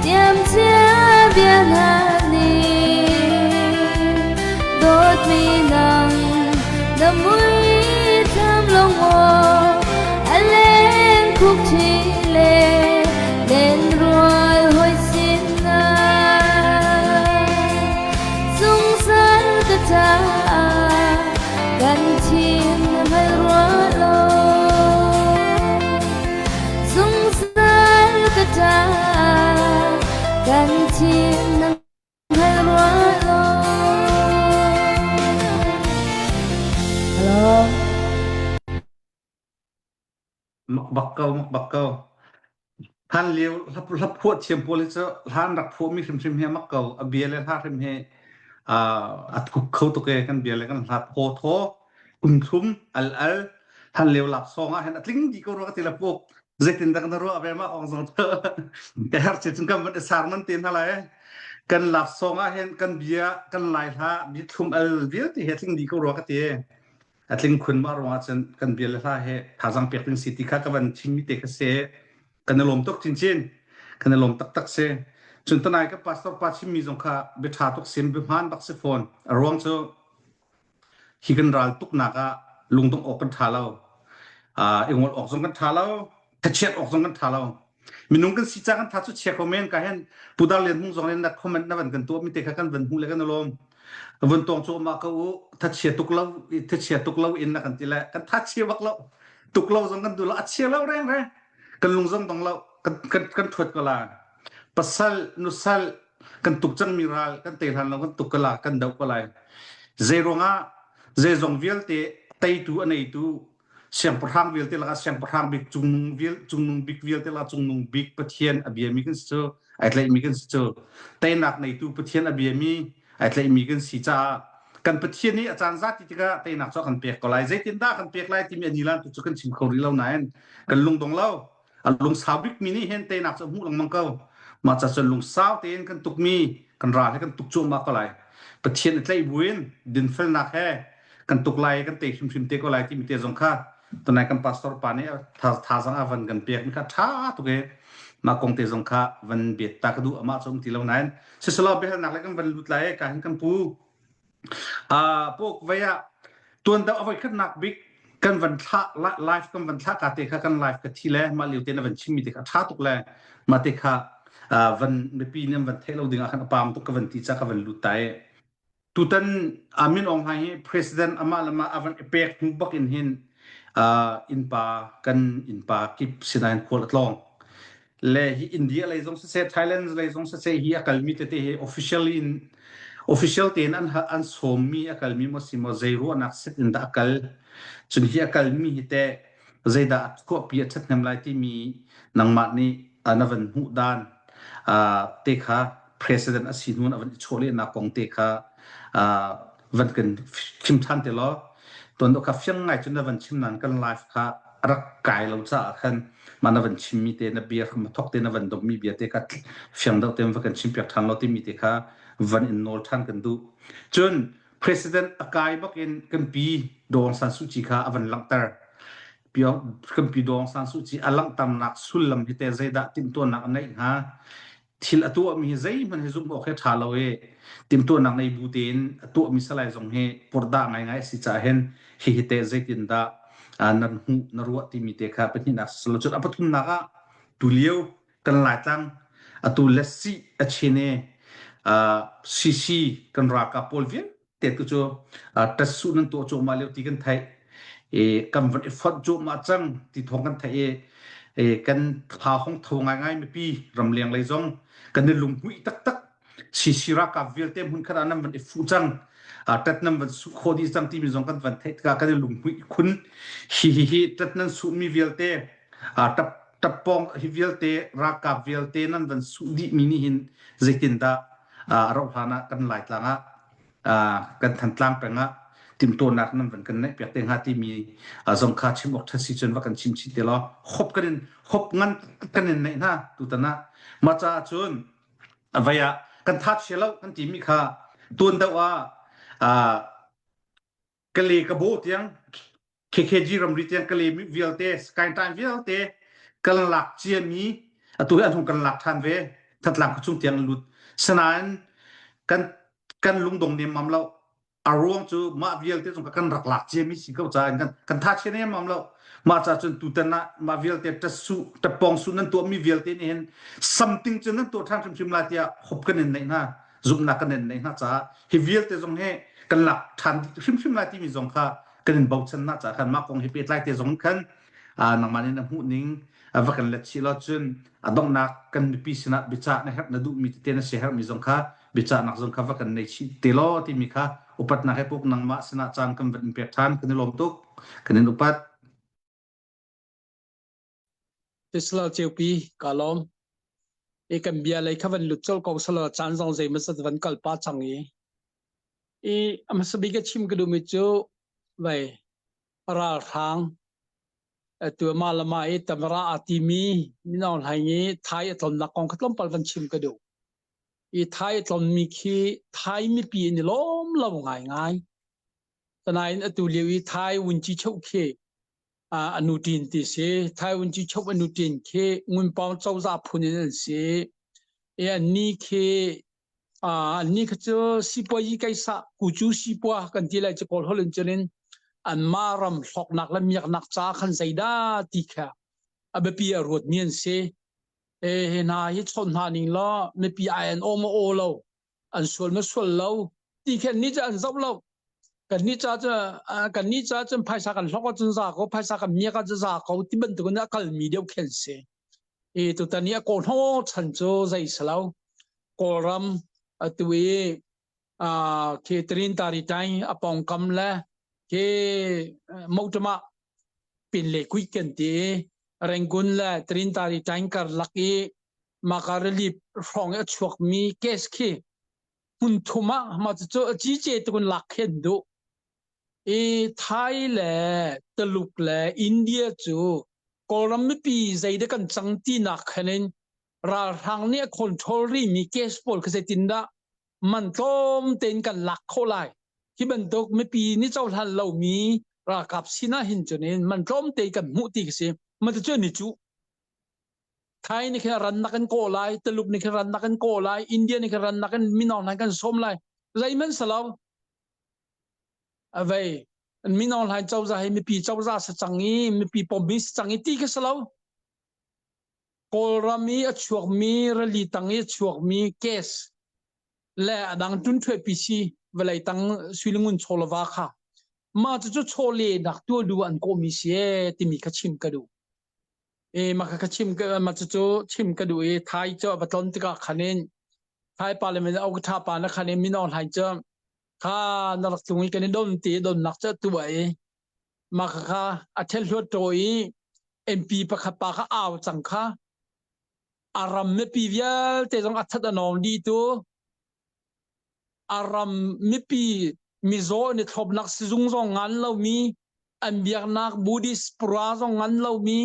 tiam cia bia hna nih dawtmi nang na mui tham lawng maw a leng khuk ṭhi le len rual hoi sin na zungzal ka caah kan thin na hal rua lo zungzal ka caah kan thin na hal rua lo. Hello. Mak bak ko, mak bak ko. Hlan lio hla hla phuah thiam pawl hi cu hlan rak phuahmi hrimhrim hi a mak ko. A bia le hla hrim hi a thuk kho tuk e kan bia le kan hla thaw thaw kum thlum al al hlan lio laksawng ah hin a tling dih ko rua ka ti la puk zeitin dah na ruah ve ma ong zong ka her che chung kan van i sar man te hna lai kan laksawng ah hin kan bia kan lai hla bia thlum al vialte he tling dih ko rua ka ti a tling khun ma ruangah cun kan bia le hla he thazang pek ding si ti kha ka van chim mi te kha si kan i lawm tuk chinchin kan i lawm taktak si cun tanai ka pastor pa chimmi zong kha bia ṭha tuk sim bia hmaan bak si fawn a ruang cu hi kan ral tuknak ah lungdongh awk kan ṭha lo i ngol awk zong kan ṭha lo thachiat awk zong kan ṭha lo minung kan si ca kan tha cu chia ko men ka hen pudar lian hmung zong in na comment na van kan tuah mi te kha kan van hmu le kan lawm vun tong cu ma ka u thachia tuk lo thachia tuk lo in na kan ti le kan tha chia bak lo tuk lo zong kan du lo a chia lo reng reng kan lung zong dong lo kan kan kan thuat ko la pasal nusal kan tuk cang mi ral kan te hlan lo kan tuk ko la kan do ko lai zei ruangah zeizong vialte teitu a neitu siangpahrang vialte lakah siangpahrang bik cungnung vial cungnung bik vialte lakah cungnung bik Pathian a biami kan si cu ai tlaihmi kan si cu teinak neitu Pathian a biami ai tlaihmi kan si caah kan Pathian nih a caan zat ti tikah teinak cu a kan pek ko lai zeitindah kan pek lai timi a nilan tu cu kan chim kho rih lo nain kan lungdong lo a lungsau bikmi nih hin teinak cu a hmuh lengmang ko mah ca cun lungsau tein kan tukmi kan ral he kan tuk cuahmah ko lai Pathian a tlaih buin dinfelnak he kan tuk lai kan tei hrimhrim te ko lai timi te zong kha tunai kan pastor pa nih thazang a van kan pek mi kha tha tuk e mah kong te zong kha van bet ta ka duh amah cu um ti lo nain siselaw biahalnak le kan van lut lai ka hin kan pu puk vei ah tuan deuh a voikhatnak bik kan van thlah live kan van thlah ka te kha kan live ka thi le mah lio te na van chimmi te kha tha tuk le mah te kha van mipi nih an van theih lo ding ah khan a pam tuk ka van ti ca ka van lut ta i tutan Min Aung Hlaing hi president amah le mah a van i pek hnu bak in hin innpa kan innpa kip sinain khual a tlawng le hi India lei zong siseh Thailand lei zong siseh hi a kalmi tete hi officially in official tein an an sawmmi a kalmi maw si maw zei ruahnak set in dah a kal cun hi a kalmi hi teh zeidah a chuahpi a ṭhathnem lai timi nangmah nih na van hmuh dan te kha president a si hnu in a van i chawlehnak kong te kha van kan chim ṭhan te law tuan kha fiang ngai cun na van chim nan kan live kha a rak kai lo caah khan mah na van chimmi te na bia hram thok te na van dommi bia te kha fiang deuh te va kan chim piak ṭhan lo timi te kha van in nawl ṭhan kan duh cun. President a kai bak in kan pi Daw Aung San Suu Kyi kha a van langhter. Kan pi Daw Aung San Suu Kyi a langhternak sullam hi teh zeidah timhtuahnak a neih hnga? Thil a tuahmi hi zeihmanh hi zumh awk hi a ṭha lo i timhtuahnak nei bu tein a tuahmi salai zong hi purdah ngaingai a si caah hin hihi teh zeitindah nan hmuh na ruah timi te kha pahnihnak si lo cun a pathumnak ah tulio kan Laitlang atu lasi a chin i CC kan ralkap pawl vialte tu cu ṭatsuh nan tuah cuahmah lio ti kan theih i kan van i fonh cuahmah cang ti thawng kan theih i kan tha hong tho ngaingai mipi ramleng lei zong kan i lunghmuih taktak CC ralkap vialte hmun khat ah nan van i fuh cang ṭat nan van suh khawh dih cang timi zong kan van theih tikah kan i lunghmuih khun hi hi hi ṭat nan suhmi vialte ṭap ṭappawng hi vialte ralkap vialte nan van suh dihmi nih hin zeitindah a rauh hlan ah kan Laitlang ah kan Thantlang peng ah timtuahnak nan van kan neih piak te hnga timi zong kha chim awk ṭhat si cun va kan chim chih te law hop kan in hop ngan kan in neih hna tutan ah mah caah cun vei ah kan tha chia lo kan timi kha tuan deuh ah Kale ka bo tiang KKG ramri tiang kale vialte skytime vialte kan lak ciami atu hi an hung kan lak ṭhan ve Thantlang khuachung tiang an lut sinain kan kan lungdong nemmam lo a ruang cu mah vialte zong kan rak lak ciami si ko caah kan kan tha chia nemmam lo mah ca cun tutan ah mah vialte ṭasu ṭappong su nan tuahmi vialte nih hin something cu nan tuah ṭhan hrimhrim lai tiah hop kan in neih hna zumhnak kan in neih hna caah hi vialte zong hi kan lak ṭhan hrimhrim lai timi zong kha kan in bochan na caah khan mah kong hi pehtlai te zong khan nangmah nih na hmuh ning va kan let chih lo cun a donghnak kan mipi sinah biacah na herh na duhmi tete na siaherhmi zong kha biacahnak zong kha va kan nei chih te law timi kha upatnak he puk nangmah sinah caan kan van in pek ṭhan kan i lawm tuk kan in upat. Tesla ceupi ka lawm. I kan bia lei kha van lut colh ko selaw caan zong zeimawzat van kal pa cang i i a hmasa bik a chim ka duhmi cu vei ralhrang atu mah le mah i tamara aa timi Min Aung Hlaing i Thai a tlonnak kong kha tlawmpal van chim ka duh. I Thai a tlonmi khi Thai mipi an i lawm lo ngaingai. Tanain atu lio i Thai vunci cheu khi anu ṭin ti si. Thai vunci cheu anu ṭin khi ngunpawng cozah phun in an si. I annih khi annih kha cu sipuazi kaisah kucu sipua kan ti lai cu Kawl holh in cun in anmah ram hlawknak le miaknak ca khan zeidah ti kha a biapi a ruatmi an si. E, hi hna hi chawn hna ning law mipi ai an aw maw aw lo an sual ma sual lo ti khan ni cu an zoh lo kan ni ca cu kan ni ca cun phaisa kan hlok ahcun za ko phaisa kan miak ahcun za ko ti bantuk in a kalmi deuh khen si i tutan i a kawhno chan cu zei si lo Kawlram atu i khi Trin Tari Tai a pawngkam le khi Motama pin le kuih kan ti Rangoon le Trin Tari Tai karlak i maka relief hrawng i a chuakmi case khi hmun thum ah mah cucu a cice tukun lak khi an duh i Thai le Taluk le India cu Kawlram mipi zeidah kan cang tinak khan in ralhrang nih a control rihmi case pawl kha zeitindah man tlawm tein kan lak khawh lai hi bantuk mipi nih cohlan lomi ralkap sinah hin cun in man tlawm te kan hmuh ti khi si man cu ni cu Thai nih khin rannak an kaw lai Tuluk nih khin rannak an kaw lai India nih khin rannak in mino hna kan sawm lai zeihmanh si lo avei mino hlain cozah hi mipi cozah si cang i mipi pommi si cang i ti khi si lo Kawlram i a chuakmi rili tang i a chuakmi gas le a dang ṭunṭhuai pisi vawlei tang suilingun chawlava kha mah cucu chawlehnak tuah duh an kawhmi si ee timi kha chim ka duh. E mah kha ka chim ka mah cucu chim ka duh i Thai cu a va tlon tikah khan in Thai parliament a ṭha pa na khan in Min Aung Hlaing cu kha na rak tlung i kan i don ti donnak cu a tuah i mah kha a ṭhelhluat ṭaw i MP pakhat pa kha au cang kha a ram mipi vialte zong a that a nawng dih tu a ram mipi mizaw an i thlopnak sizung zong ngan lomi an biaknak Buddhist pura zong ngan lomi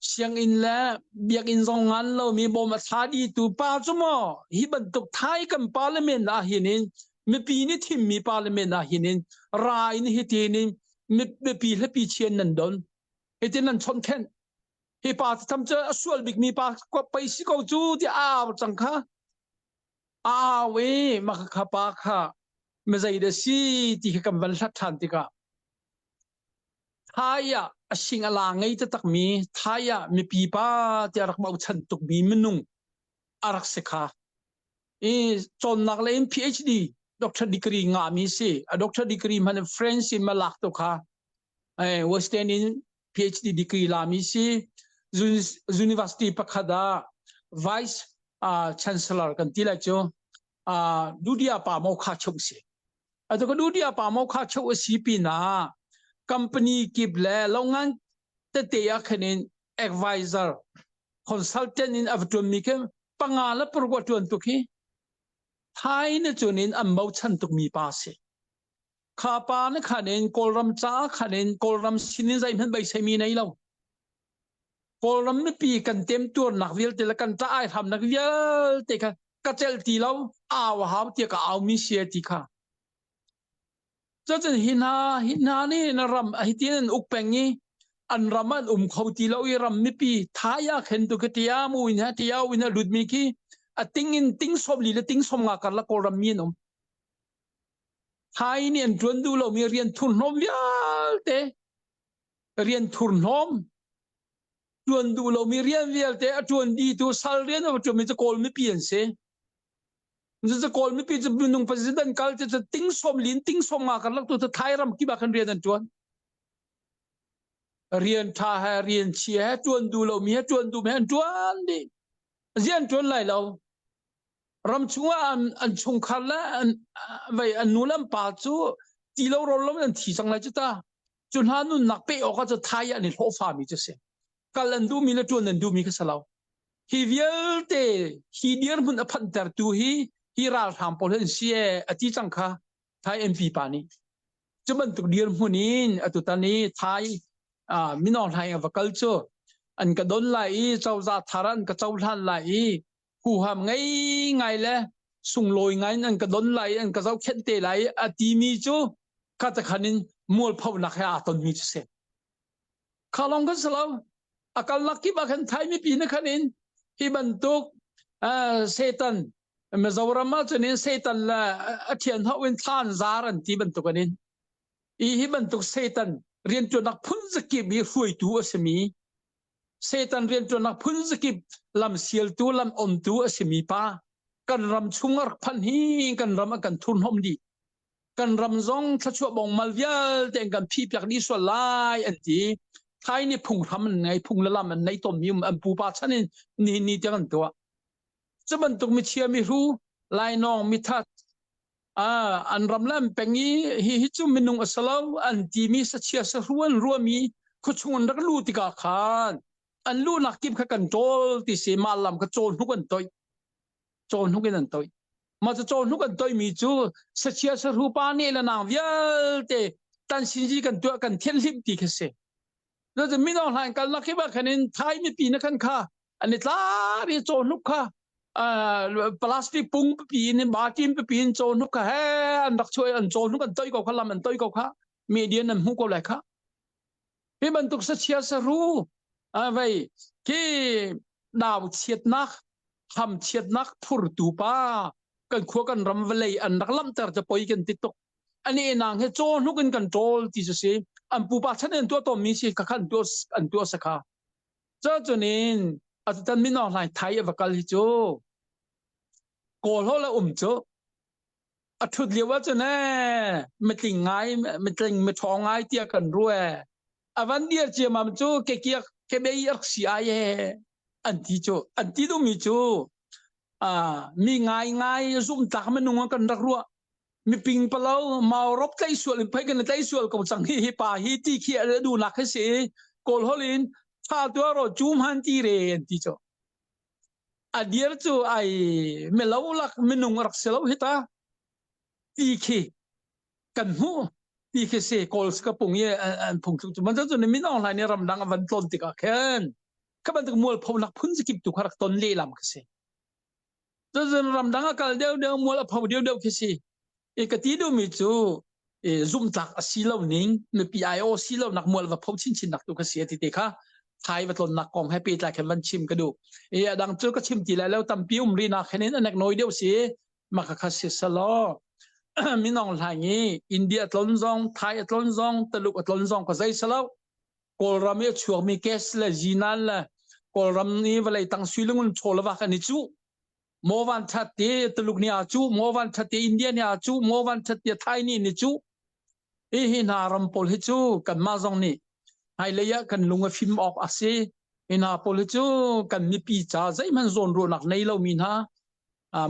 sianginn le biakinn zong ngan lomi bawm a thla dihtu pa cu maw hi bantuk Thai kan parliament ah hin in. Mipi nih thimmi parliament ah hin in ra in hitin in mipi hlapi chian nan don. Hitin nan chawnh khenh. Hi pa tham cu a sual bikmi pa pei si ko cu tiah a au cang kha. A au i mah kha pa kha mizei dah si ti khi kan van hlat ṭhan tikah Thai ah a sing a la ngei taktakmi Thai ah mipi pa tiah rak bochan tukmi minung a rak si kha. I cawnnak lei in PhD doctor degree ngahmi si. A doctor degree hmanh in French in ma lak tu kha. Eh, Western in PhD degree lami si. University pakhat ah Vice uh, Chancellor kan ti lai cu. Uh, Dudia pa mo kha chung si. Atu ka dudia pa mo kha cheu a si pinah company kip le longan tete ah khan in advisor consultant in a va tuan mi khi panga le paruk a tuan tuk hi Thai na cun in an bochan tuk mi pa si. Kha pa na khan in Kawlram ca khan in Kawlram sin in zeihmanh beisei mi nei lo. Kawlram mipi kan temtuarnak vialte le kan ṭah ai hramnak vialte kha ka celh ti lo au a hau tiah ka au mi si ti kha. Cucun hi hna hi hna nih na ram hi tin an uk peng i an ram an um kho ti lo i ram mipi thai ah khen tu tia mu in ha tia in a lut mi khi a ting in ting som li le ting som nga karlak Kawlram mi an um. Thai nih an ṭuan duh lomi rian thurhnawm vialte rian thurhnawm ṭuan duh lomi rian vialte a ṭuan dihtu sal rian a ṭuanmi cu Kawl mipi an si. Cucu Kawl mipi cu minung president kal cu ting som lin ting som nga karlak tu cu Thai ram kip ah khan rian an ṭuan. Rian ṭha he rian chia he ṭuan duh lomi he ṭuan duh he an ṭuan dih. Zian ṭuan lai lo. Ram chungah an, an chungkhar le an, vei an nu le an pa cu ti lo rawl lo an thi cang lai cu ta. Cu hna nunnak pe awk ah cu Thai ah an i hlawhfami cu si. Kal an duhmi le ṭuan an duhmi kha si lo. Hi vialte hi dirhmun a phanhtertu hi hi ralhrang pawl hi an si ee a ti cang kha Thai MP pa nih. Cu bantuk dirhmun in atutan i Thai uh, Min Aung Hlaing a va kal cu an ka don lai i cozah thar an ka cohlan lai i huham ngei ngai le sunglawi ngai in an ka don lai an ka zohkhenh te lai a timi cu khatakhan in mualphonak he aa tonmi cu si. Kha lawng kan si lo. A kalnak kip ah khan Thai mipi na khan in hi bantuk uh, Satan Mizoram ah cun in Satan le a thian ho in thlan zar an ti bantuk an in i hi bantuk Satan riantuannak phun zakip i hruaitu a simi Satan riantuannak phun zakip lam sialtu lam omtu a simi pa kan ram chung a rak phanh hi kan ram a kan thurhnawm dih kan ram zong thluachuah bongmal vialte an kan phihpiak dih sual lai an ti. Thai nih phunghram an ngei, phung le lam an nei tawnmi um an pupa chan in nihin ni tiang an tuah. Cu bantuk michia mihru, lainawng, mithat, ah, an ram le an peng i hi hi cu minung a si lo an timi sachia sahru an ruahmi khuachung an rak lu tikah khan an luhnak kip kha kan ṭawl ti si mah lam kha caw hnuk an toih caw hnuk in an toih Mah cu cawhnuk an toimi cu sachia sahru pa nih le nang vialte tan sinzi kan tuah kan thianhlimh ti khi si. Cun mino hlan kalnak hi ba khan in Thai mipi na khan kha an i tlar i cawhnuk kha plastic pung pipi in batim pipi in cawhnuk kha he an rak chuai an cawhnuk an toi ko kha lam an toi ko kha media nan hmu ko lai kha. Hi bantuk sachia sahru vei khi nau chiatnak ham chiatnak phurtu pa kan khua kan ram vawlei an rak lamhter cu poi kan ti tuk ani nang he caw hnuk in kan ṭawl ti cu si an pupa chan in tuah tawnmi si kha an tuah an tuah sakha cu cunin atutan Min Aung Hlaing Thai a va kal hi cu kawl ho le um cu a ṭhut lio ahcun ee mitling ngai mitling miṭhawng ngai tiah kan ruah a van dir ciamam cu kekiak kebei rak si ai he an ti cu an ti duhmi cu mi ngai ngai zumtlak minung ah kan rak ruah miping palo maurop tlai sual in phei kan tlai sual ko cang hi hi pa hi ti khi a duhnak hi si kawl hol in tha tua ro cum han ti re an ti cu a dir cu ai melo lak minung rak si lo hi ta ti khi kan hmuh ti khi si kawl ka pung i an phung cu man cu min aung hlaing nih ramdang a van tlawn tikah khin kha bantuk mualphonak phun zakip tu kha rak ton lehlam khi si cun ramdang a kal deuh deuh mual a pho deuh deuh khi si. I ka ti duhmi cu zumhtlak a si lo ning mipi IO si lo nak mual va pho chinchin nak tu ka si ti te kha Thai va tlonnak kong he pehtlai khan van chim ka duh. I adang cu ka chim ti lai lo tampi um ri nak khan in anek noi deuh si maka kha si salo minong hlaing i India tlon zong Thai a tlon zong Taluk a tlon zong ka zei salo Kawlram i a chuakmi gas le zinan le Kawlram i vawlei tang suilungun chaw le vak an i cuh maw van that te Tuluk nih aa cuh maw van that te India nih aa cuh maw van that te Thai nih ni cuh hi hi hna ram pawl hi cu kanmah zong nih hmailei ah kan lung a fim awk a si hi hna pawl hi cu kan mipi ca zeihmanh zawnruahnak nei lomi hna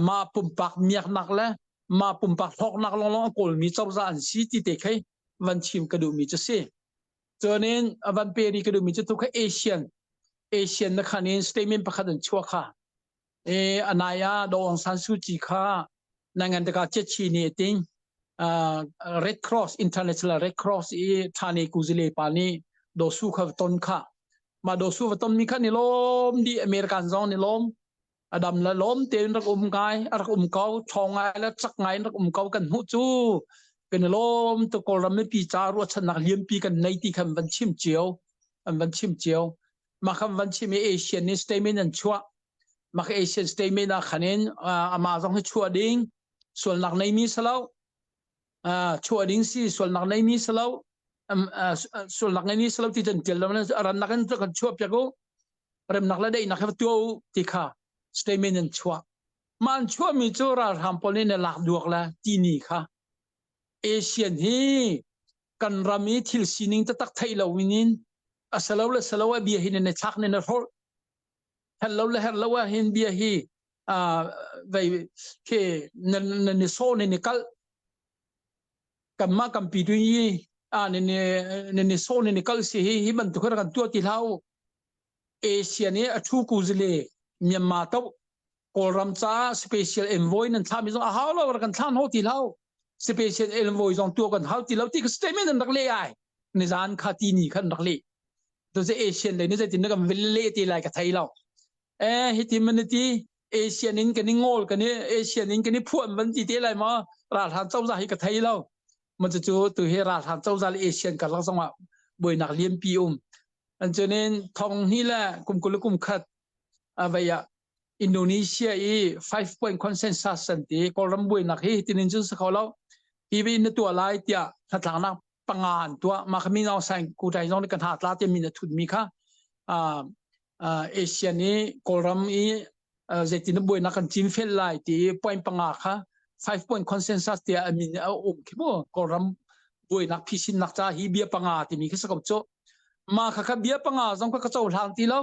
mah pumpak miaknak le mah pumpak hlawknak lawnglawng a kawlmi cozah an si ti te khei van chim ka duhmi cu si. Cunin van pe ri ka duhmi cu tu kha Asian Asian na khan in statement pakhat an chuah kha e anaya Do Aung San Suu Kyi kha nangan taka chechi ni ting Red Cross International Red Cross i thane kuzile pa ni do su kha ton kha ma do su va ton mi kha ni lom di American zong ni lom adam la lom te rak um ngai rak um ko thong ngai la chak ngai rak um ko kan hmu chu kan lom to kawlram mi pi cha ru chan nak liam pi kan nei ti khan van chim chiao an van chim chiao mah khan van chim i Asian nih statement an chuah mah kha Asian statement ah khan in amah zong hi chuah ding sualnak neimi si lo chuah ding si sualnak neimi si lo sualnak neimi si lo ti cun tial lo rannak in kan chuah piak u remnak le daihnak he tuah u ti kha statement an chuah mah an chuahmi cu ralhrang pawl nih na lak duak le tini kha Asian hi kan ram i thil sining taktak theih lo in a salo le salo a bia hi na thlak ne na hrolh her lo le her lo ah hin bia hi vei khi na na ni so ne ni kal kanmah kampi tu hi a ne ne ne ni so ne ni kal si hi hi bantuk kan tua ti hlau Asia nih a thu ku zile Myanmar to Kawlram ca special envoy nan thla mi zong a hau lo kan thlan ho ti hlau special envoy zong tua kan hau ti lo ti ka statement an rak le ai nizan kha ti ni khan rak le to se Asian le ni zeitin na kan vil le ti lai ka thei lo eh hi ti man ti Asian in kan i ngol kan i Asian in kan i phuan van ti te lai ma ralhran cozah hi ka thei lo ma cu cu tu hi ralhran cozah le Asian karlak zong ah buainak lianpi um an cunin thong hni le kum kul kum khat avei ah Indonesia i five point consensus an ti Kawlram buainak hi tinin cun si kho lo hi bi na tuah lai tiah hnatlaknak panga an tuah mah kha min Aung San Ku Tai zong nih kan ha tla te min a thut mi kha Asia nih Kawlram i zeitin buainak kan cin fel lai ti point panga kha five point consensus tiah a min a um khi mu Kawlram buainak phisinnak ca hi bia panga timi khi sa ko cu mah kha kha bia panga zong kha ka cohlang ti lo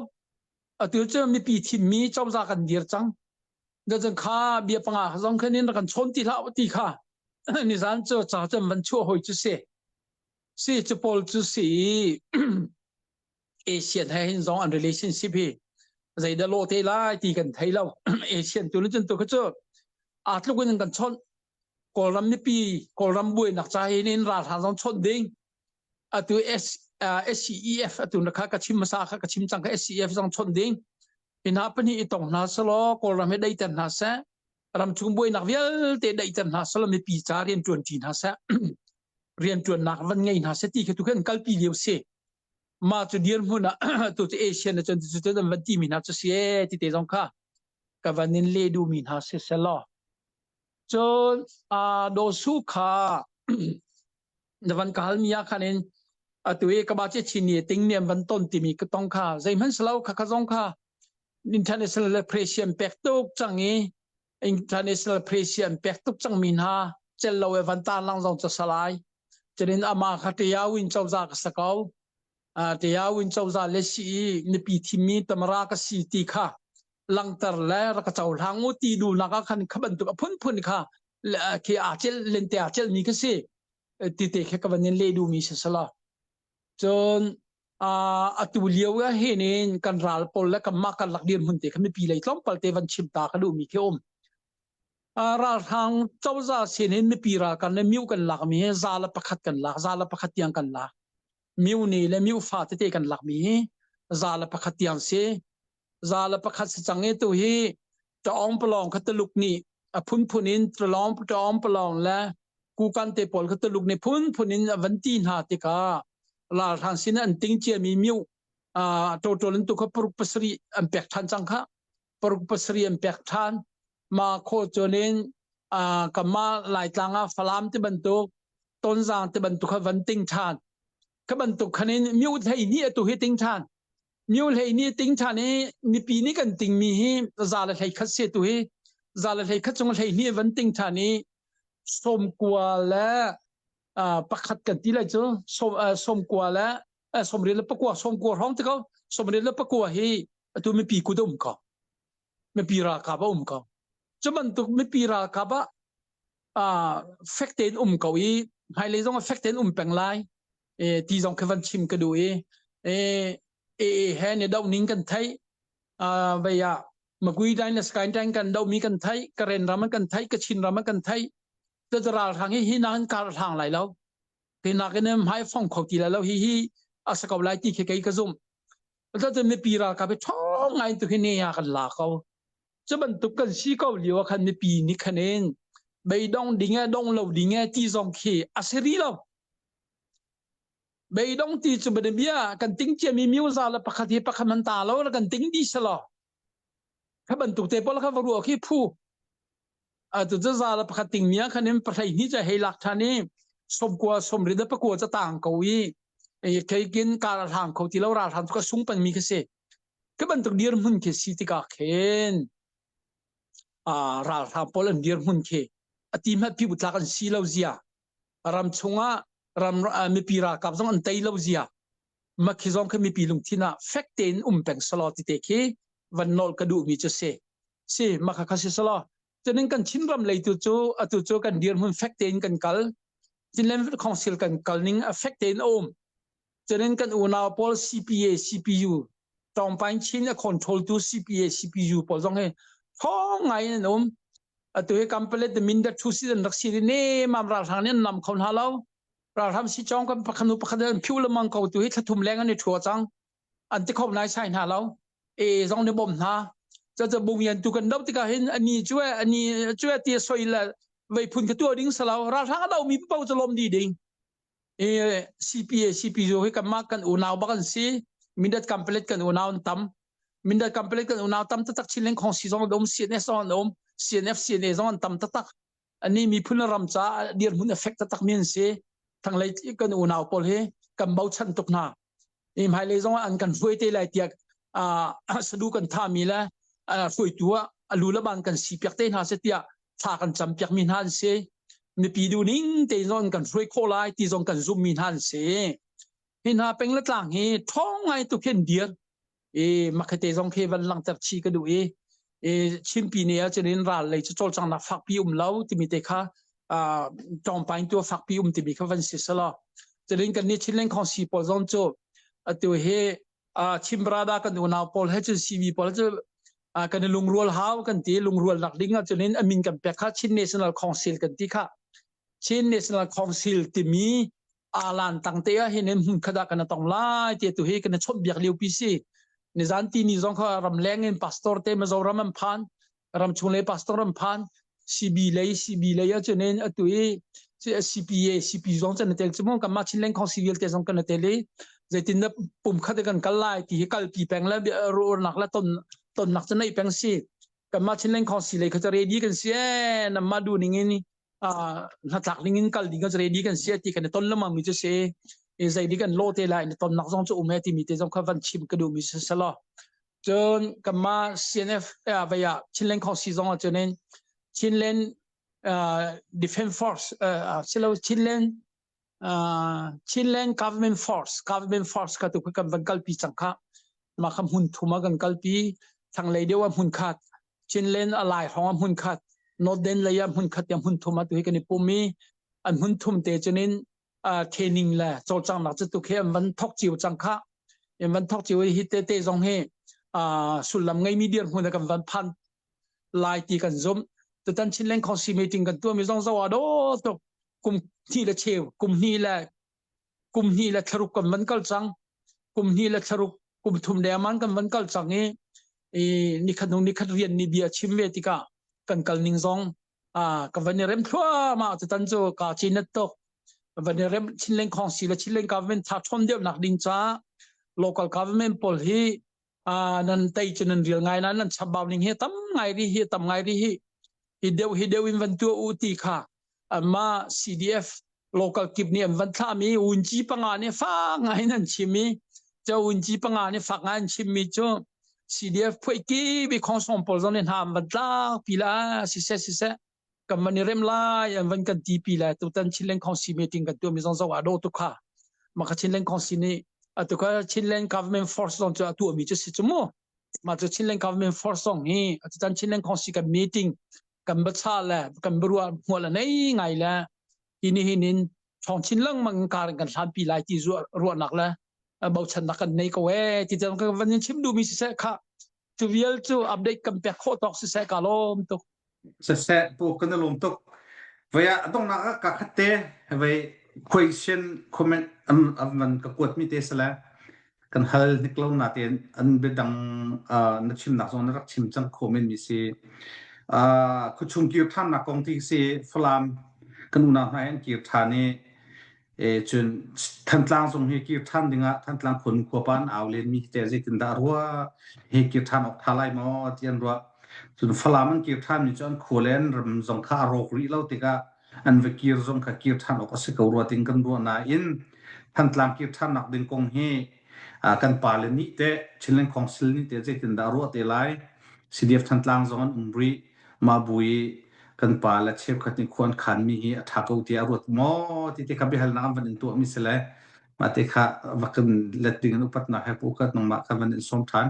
atu cu mipi thimmi cozah kan dir cang cun kha bia panga zong khan in kan chawn ti hlah ti kha nizan cu ca cun van chuah hoi cu si si cu pawl cu si Asian he hin zong an relationship hi zeidah lawh te lai ti kan thei lo Asian tu cun tu kha cu aa tluk in kan chawnh Kawlram mipi Kawlram buainak ca hin in ralhrang zong chawnh ding atu S SCEF atu na kha ka chim hmasa kha ka chim cang kha SCEF zong chawnh ding hina pahnih i tong hna selaw Kawlram hi daiter hna seh ramchung buainak vialte daiter hna selaw mipi ca rian ṭuan ṭi hna seh rian ṭuannak van ngei hna seh ti khi tu kan kalpi lio si mah cu dirhmun ah tu cu Asian na cun cu cu van ti mi hna cu si e ti te zong kha ka van in le duh mi hna si selaw cun a dosu kha na van ka hal mi ah khan in atu i ka ba che chin ni ting niam van ton timi ka tong kha zeihmanh silo kha kha zong kha international pressure pek tuk cang i international pressure pek tuk cang mi hna cel lo e van ta lang zong cha salai cunin ama kha tiau in cozah ka sakau tiau in cozah le si i mipi thimmi tamara ka si ti kha langter le rak ka cohlang u ti duhnak ah khan kha bantuk a phunphun kha khi aa cel lente aa celmi kha si ti te kha ka van in leh duhmi si sala cun atu lio ah hin in kan ral pawl le kanmah kan lak dirhmun te kha mipi lei tlawmpal te van chim ta ka duhmi khi um ralhrang cozah sin hin mipi ral kan le miu kan lak mi hi za le pakhat kan lak za le pakhat tiang kan lak miu ni le miu fa tete kan lak mi hi za le pakhat tiang si za le pakhat si cang i tu hi Taung Palong kha Tuluk nih a phunphun in Talong Taung Palong le. Kukan te pawl kha Tuluk nih phunphun in a van ti hna tikah ralhrang sin an ting ciami miu total in tu kha paruk pasarih an pek ṭhan cang kha. Paruk pasarih an pek ṭhan. Ma khawh cun in kanmah Laitlang ah Falam ti bantuk Tonzang ti bantuk kha van ting ṭhan. Kha bantuk khan in miu hlei hnih atu hi ting ṭhan. Miu hlei nih ting ṭhan i mipi nih kan tingmi hi za le hlei khat si tu hi za le hlei khat cung hlei hnih van ting ṭhan i sawmkua le pakhat kan ti lai cu sawmkua le sawmriat le pakua sawmkua hrawng ti ko sawmriat le pakua hi atu mipi kut a um ko mipi ralkap a um ko cu bantuk mipi ralkap ah fek tein um ko i hmailei zong ah fek tein um peng lai ti zong khi van chim ka duh i AA he ni doh ning kan theih vei ah Magui Dain le Sky Dain kan doh mi kan theih Karen ram kan theih Kachin ram kan theih cu ralhrang hi hi nak in kar hlang lai lo hi nak in hmai fong kho ti lai lo hi hi a sa ko lai ti khi kei ka zum cu mipi ralkap hi ṭhawng ngai tu hi ne ya kan la ko cu bantuk kan si ko lio ah khan mipi nih khan in beidong ding e dong lo ding e ti zong khi a si ri lo Beidong ti cu bia kan ting ciami miuza le pakhat hi pakhat man ta lo kan ting di selaw kha bantuk te pawl kha va ruah khi phu atu cu za le pakhat ting mi ah khan in pahlei ni ca hei lak than i somkua somri le pakua ca tang ko i keikin kar hlang kho ti lo ral hram ka sung peng mi kha si ka bantuk dir hmun khi si tikah khin a ralhrang pawl an dir hmun khi ati hmat pi butlak an si lo zia ram chungah ram mipi ralkap zong an tei lo zia makhi zong khi mipi lungthin ah fek tein um peng selaw ti te khi van nawl ka duh mi cu si si makha kha si selaw cunin kan Chinram lei tu cu atu cu kan dirhmun fek tein kan kal Chinland Council kan kal ning a fek tein a um cunin kan unau pawl CPA CPU Tawngpain Chin a control tu CPA CPU pawl zong hi thong ngai in an um atu hi kampalet mindat thu si an rak si ne mam ralhrang nih an nam kho hna lo ralhram si chong kan pakhat nu pakhat an phiu lemang ko tu hi thlathum leng an i thua cang an ti kho nai sai hna lo e zong ni bom hna cha cha bung yan tu kan do tikah hin ani chu ani chu ti soi la vei phun ka tu ding salo ralhrang a do mi pau cha lom di ding CPA CPO hi kanmah kan unau bak an si. Mindat Kampalet kan unau an tam. Mindat Kampalet kan unau tam taktak Chinland Khongsi zong an um, CNS zong an um, CNF CNA zong an tam taktak. Ani miphun ram ca dirhmun effect taktak mi an si. Thanglei kan unau pawl hi kan bochan tuk hna. I hmailei zong ah an kan hruai te lai tiah sadu kan thami le hruaitu ah a lu le ban kan si piak te hna seh tiah thla kan cam piak mi hna an si. Mipi duhning te zong kan hruai khawh lai ti zong kan zumh mi hna an si. Hi hna peng le tlang hi ṭhawng ngai tuk hin dir i makhate zong khi van langhter chi ka duh i i Chinpi ne ah cun in ral lei cu cawlcanghnak fakpi um lo timi te kha ṭawngpaing tu fakpi um timi kha van si selaw cutin kan nih Chinland Council pawl zong cu atu hi Chin Brada kan unau pawl he cun CV pawl cu kan i lungrual hau kan ti lungrual nak ding ah cun in a min kan pek kha Chin National Council kan ti kha Chin National Council timi alan tang te ah hin hmun khat ah kan tong lai ti tu hi kan chawnh biak lio pi si nizan ti ni zong kha ramleng in pastor te Mizoram an phan ramchung le pastor an phan CB lei CB lei ah chunin atu i CPA CP zong chan tel chu kan ma Chinland Council vialte zong kan tel i zeitin na pum khat kan kal lai ti hi kal pi peng la ro nak la ton ton nak chan nei peng si kan ma Chinland Council lei kha ready kan si e nam ma du ning in hnatlak ning in kal ding kan ready kan si ti kan ton lamang mi cu si i zei di kan lo te lai na ton nak zong cu um he timi te zong kha van chim ka duh mi si selo cun kanma CNF vaya Chinland Council zong ah cun in Chinland Defense Force silo Chinland Chinland Government Force Government Force kha tu kan van kalpi cang kha mah kha hmun thum ah kan kalpi thlanglei deuh ah hmun khat Chinland a lai hrawng ah hmun khat Northern lei ah hmun khat tiang hmun thum ah tu hi kan i pum i an hmun thum te cunin training le cawlcanghnak cu tu khi an van thok cio cang kha an van thok cio i hi te te zong hi sullam ngeimi dirhmun ah kan van phan lai ti kan zumh. Tutan Chinland Council meeting kan tuahmi zong zo ah dawh tuk kum hnih le cheu kum hnih le kum hnih le thlaruk kan van kal cang kum hnih le thlaruk kum thum dengmang kan van kal cang i i nikhat hnu nikhat rian nih bia chim ve tikah kan kal ning zong Ka van i rem thluahmah tutan cu ka cin tuk. Van i rem Chinland Council le Chinland government tha ṭhawn deuhnak ding caah local government pawl hi nan tei cu nan rial ngai na nan chambau ning hi tam ngai ri hi tam ngai ri hi hi deuh hi deuh in van tuah u ti kha amma CDF local kip nih an van thlahmi unci panga nih fak ngai in an chim i cu unci panga nih fak ngai an chimmi cu CDF phuai ki bi khong song pawl zong nih hna an van tlak pi la siseh siseh kan van i rem lai an van kan ti pi lai tutan Chinland Council meeting kan tuah mi zong zong ah do tu kha maka Chinland Council nih atu kha Chinland Government Force zong cu a tuah mi cu si cu mu mah cu Chinland Government Force zong hi atutan Chinland Council kan meeting kan bacha le kan barua hmual a nei ngai le hi ni hin in thong chin lengmang kar kan hlan pi lai ti ruahnak le bochannak kan nei ko e ti cang kan van in chim duhmi siseh kha cu vial cu update kan pek khawh tawk siseh ka lawm tuk. Siseh pu kan lawm tuk. Vei ah donghnak ah ka khat te vei question comment an van ka kuat mi te sala kan hal hnik lo na tein an biadang na chimnak zong na rak chim cang kho men mi si. Khuachung kir thannak kong ti si Falam kan unau hna an kir than i E cun Thantlang zong hi kir ṭhan dingah Thantlang khua khuapa an au lenmi hi teh zeitindah ruah hi kir ṭhan awk ṭha lai maw ti an ruah. Cun Falam an kir ṭhanmi cu an khua le an ram zong kha a rawk rih lo tikah an va kir zong kha kir ṭhan awk a si ko rua ting kan ruah nain Thantlang kir ṭhannak ding kong hi kan pale nih teh Chinland Council nih teh zeitindah ruah te lai CDF Thantlang zong an um rih. Mah bu i kan pa le cheukhat nih khua an khanmi hi a ṭha ko tiah a ruat maw ti te kha biahalnak an van in tuahmi si le mah te kha va kan let ding in upatnak he pu kat nangmah kha van in sawm ṭhan.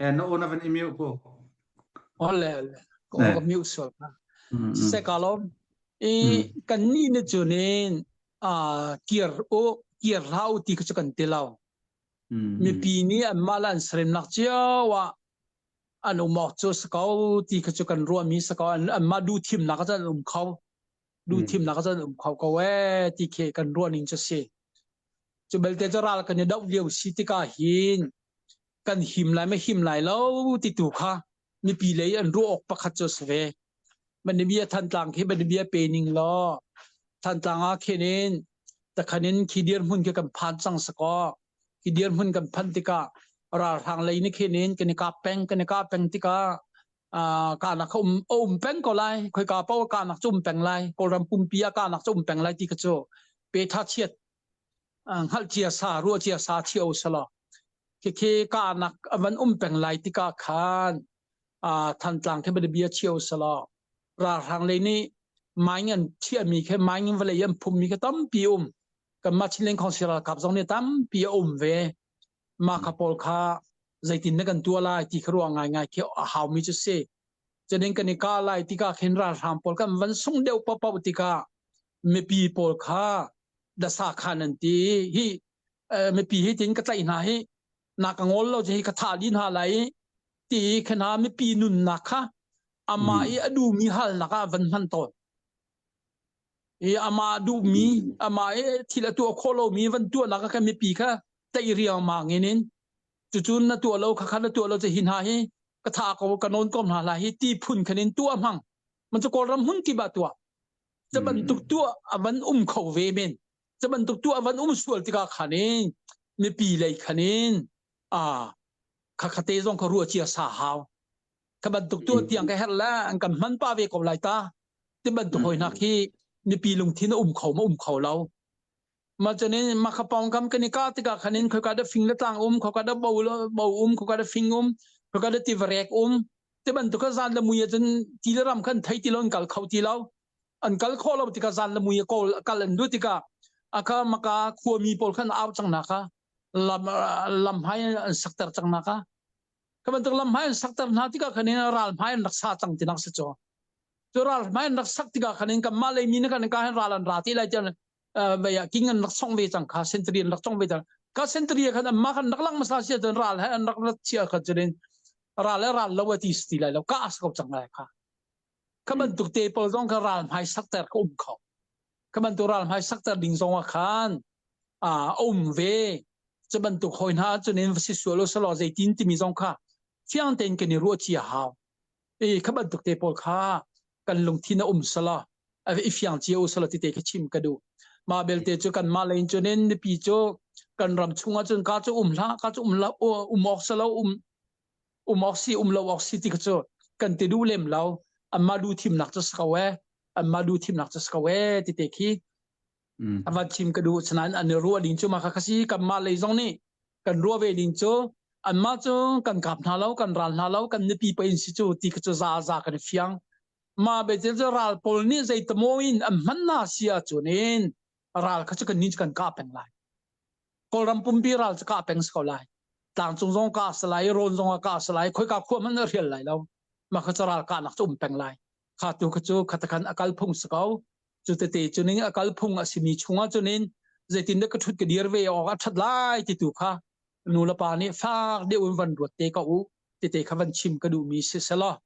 Eh, na aw na van i mute ko. Ole ole ko ka mute sual ka. Se ka lom i kan ni ni chu nin a kir o kir hlau ti ku chu kan ti lo. Mipi nih anmah le an seremnak cio ah an um awk cu si ko ti kha cu kan ruahmi si ko. Anmah duhthimnak ah cun an um kho. Duhthimnak ah cun an um kho ko ee ti khi kan ruah ning cu si. Cu belte cu ral kan i doh lio si tikah hin kan him lai ma him lai lo ti tu kha mipi lei an ruah awk pakhat cu a si ve. Banibia Thantlang khi banibia pe ning law Thantlang ah khin in takhan in khi dirhmun khi kan phan cang sakaw khi dirhmun kan phanh tikah ralhrang lei ni khin in kan i kap peng kan i kap peng tikah kahnak kha um a um peng ko lai khoika paoh kahnak cu um peng lai Kawlram pumpi ah kahnak cu um peng lai ti kha cu pe tha chiat hngalh cia sa ruah cia sa thio sala khi kahnak a van um peng lai tikah khan Thantlang khi bia chio sala ralhrang lei nih mine an chiahmi khi mine in vawlei an phummi khi tampi um kanmah Chinland Council ralkap zong nih tampi a um ve mah kha pawl kha zeitin na kan tuah lai ti kha ruah ngaingai khi a haumi cu si cunin kan i kah lai tikah khin ralhrang pawl kan van sung deuh paohpaoh tikah mipi pawl kha dasa khan an ti hi mipi hi tin ka tlaih hna hi na ka ngol lo hi ka thah dih hna lai ti kha mipi nunnak kha amah i a duhmi halnak ah van hman tawn i amah duhmi amah i thil a tuah khawh lomi van tuahnak ah khan mipi kha tei riangmang in in cucun na tuah lo kha kha na tuah lo cu hi hna hi ka tha ko ka nawn ko hna la hi ti phun khan in tuah hmang man cu kawlram hmun kip ah tuah cu bantuk tuah a van um kho ve men cu bantuk tuah a van um sual tikah khan in mipi lei khan in a khakhate zong kha ruah cia sa hau kha bantuk tuah tiang ka herh le an kan hman pa ve ko lai ta ti bantuk hoi hna khi mipi lungthin a um kho ma um kho lo ma chanin ma kha pong kam kan i ka tikah khanin khoi ka da fing le tlang um khoi ka da bo bo um khoi ka da fing um khoi ka da tivarek um ti bantuk ka zan le mui cun ti le ram khan thei ti lo an kal kho ti lo an kal kho lo tikah zan le mui kawl kal an du tikah aka maka khuami pawl khan au cang na kha lam lam hmai an sakter cang na kha ka bantuk lam hmai an sakter hna tikah khan in ral hmai an rak sa cang tinak si cu cu ral hmai an rak sak tikah khan in kanmah lei mi na kan ka hin ral an ra ti lai tiang vei ah king an rak song ve cang kha sentry an rak cong ve cang ka sentry khan amma khan rak lang masa sia cun ral he an rak rat chia kha cunin ral le ral lo ti ti lai lo ka as ko cang lai kha kha bantuk te pawl zong kha ral hmai sakter ka um kho kha bantuk ral hmai sakter ding zong ah khan a um ve cu bantuk hoi hna cunin si sual salo zeitin timi zong kha fiang tein kan i ruah cia hau. I kha bantuk te pawl kha kan lungthin a um sala i fiang cio sala ti te khi chim ka duh. Mah belte cu kan mah lei in cun in mipi cu kan ram chungah cun ka cu um hlah ka cu um lo um awk salo um um awk si um lo awk si ti kha cu kan ti duh lem lo anmah duh thimnak cu si ko e anmah duh thimnak cu si ko e ti te khi a van chim ka duh sinain an i ruah ding cu mah kha kha si kanmah lei zong nih kan ruah ve ding cu anmah cu kan kap hna lo kan ral hna lo kan nupi pa in si cu ti kha cu za za kan i fiang mah betel cu ral pawl nih zeitamaw in an hman hna si ahcun in ral kha cu kan nih cu kan kah peng lai Kawlram pumpi ral cu kah peng si ko lai. Tlangcung zong kah si lai, rawn zong ah kah si lai, khoika khua hmanh a rial lai lo. Mah kha cu ral kahnak cu um peng lai. Kha tu kha cu khatakhan a kal phung si ko. Cu tete cu ning a kal phung a simi chungah cunin zeitin dah ka ṭhut ka dir ve awk a ṭhat lai ti tu kha nu le pa nih fak deuh in van ruat te ko u tete kha van chim ka duhmi si selaw.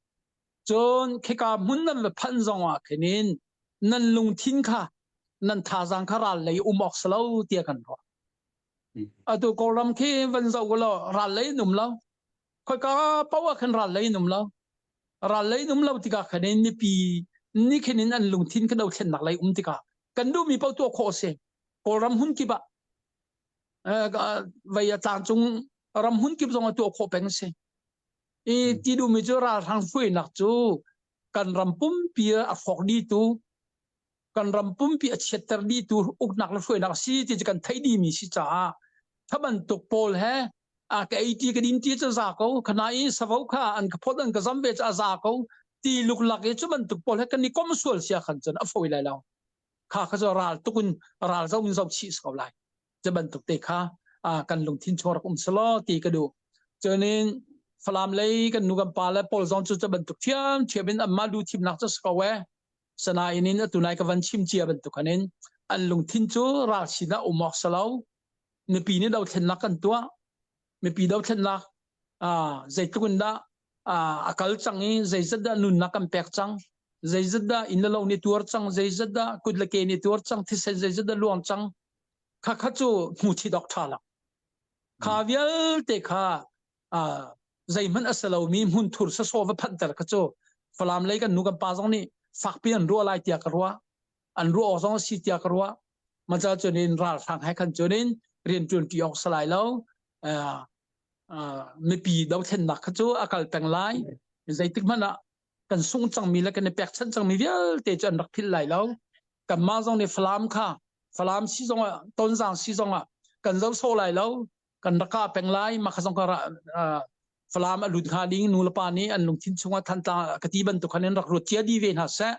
Cun khika hmun nan va phanh zong ah khinin nan lungthin kha nan thazaang kha ral lei um awk si lo tiah kan ruah. Atu Kawlram khi van zoh law ral lei in um lo. Khoika paoh ah khan ral lei in um lo. Ral lei in um lo tikah khan in mipi ni khin in an lungthin kha dothlennak lei um tikah kan duhmi paoh tuah khawh a si. Kawlram hmun kip ah vei a tlangcung ram hmun kip zong ah tuah khawh peng a si. I ti duhmi cu ralhrang hruainak cu kan ram pumpi a hrawk dihtu kan ram pumpi a chiatter dihtu uknak le hruainak si ti cu kan theih dihmi si caah tha bantuk pawl he a ka ei ti ka din ti cu za ko khana i savo kha an ka phot an ka zam ve cu a za ko ti luklak i cu bantuk pawl he kan i kom sual sia khan cun a fawi lai lo kha kha cu ral tukin ral zo in zo chih ko lai cu bantuk te kha kan lungthin chung rak um selaw ti ka duh cunin Falam lei kan nu kan pa le pawl zong cu cu bantuk thiam thiam in anmah lu thimnak cu si ko e sanain in atu nai ka van chim cia bantuk in an lungthin cu ral sinah um awk si lo mipi nih dothlennak kan tuah mipi dothlennak zeitluk in dah a kal cang i zeizat dah nunnak kan pek cang zeizat dah inn le lo nih tuar cang zeizat dah kut le ke nih tuar cang thisen zeizat dah luang cang kha kha cu hmu chih dok ṭha lo kha vialte kha zeihmanh a si lomi hmunthur sasaw va phanhter kha cu Falam lei kan nu kan pa zong nih fakpi an ruah lai tiah ka ruah an ruah awk zong a si tiah ka ruah maca cunin ralhrang he khan cunin rian ṭuan ṭi awk si lai lo mipi dothlennak kha cu a kal peng lai zeitik hmanh ah kan sung cangmi le kan i pekchanh cangmi vialte cu an rak philh lai lo kanmah zong nih Falam kha Falam si zong ah Tonzang si zong ah kan zo sawh lai lo kan rak kah peng lai mah kha zong ka Falam a lut hnga ding nu le pa nih an lungthin chungah Thantlang ka ti bantuk khan in rak ruat cia dih ve hna seh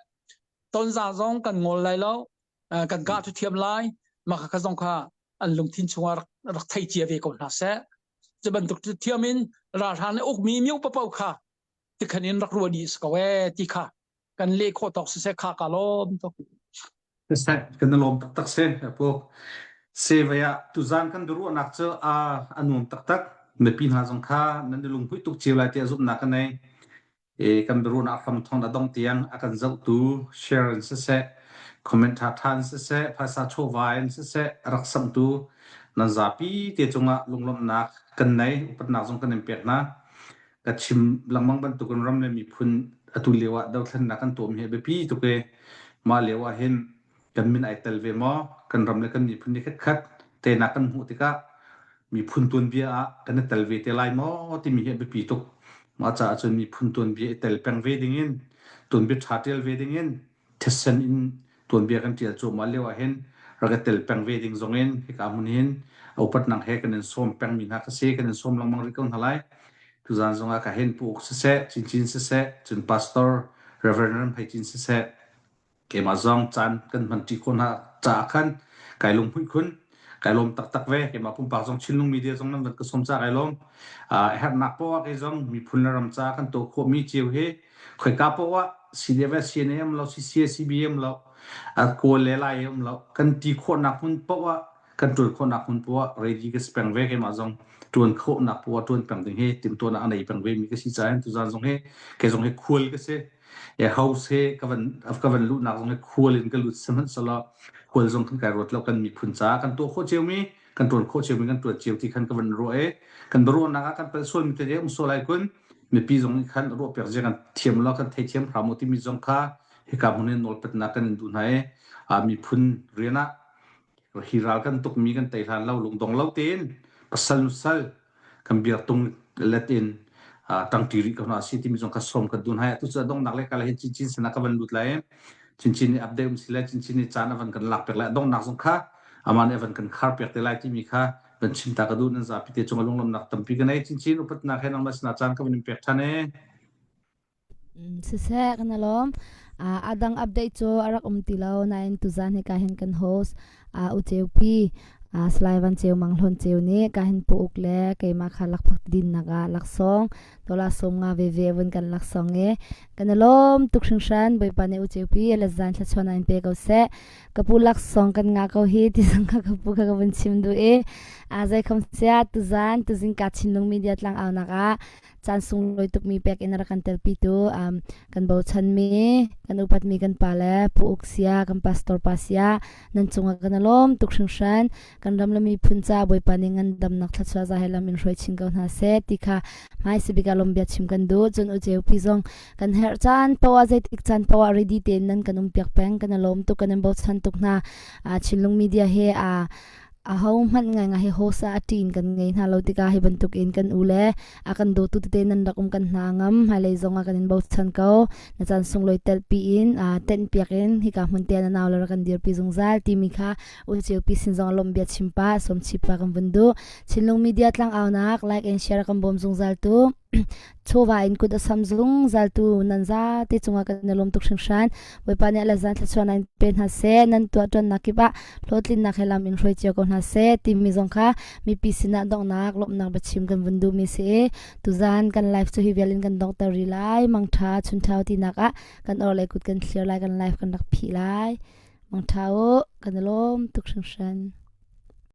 Tonzang zong kan ngol lai lo kan kah thu thiam lai mah kha zong kha an lungthin chungah rak, rak thei cia ve ko hna seh cu bantuk thiam in ralhrang nih ukmi miu papo kha tikhan in rak ruah dih si ko ee ti kha kan leh khawh tawk siseh kha ka lawm tuk. Siseh kan lawm taktak si pu. Se vei ah tuzan kan biaruahnak cu a a nuam taktak. Mipi hna zong kha nan i lunghmuih tuk cio lai tiah zumhnak ka nei. E, kan biaruahnak hram thawng a dong tiang a kan zohtu share in siseh, comment ṭha ṭha in siseh, phaisa chawva in siseh, rak samhtu nan zapi te cungah lunglawmhnak kan nei, upatnak zong kan in pek hna. Ka chim lengmang bantukin ram le miphun atu lio ah dothlennak kan tuahmi hi a biapi tuk i mah lio ah hin kan min ai tel ve maw? Kan ram le kan miphun nih khatkhat teinak kan hmuh tikah miphun tuanbia ah kan i tel ve te lai maw timi hi a biapi tuk. Mah caah cun miphun tuanbia i tel peng ve dingin tuanbia ṭha ṭial ve dingin thisen in tuanbia kan ṭial cuahmah lio ah hin rak i tel peng ve ding zong in hika hmun hin upatnak he kan in sawm pengmi hna kha si kan in sawm lengmang rih ko hna lai. Tuzaan zong ah ka hin Pu Uk siseh, Cincin siseh, cun Pastor Reverend Ram Hei Cin siseh, keimah zong caan kan hmanṭi khawh hna caah khan kai lunghmuih khun. Kai lawm taktak ve. Keimah pumpak zong Chinlung Media zong nan van ka sawm caah kai lawm. Uh, herhnak poah kei zong miphun le ram caah kan tuah khawhmi cio hi khoika poah CDF CNA um lo CCA CBA um lo Kawl le Lai um lo kan ti khawhnak hmun poah kan ṭuan khawhnak hmun poah ready ka si peng ve keimah zong ṭuan khawhnak poah ṭuan peng ding hi timhtuahnak a nei peng ve mi ka si caah tuzaan zong hi kei zong hi khual ka si e house he ka van ka van luhnak zong hi khual in ka lut sihmanhsehlaw khual zong kan kai ruat lo kan miphun caah kan tuah khawh cio mi kan ṭuan khawh cio mi kan ṭuan cio ti khan ka van ruah i kan biaruahnak ah kan palh sual mi tete um sual ai kun. Mipi zong nih khan ruahpiak zia kan thiam lo kan theithiam hram u timi zong kha hika hmun in nawlpatnak kan in duh hna i miphun rian ah hi ral kan tukmi kan tei hlan lo lungdong lo tein pasal nusal kan biartung let in tangṭi rih ko hna si timi zong kha sawm kan duh hna. Atu cu donghnak le kala hin chinchin sinah ka van lut lai. Chinchin nih update um si le chinchin nih caan a van kan lak piak lai. Donghnak zong kha amah nih a van kan khar piak te lai timi kha van chim ta ka duh nan zapi te cung a lunglawmnak tampi ka nei. Chinchin upatnak he nangmah sinah caan ka van in pek ṭhan ee. Siseh kan i lawm. A dang update cu a rak um ti lo nain tuzaan hika hin kan host U Ceupi Salai Van Ceu Mang Hlawn Ceu nih ka hin pu uk le keimah kha lakphak dinnak ah laksawng dollar 50 veve vun kan laksawng i kan i lawm tuk hringhran Bawipa nih U Ceupi le zan thluachuah in pe ko seh. Ka pu laksawng kan ngah ko hi ti zong kha ka pu kha ka vun chim duh i a zeikhom sia tuzaan tuzing ka Chinlung Media tlang aunak ah caan sunglawi tukmi pek in a rak kan telpitu um, kan bochanmi kan upatmi kan pa le Pu Uk Sia kan pastor pa sia nan cungah kan alawm tuk hringhran kan ram le miphun ca Bawipa nih ngandamnak thluachuah za he lam in hruai chin ko hna seh ti kha hmai sibik ah lawm bia chim kan duh cun u pi zong kan herh caan poah zeitik caan poah ready tein nan kan um piak peng kan alawm tuk kan in bochan tuk hna Chinlung media he a aho hmanh ngaingai hi hosa a ṭin kan ngei hna lo tikah hi bantuk in kan u le a kan dawtu tete nan rak um kan hna ngam hmailei zong ah kan in bochan ko na caan sunglawi telpi in tenh piak in hika hmun te na nau le rak kan dirpi zungzal timi kha u pi sin zong lawm bia chim pa som chi pa kan vun duh Chinlung media tlang aunak like and share kan bawm zungzal tu Chawva in kut a sam zungzaltu nan zate cungah kan i lawm tuk hringhran. Bawipa nih a le zan thluachuah nan pe hna seh, nan tuah ṭuannak kip ah hlawhtlinnak he lam in hruai cio ko hna seh timi zong kha mipi sinah donghnak lawmhnak biachim kan vun duhmi si i tuzan kan live cu hi vial in kan donghter rih lai. Mangṭha chunṭha tinak ah kan orhlei kut kan thlir lai, kan live kan rak phih lai. Mangṭha u, kan i lawm tuk hringhran.